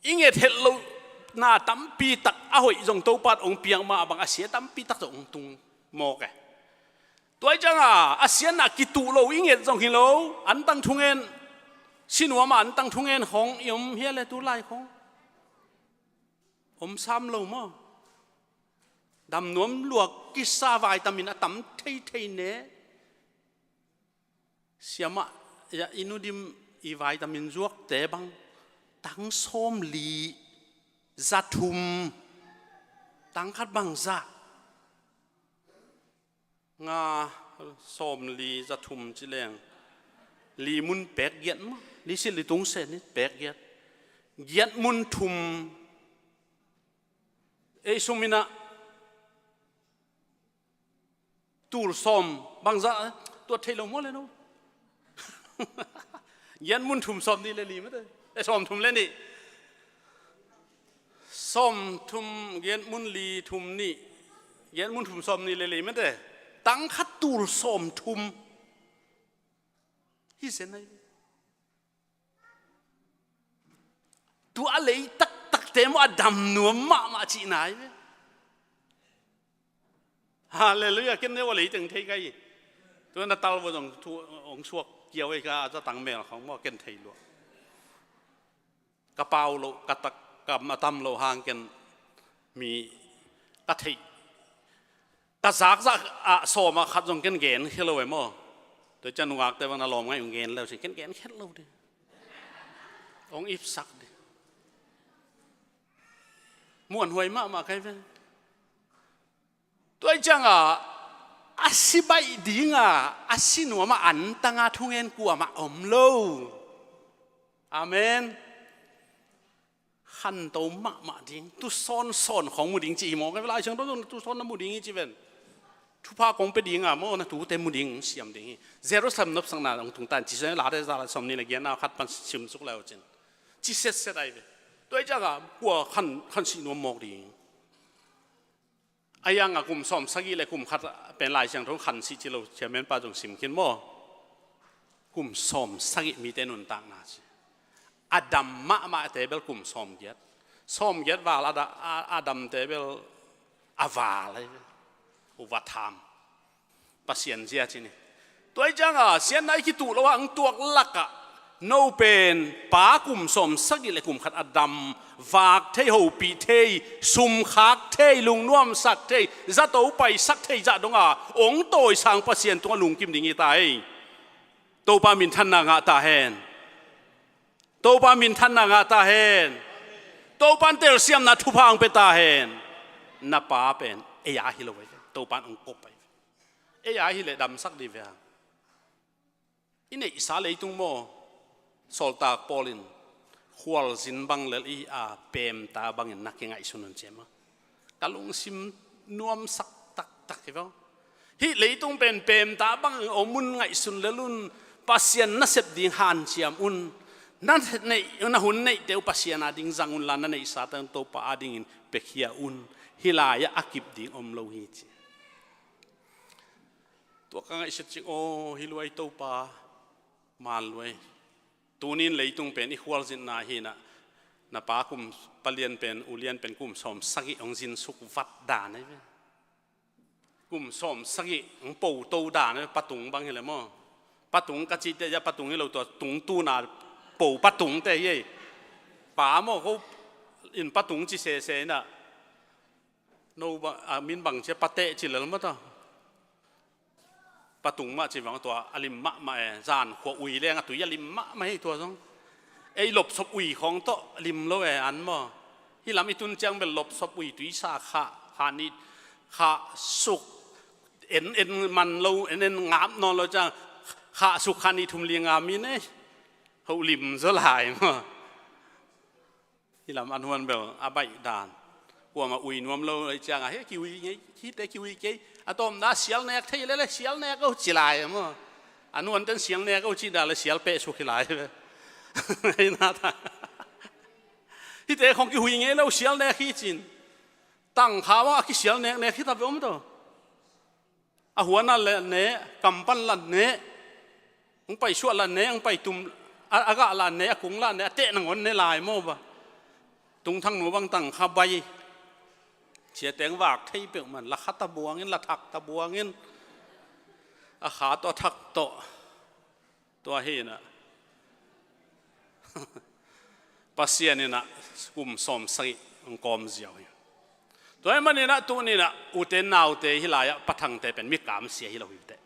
I nget het lohna tampi tak a hoih zong Topa in ong piak mah bang a sia tampi tak zong ong tung mawk e. Tua hi cianga a siatna kituh lo i nget zong hi lo, antang thungen, sinuama antang thungen khawng i om hia le tu lai khawng. Om sam lo maw? Dam nuam lua kisa vitamin a tam theithei ne. Siamah, ya, i Nudim i vitamin zuakte bang tang sawmli za thum, tang khat bang za. Nga sawmli za thum ci leng li mun pek giat maw? Li sil li tung sen in pek giat. Giat mun thum. Ei sum in ah tul sawm bangzah, eh, tuat theih lo maw le no? Giat mun thum sawm nih le li mate. Eh, sawm thum le nih. Sawm thum, giat mun li thum nih. Giat mun thum sawm nih le li mate. Tang khat tul sawm thum. Hi sen ai. Tua lei taktakte maw a dam nuam mahmah cihna hi ve. Halleluiah, ken ne ua lei teng thei ka hi. Tua na tal ua zong thu ong suak kiau ei ka a zatang mel khong maw ken thei lua. Ka pau lo, ka tak, ka matam lo hang ken mi ka theih. Ka zakzak ah sawm ah khat zong ken gen khia lo e maw? Tua ciang nungakte bang na lawm ngai ung gen lo sin ken gen khet lo ding. Ong ipsak ding. Muanhuai mahmah kai ve. Tua ciang a, a si baih ding a, a si nuam a antang a thungen kuamah om lo. Amen. Khanto mahmah ding, tusawn sawn khawng mu ding ci hi maw? Ka Lai Siangtho zong tusawn na mu ding hi ci ven. Thupha kong pia dinga maw, na tute mu ding siam ding hi. Jerusalem nopsakna hong tung tan, Jesuh in Late za la sawm nih le giatna khat pan simsuk le uh cin, ci setset ahi ve. Tua hi cianga kua khan, khan sih nuam mawk ding. A yanga kum sawm sagih le kum khat pen Lai Siangtho khan sih ci lo, chairman pa zong sim khin maw. Kum sawm sagih mite nuntakna ci. A dam mahmahte bel kum sawm giat. Sawm giat val a da-, a, a damte bel a val ahi ve. Uva tham. Pasian zia ci ni. Tua hi cianga siatna i kituh lo a ang tuak lakah no pen pa kum sawm sagih le kum khat a dam, vak thei, hopih thei, sumkhak thei, lungnuamsak thei, zato paisak thei zah donga ong tawisang Pasian tungah lungkim ding hi ta ei. Topa minthanna ngah ta hen. Topa minthanna ngah ta hen. Topan telsiamna thupha ang pe ta hen. Na pa pen ei a hi lo ei. Topan ang kop ei. Ei a hi le damsak di ve hang. I neihsa leitung maw. Sawltak Paul in khualzin bang lel i a pemta bangin na kingaihsun un ciam a. Ka lungsim nuamsak taktak hi vang. Hih leitung pen pemta bang om un ngaihsun lel un, Pasian nasep ding hanciam un. Na neih, na hun neihte uh Pasian a ding zang unla na neihsa tang Topa a dingin pekhia un. Hih lai-ah a kip ding om lo hi ci. Tua ka ngaihsut cik aw hi luai Topa. Man luai. Tunin leitung pen i khualzinna hinah na pa kum palian pen ulian pen kum sawm sagih hong zinsuk vat dan ahi ve. Kum sawm sagih hong po to dan ahi ve, patung bang hi le maw. Patung ka cihte ja patung hi lo tua tung tuna po patungte hi ei. Pa maw ko in patung ci sese inah. No ba, a min bang cia pateh ci lel maw ta. Patung mah ci vang tua a lim mahmah e, zan khua ui leng a tui a lim mahmah hi tua zong. Ei lopsop ui khawng tawh lim lo e an maw. Hih lam i tun ciang bel lopsop ui tui sa khah, khah nih, khah suk, en en man lo, en en ngap nawn lo ciang, khah suk khah nih thum li nga min ei. Ho lim zaw lai maw. Hih lam an huan bel a baih dan. Kuamah ui nuam lo ei cianga hih kiui ngei, hihte kiui kei. A tawmna sial nek thei lele sial nek o ci lai maw. An huan ten sial nek o ci dan le sial peh suk hi lai ve. Hihte khong kihui ngei lo sial nek hi cin. Tangkha bang a kisial nek nek hi ta ve om to. A huan a la ne, kampan la ne, hong paisuah la ne, hong paitum, a, a gah la ne, a kung la ne, a teh nangawn ne lai maw ba. Tungthang nu bang tangkha bai. Ciateng vak thei peuh man, la kha ta buangin, la thak ta buangin. A kha tawh, a thak tawh. Tua hinah Pasian inah kum sawm sagih hong kawm ziau hi. Tua hi maninah tuninah ute naute hi lai-ah pathangte pen mi kamsia hi lo hi teh.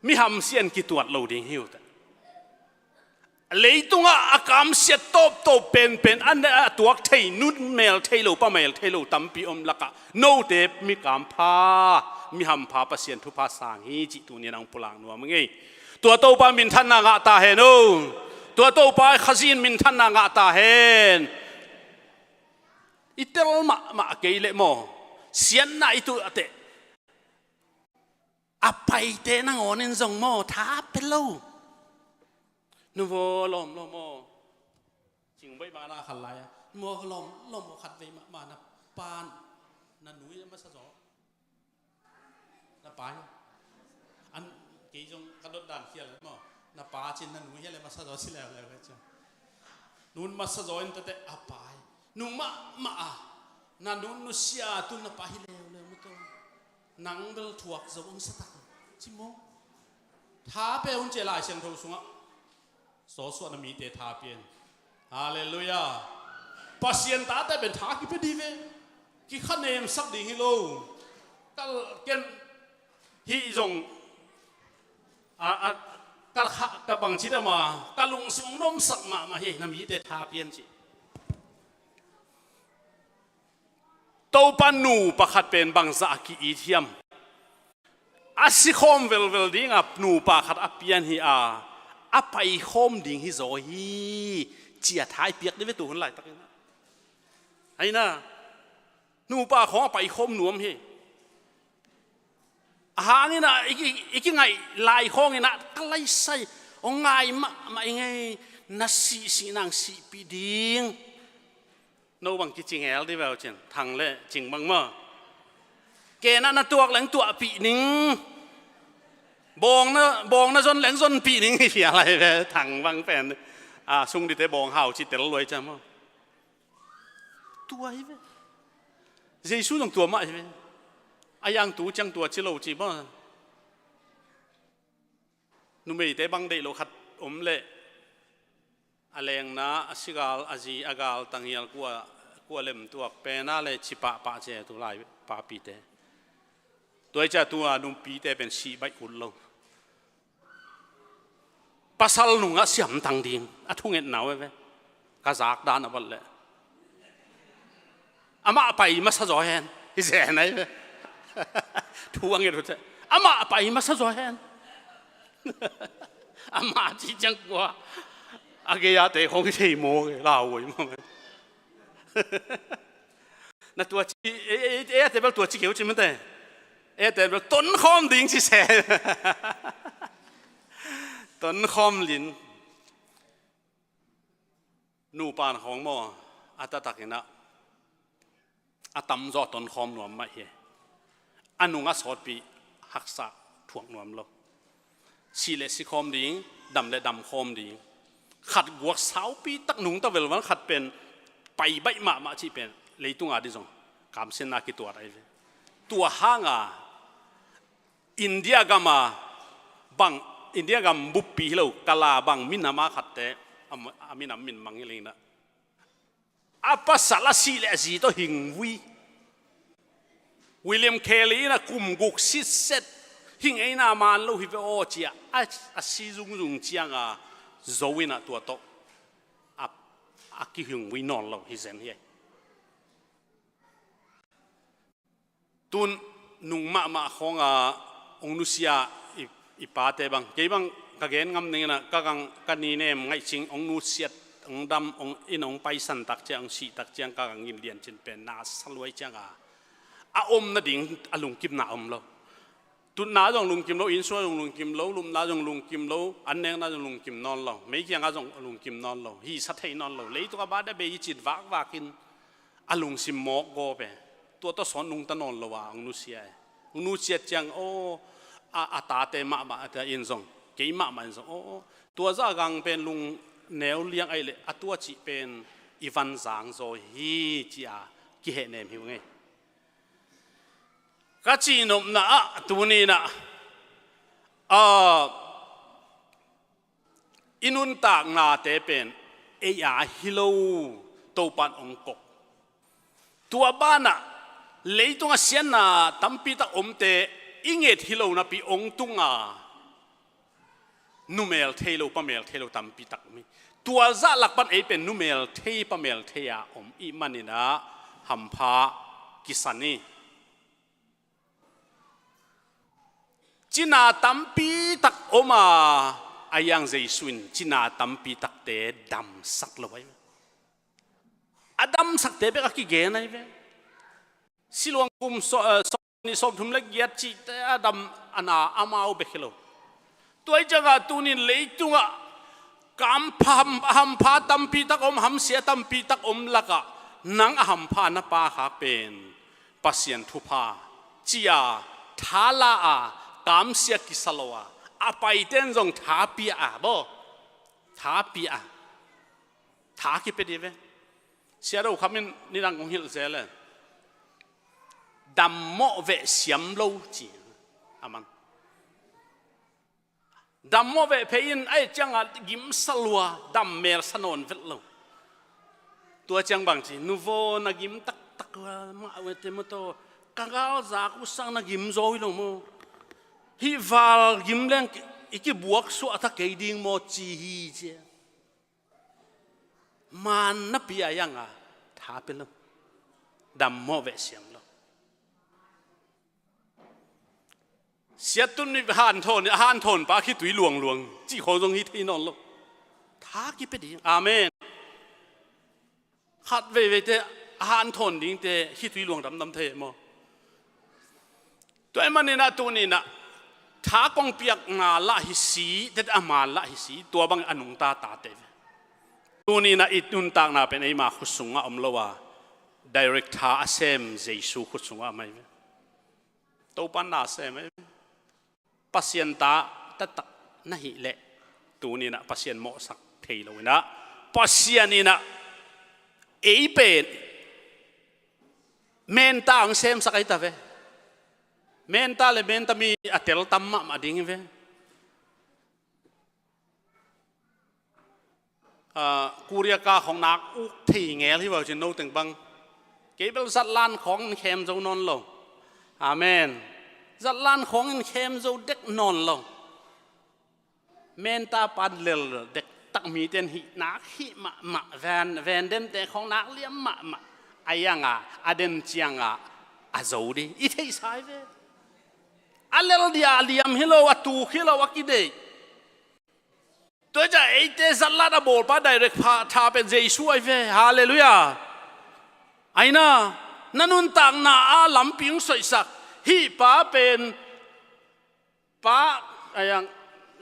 Mi hamsian kituat lo ding hi uh teh. Leitungah a kamsia tawptawp penpen a ne a tuak thei, nunmel thei lo, pamel thei lo tampi om lakah note mi kampha, mi hampha Pasian thupha sang hi cih tunin ang pulak nuam ngei. Tua Topa minthanna ngah ta hen o. Tua Topa Khazin minthanna ngah ta hen. I tel mahmah kei leh maw, siatna i tuh a teh. A paite nangawnin zong maw, tha pe lo. Nuvo lawm lawm aw. Cingbaih bang a na khat lai a. Nuvo lawm lawm aw, khat vei mahmah na pan na nui a masa zaw. Na pa hi. An kei zong ka dot dan khial maw. Na pa cin na nui hi le masa zaw si leuleu hi cin. Nun masa zaw in tete a pa hi. Nung mahmah a na nun nusia tul na pa hi leuleu maw tawh. Nang bel thuak zo ang sa tak ci maw. Tha pe hun cia Lai Siangtho sungah. Sawsuah na mite tha pian. Halleluiah. Pasian tate pen tha kipia dih ve. Kikhanemsak ding hi lo. Kal ken hih zong a, a, kal kha ka bangci dama ka lungsim hong nomsak mahmah hi na mite tha pian ci. Topa nu pakhat pen bangzah a ki-it hiam? A sikhawm velvel dinga nupa khat a pian hi a, a paikhawm ding hi zaw hi. Cia tha i piak dih ve tuhun laitakin. Aina nupa khawng a paikhawm nuam hi. A hangin ah i, i, i kingaih lai khawngin ah ka laisai, hong ngai mahmah ing ei, na sihsih nang sihpih ding. No bang kicing hel di veu cin, Thang le Cing bang maw. Ken ah na tuak leng tuahpih ning. Bawng na, bawng na zon leng zonpih ning hi fial lai ve, Thang bang pen. A, sung dite bawng hau ci tel luai ciang maw. Tua hi ve. Jesu zong tua mah hi ve. A yangtu ciang tua ci lo ci maw. Numeite bang deih lo khat om leh a lengna, a sigal, a zi, a gal tanghial kua, kua lem tuak pen a le ci pahpah ci e tu lai papite. Tua hi ciah tua numpite pen sih baih ut lo. Pasal nungah siamtang ding a thungetna uh e ve. Ka zak dan a bat leh amah pai masa zaw hen. Hi zen ai ve. Thu a nget uh te amah pai masa zaw hen. Amah ci ciang kua a gei-a te khong hi thei maw, lauhuai maw. Na tua ci e, e, e, e, a te bel tua ci keu ci mate. E, a te bel tonkhawm ding ci se. Tonkhawm lin. Nupa khawng maw, a taktakin ah a tamzaw tonkhawm nuam mah hi. A nung a sawtpi haksa thuak nuam lo. Sih le sikhawm ding, dam le damkhawm ding. Khat guak saupi tak nungta velvan khat pen pai baih mahmah cih pen leitunga di zong kamsiatna kituat ahi ve. Tua hanga India gama bang, India gam buppi hi lo, Kala bang minama khatte, a, a minam min mang hi lengna. A pasal a sih le a zi tawh hingvui. William Carey in a kum guk sitset, hing eina man lo hi ve aw cia, a, a si zungzung cianga zo in a tua tawh a, a kihingvui nawn lo hi zen hi. Tun nung mahmah khawnga hong nusia i, i pate bang. Kei bang ka gen ngam dingin ah ka gang ka ninem ngaihcing hong nusiat hong dam hong in hong paisan tak ciang hong sih tak ciang ka gang in liancin pen na sa luai cianga a om nading a lungkimna om lo. Tutna zong lungkim lo, innsua zong lungkim lo, lupna zong lungkim lo, annekna zong lungkim nawn lo, meikianga zong lungkim nawn lo, hisa thei nawn lo, leitung a bada bei i cit vakvakin a lungsim mawk gawp e. Tua tawh sawn nungta nawn lo a hong nusia e. Hong nusiat ciang aw, a, a tate mahmah te in zong, kei mahmah in zong aw, tua zah gang pen lung neu liang aih leh a tua cih pen i van zang zaw hi cia kihehnem hi uh ngei. Ka cihnopna ah tuninah a i nuntaknate pen ei a hi lo, Topan hong kok. Tua banah leitunga siatna tampitak omte i nget hi lo napi hong tunga numel thei lo, pamel thei lo tampitak om hi. Tua zah lak pan ei pen numel thei, pamel thei a om ih maninah hampha kisan hi. Cina tampitak om a, a iang Jesu in cina tampitakte damsak lo ahi. A damsakte bek a kigen ahi ve. Siluang kum so, eh, so, ni sawmthum le giat cihte a dam a na amau bek hi lo. Tua hi ciangah tunin leitungah kampha, hampha tampitak om, hamsia tampitak om lakah nang a hampha na pa kha pen Pasian thupha cia tha la a, kamsia kisa lo a, a paiten zong tha pia a, baw, tha pia a, tha kipia dih ve. Sia Do Kham in nidang kong hilh zel e. Dammawh veh siam lo ci a man. Dammawh veh phei in a et ciangah gimsa lua, dam melsa nawn velh lo. Tua ciang bang ci, nuvaw na gim taktak lua mah uh e te maw taw, ka galzak uh sang na gim zaw hi lo maw. Hih val gim leng i kibuak suah ta kei ding maw ci hi cia. Man na pia ianga tha pia lo. Dammawh veh siam lo. Siattun mi hanthawn, a hanthawn pa khitui luangluang cih khawng zong hi thei nawn lo. Tha kipia ding. Amen. Khat veiveite a hanthawn dingte khitui luang damdam thei maw. Tua ahih manin ah tuni-in ah tha kong piakna lah hi si, tete a man lah hi si, tua bang a nungta tate ve. Tuni-in ah i nuntakna pen eima khut sungah om lo a, direct tha a sem Jesu khut sungah om ahi ve. Topa'n na sem ahi ve. Pasian ta taktak na hih leh tuni-in ah Pasian mawhsak thei lo-in ah, Pasian in ah ei pen menta hong semsak ahi ta ve. Menta le menta mi a tel tam mahmah ding hi ve. Ah, Korea ka khong nak uk thei ngel hi vau cin, no teng bang. Kei bel zatlan khong in khem zo nawn lo. Amen. Zatlan khong in khem zo dek nawn lo. Menta pan lel dek tak mite in hih nak hih mahmah, ven, ven dente khong nak liam mahmah. A iang a, a den ciang a, a zo ding i theihsa hi ve. A lel dia a liam hi lo, a tuk hi lo, a kideih. Tua ciang eite zatlan a bawlpa direct pha, tha pen Jesu ahi ve. Halleluiah. Aina, na nuntakna a lampi hong soihsak hih pa pen, pa, a iang,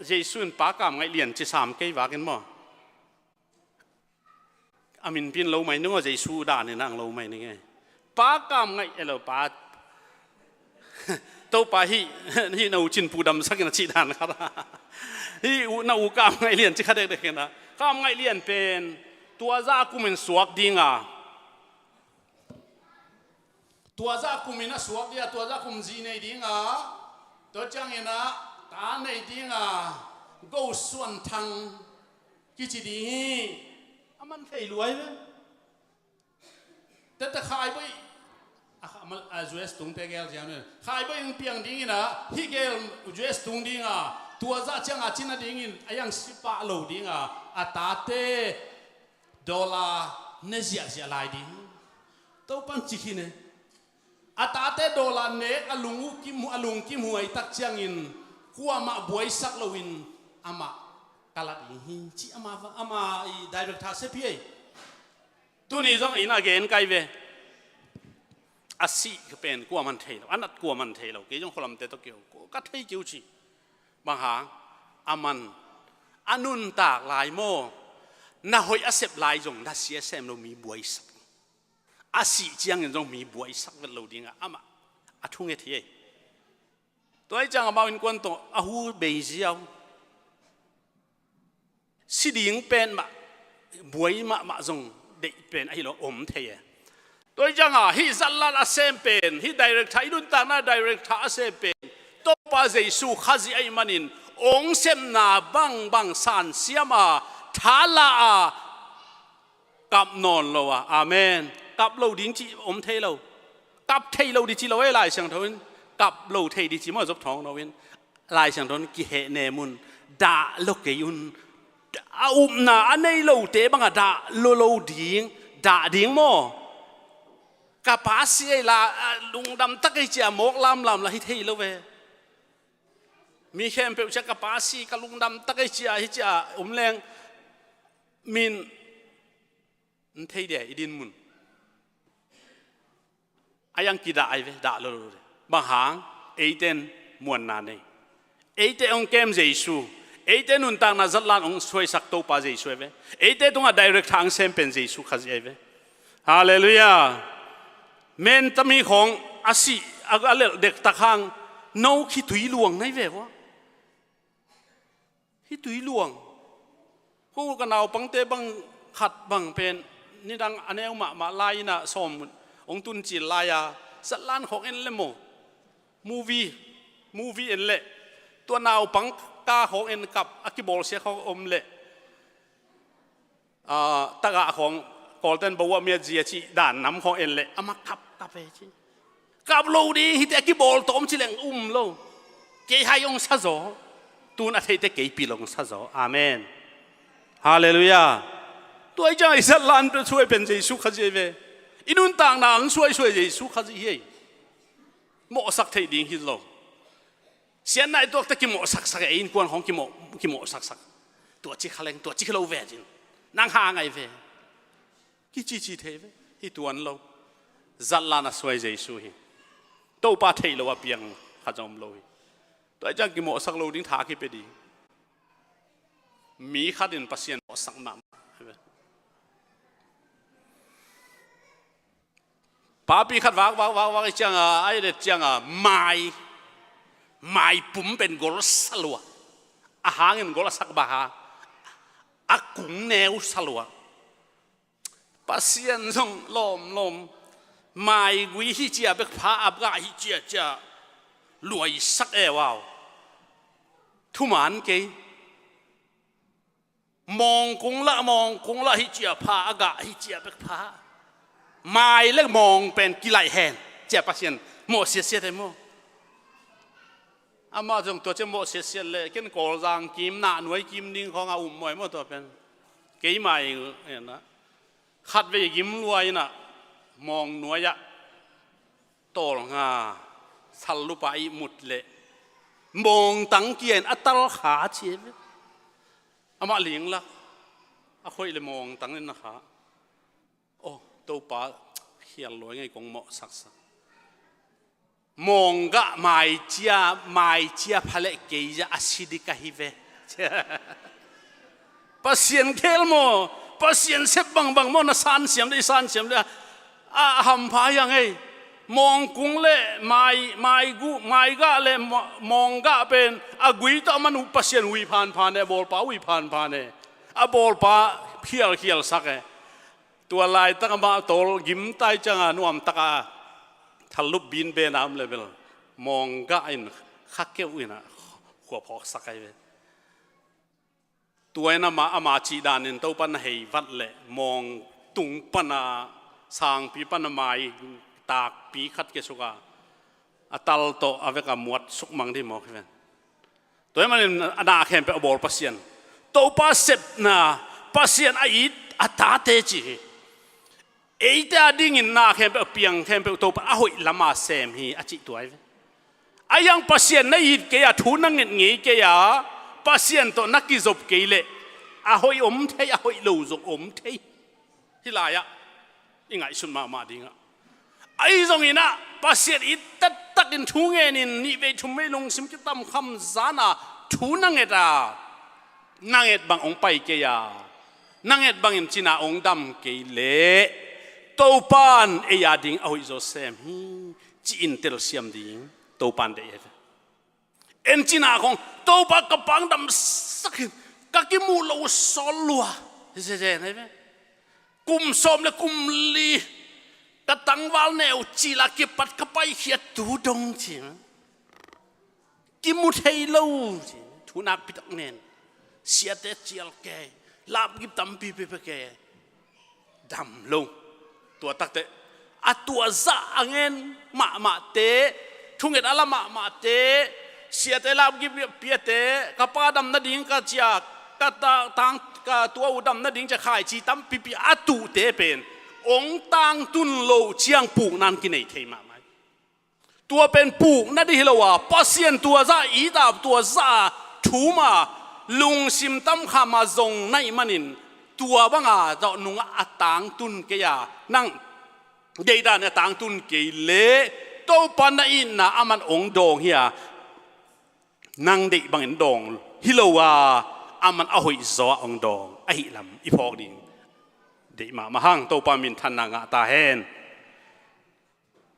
Jesu in Pa Kam Ngaih Lian ci sam kei vakin maw. A min pen lo mai ning aw, Jesu dan in ang lo mai ning e. Pa Kam Ngaih, elo pa. Topa hih, hih na u Cin Pu damsak in a cih dan khat a. Hih u, na u Kam Ngaih Lian ci kha dekdek in a. Kam Ngaih Lian pen tua zah kum in suak ding a. Tua zah kum in a suak ding a, tua zah kum zi nei ding a. Tua ciangin a ta nei ding a. Go Suan Thang kici ding hi. A man thei lua hi ve. Tete Khai Bawi, a, a, a U S tungte gel ciang hi. Khai Bawi hong piang dingin a, hih gel U S tung ding a, tua zah ciang a cina dingin, a iang sipah lo ding a, a tate dollar ne ziahziah lai ding. Topa'n ci khin e. A tate dollar nek a lung uh kim, a lung kimhuai tak ciangin, kuamah buaisak loin, amah ka la ding hi, ci ama, ama i direct tha sep hi ei. Tuni zong in a gen kai ve. A sih ka pen kuaman thei lo, a nat kuaman thei lo, kei zong khualamte tawh keu, ka thei keu ci. Bang hang, a man, a nuntak lai maw, na hoih a sep lai zong, na si a sem lo mi buaisak. A sih ciangin zong mi buaisak vet lo ding a, amah, a thunget hi ei. Tua hi ciang amau innkuan tawh, a hu bei ziau. Si ding pen mah, buai mahmah zong deih pen ahi lo om thei e. Tua hi ciang a, hih zatlan a sem pen, hih direct tha, i nuntakna direct tha a sem pen, Topa Jesu Khazih ahih manin, ong sepna bangbang sansiam a, tha la a, kap nawn lo a. Amen. Kap lo ding ci om thei lo. Kap thei lo ding ci lo e, Lai Siangtho in. Kap lo thei ding ci maw, Job Thawng No in. Lai Siangtho in kihehnem un, dah lo kei un. A upna a nei lote bangah dah lo lo ding, dah ding maw. Ka pa si ei la, a, lungdam tak ei cia mawk lamlam la hi thei lo ve. Mi khempeuh cia ka pa si, ka lungdam tak ei cia, hi cia um leng min, n thei dia i dinmun. A iang kidah ai ve, dah lo lo de. Bang hang, eiten muanna nei. Eite ong kem Jesu. Eite nuntakna zatlan ong suaisak Topa Jesu ai ve. Eite tungah direct tha ong sem pen Jesu Khazih ai ve. Halleluiah. Menta mi khawng a sih, a, a lelh dektak hang, no khitui luang nai ve vua. Khitui luang. Ko ka naupangte bang khat bang pen, nidang a neu mahmah lai-in ah sawm ong tun cil lai-a, zatlan khawng en le maw. Movie, movie en le. Tua naupang ka khawng en kap, a kibawlsia khawng om le. Ah, tagah khawng, Kawlten bawa miat zia cih dan nam khawng en le, amah kap, kap e ci. Kap lo ding, hite a kibawl tawm ci leng um lo. Kei hai ong sa zaw. Tun a theite kei pil ong sa zaw. Amen. Halleluiah. Tua hi ciang i zatlan pen suai pen Jesu Khazih ai ve. I nuntakna ang suaisuai Jesu Khazih hi ei. Mawhsak theih ding hi lo. Siatna i tuakte kimawhsaksak e, innkuan khawng kimawh, kimawhsaksak. Tua ci kha leng, tua ci kha lo ve cin. Nang hang ai ve. Kicici thei ve, hi tuan lo. Zatlan a suai Jesu hi. Topa theih lo a piang. khat zong om lo hi. Tua ahih ciang kimawhsak lo ding, tha kipia ding. Mi khat in Pasian mawhsak mahmah. Papi khat vak, vak, vak, vak i cianga, a i let cianga, mai, mai pum pen gol sa lua. A hangin gol a sak baha. A kung neu sa lua. Pasian zong lawmlawm. Maigui hi cia bek pha, a gah hi cia cia. Luaisak e vau. Thuman kei. Mawngkung lah, mawngkung lah hi cia pha, a gah hi cia bek pha. Mai le mawng pen kilaih hen. Cia Pasian mawh siatsiat e maw. Amah zong tua cia mawh siatsiat le, ken Kawlzang kim, nah nuai kim ding khawng a um maw e maw tua pen. Keimah i, khat vei gim lua inah, mawng nuai ah, tawlnga, sallupa i mut leh, mawngtang kia in a tal kha ci e ve. Amah linglak a khoih le mawngtang in na kha. Aw, Topa, khial luai ngei, kong mawhsaksak. Mawng gah mai cia, mai cia pha leh kei zah a si ding ka hi ve. Pasian khel maw, Pasian sep bangbang maw, na sansiam le i sansiam le a, a hampha hi a ngei. Mawngkung le mai, mai gu, mai gah le ma-, mawng gah pen a gui tawh a man uh Pasian ui phanphan e, a bawlpa ui phanphan e. A bawlpa khialkhialsak e. Tua laitak amah tawl gimtai cianga nuamtaka thallup bin bena om le bel mawng gah in kha keuh inah khua phawksak ai ve. Tua in amah, ama cih danin Topa na hei vat leh mawng tung pana sangpi pana mai takpi khat kiasuka a tal tawh a veka muat sukmang dih mawk hi ven. Tua hi manin a na khempeuh a bawl Pasian, Topa sepna, Pasian a it a tate ci hi. Eite a dingin na khempeuh, piang khempeuh Topa a hoih lama sem hi a cih tua hi ve. A iang Pasian na it kei a, thu na nget ngei kei a, Pasian tawh na kizop kei leh a hoih om thei, a hoih lo zong om thei. Hih lai-ah i ngaihsun mahmah dingah, ahi zongin ah Pasian it taktakin thu ngenin nih vei thum vei lungsim kitamkham zana thu na nget a, na nget bang hong pai kei a, na nget bangin cina hong dam kei leh Topan ei a ding a hoih zaw sem hi, ci-in telsiam ding Topan deih hi. En cina khong Topa ka pang damsak in ka kimuh lo sawl lua. Kum sawm le kum li ka tangval neu cila kipat ka paikhiat tu dong ci. Kimu thei lo ci. Thu nakpi tak nen. Siate cial kei. Lapgip tampi pia kei. Dam lo. Tua takte a tua zah a ngen mahmahte, thunget a la mahmahte, siate lapgip piate, ka pa dam nading ka cia, ka ta-, tang, ka tua uh dam nading cia khaici tampipi a tuhte pen hong tangtun loh ciang pukna kinei thei mahmah hi. Tua pen pukna dih hi lo a, Pasian tua zah it a, tua zah a thum a, lungsim tamkham a zong na hih manin, tua banga zawh nungah a tangtun kei a, nang deihdan a tangtun kei leh Topa na itna a man hong dawng hi a, nang deih bangin dawng hi lo a, a man a hoih zaw a hong dawng ahih lam i phawk ding. Deih mahmah hang, Topa minthanna ngah ta hen.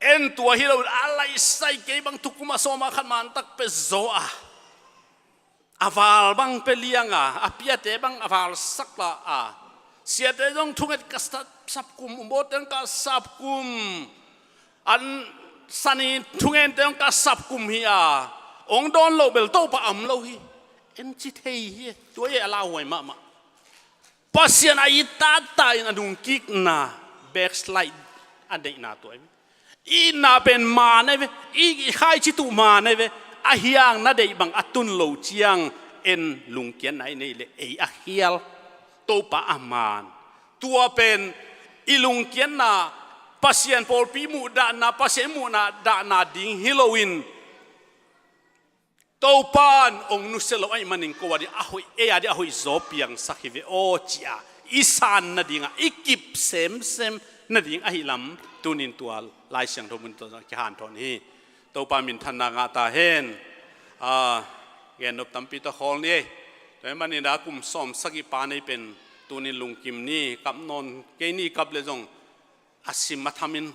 En tua hi lo, a laisai kei bang tukum a sawma khat mantak pia zaw a, a val bang pia liang a, a piate bang a val sak la a, siate zong thunget ka sap, sapkum, umbawte zong ka sapkum, an sani thungente zong ka sapkum hi a, hong dawn loh bel Topa om lo hi. En ci thei hi, tua hi a lauhuai mahmah. Pasian a it tatta in a nungkikna, backslide a neihna tua hi. I itna pen maan ahi ve, i, i khaici tuh maan ahi ve, a hiang na deih bang a tun lo ciang en lungkiatna i neih leh ei a khial, Topa a maan. Tua pen i lungkiatna, Pasian pawlpi muhdahna, Pasian muhna dahna ding hi loin, Topan hong nusia lo ahih manin ko a ding a hoih, ei a ding a hoih zaw piangsak hi ve aw, ci-a i san nadingah i kip semsem nading ahih lam tunin tua Lai Siangtho mun tawh kihanthawn hi. Topa minthanna ngah ta hen. A, gen nop tampi tawh khawl ni ei. Tua ahih manin a kum sawm sagih pa nei pen tunin lungkim ni, kap nawn kei ni, kap le zong a sim a thamin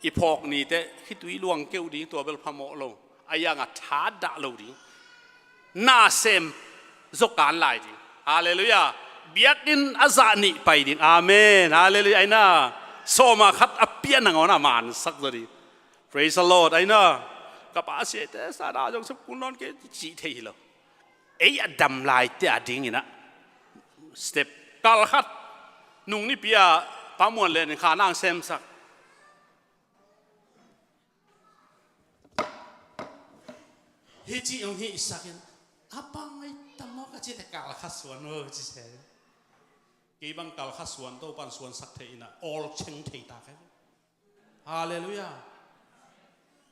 i phawk nite khitui luang keuh ding, tua bel phamawh lo. A iang a thadah lo ding. Nasem zawkan lai ding. Halleluiah. Biakinn a zah nih pai ding. Amen. Halleluiah. Aina, sawma khat a pia nangawn a mansak zaw ding. Praise the Lord. Aina, ka pa siate sana zong sep kun nawn kei cih thei hi lo. Ei a dam laite a dingin ah step kal khat nung nipi a Pa Muan Len in kha nang semsak. Hi ci hong hihsak in, a bang ai tam maw ka cite kal khat suan maw ci se. Kei bang kal khat suan, Topan suansak thei in ah awl cheng thei ta kai. Halleluiah.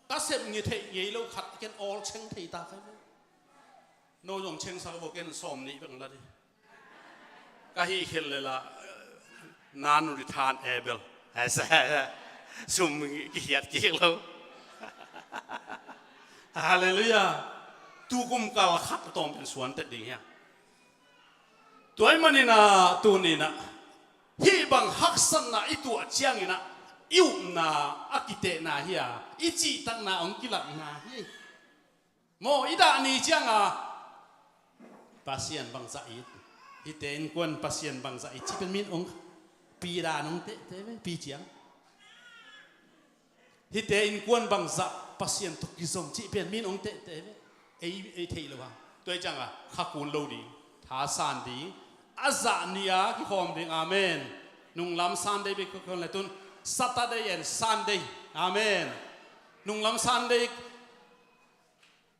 Ka sep ngi theih ngei lo khat ken awl cheng thei ta kai ve. No zong chengsak bo, ken sawm nih bek la dih. Ka hih khel le la, nan ri than e bel. Sum kikhiat kik lo. Halleluiah. Tukum kal khat a tawm pen suan tet ding hia. Tua ahih manin ah tunin ah hih bang haksatna i tuah ciangin ah i upna a kitehna hi a, i cihtakna hong kilakna hi. Maw, i dah ni ciang a Pasian bangzah it, hihte innkuan Pasian bangzah it cih pen min hong pi dan hong tehte ve, pi ciang. Hihte innkuan bangzah Pasian tawh kizom cih pen min hong tehte ve. Ei, ei theih lo hang. Tua hi ciang a kha kun lo ding, tha san ding, a zah ni a kikhawm ding. Amen. Nunglam Sunday bek kikhawm le tun Saturday and Sunday. Amen. Nunglam Sunday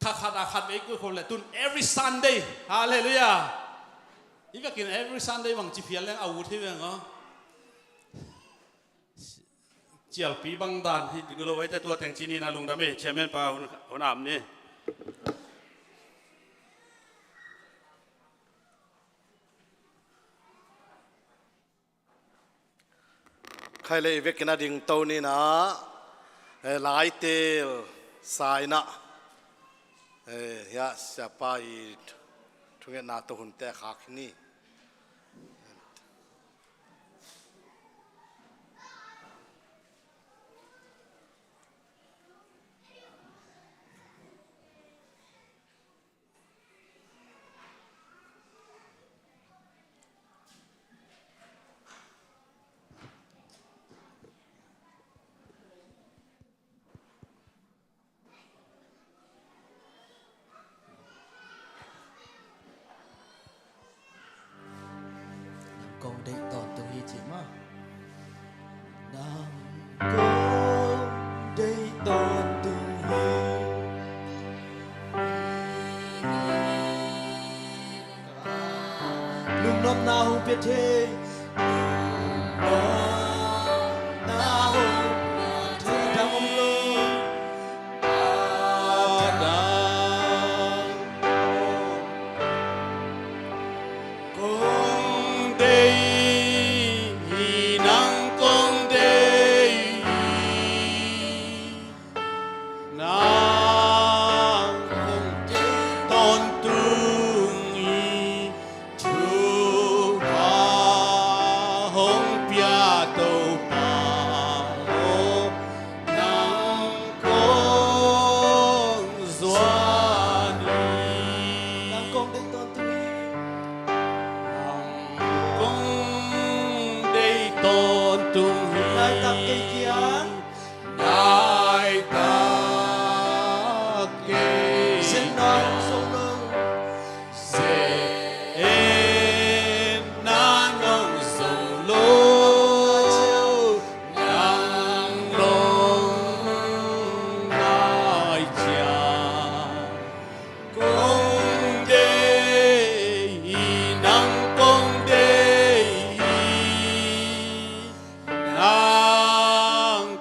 kha khat a khat vei kikhawm le tun every Sunday. Halleluiah. I vekin every Sunday bang ci phial leng a ut hi veng aw. Cialpi bang dan hi lo, eite tua teng ci ni na, lungdam ei, chairman pa hun, hun am ni. Khai le i vekin a ding to ni na, eh, laitel sa in ah, eh, hia siapa i thungetna to hunte khak ni. Nang kong deih tawntung hi ci maw. Nang kong deih tawntung hi. Lungnopna hong pia thei. Lungnopna hong pia thei. Dang om lo. Dang om. Kong deih hi, nang kong deih hi. Nang hong deih tawntung hi, thupha hong pia Topa aw, nang kong zuan hi. Nang kong deih tawntung hi. Nang kong deih tawntung hi. Nai tak kei kiang. Nai tak kei. Zen nai zo lo. Zen na nong zo lo. Nang nong nai ciang. Kong deih hi, nang kong deih hi. Nang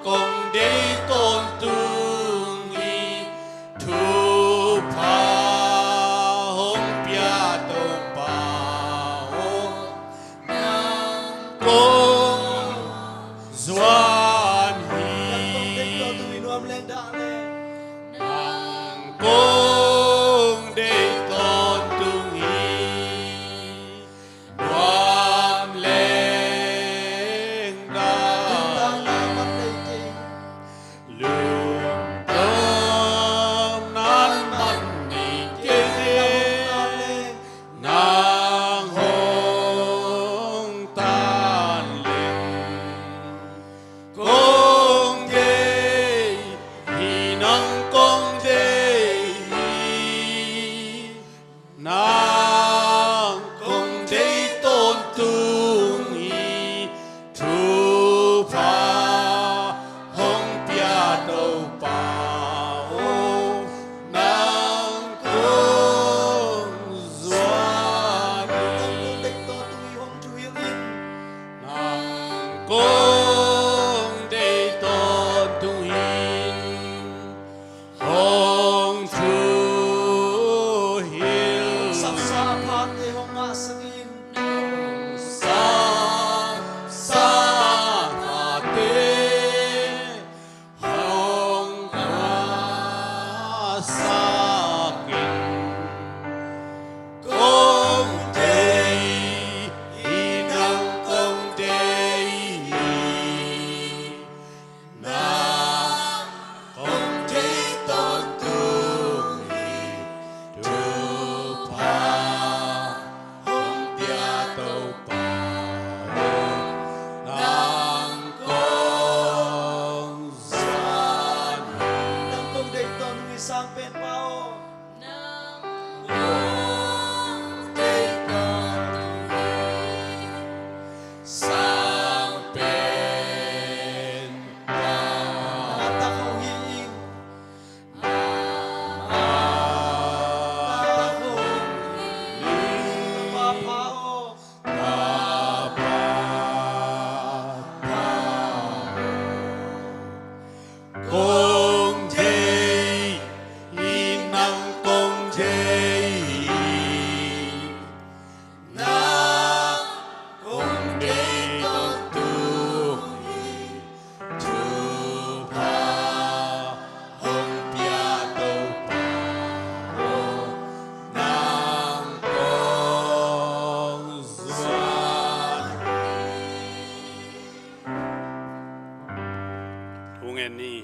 Ni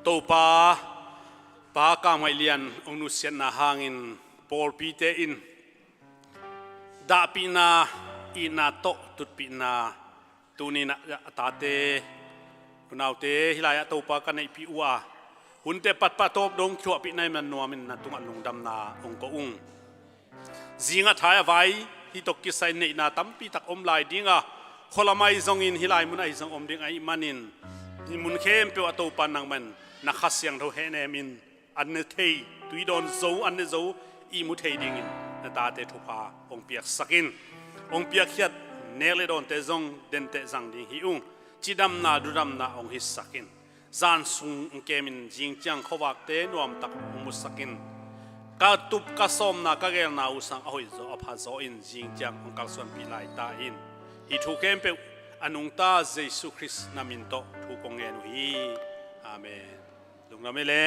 Topa, Pa Kam Ngaih Lian hong nusiatna hangin pawlpite in dahpihna, itna tawh tutpihna, tuni-in a tate, unaute hih lai-ah Topa ka neihpih uh a, hunte patpah tawp dong kithuahpihna in na nuamin na tungah lungdamna hong ko ung. Zingah thai a vai, hih tawh kisai neihna tampi tak om lai ding a, khualam ahi zongin hih lai mun ahi zong om ding ahih manin, hih mun khempeuh ah Topa nangman na Kha Siangtho hehnem in, an ne thei, tui dawn zo, an ne zo ihmu thei dingin na tate thupha hong piaksak in. Hong piakkhiat nek le dawnte zong denteh zang ding hi ung. Cidamna, dudamna hong hitsak in. Zan sung hong kemin zing ciang khuavakte nuamtak hong musak in. Ka tup, ka sawmna, ka geelna uh sang a hoih zaw, a pha zaw in zing ciang hong kalsuanpih lai ta in. Hih thu khempeuh a nungta Jesu Khrist na min tawh thu kong ngen uh hi. Amen. Lungdam ei le.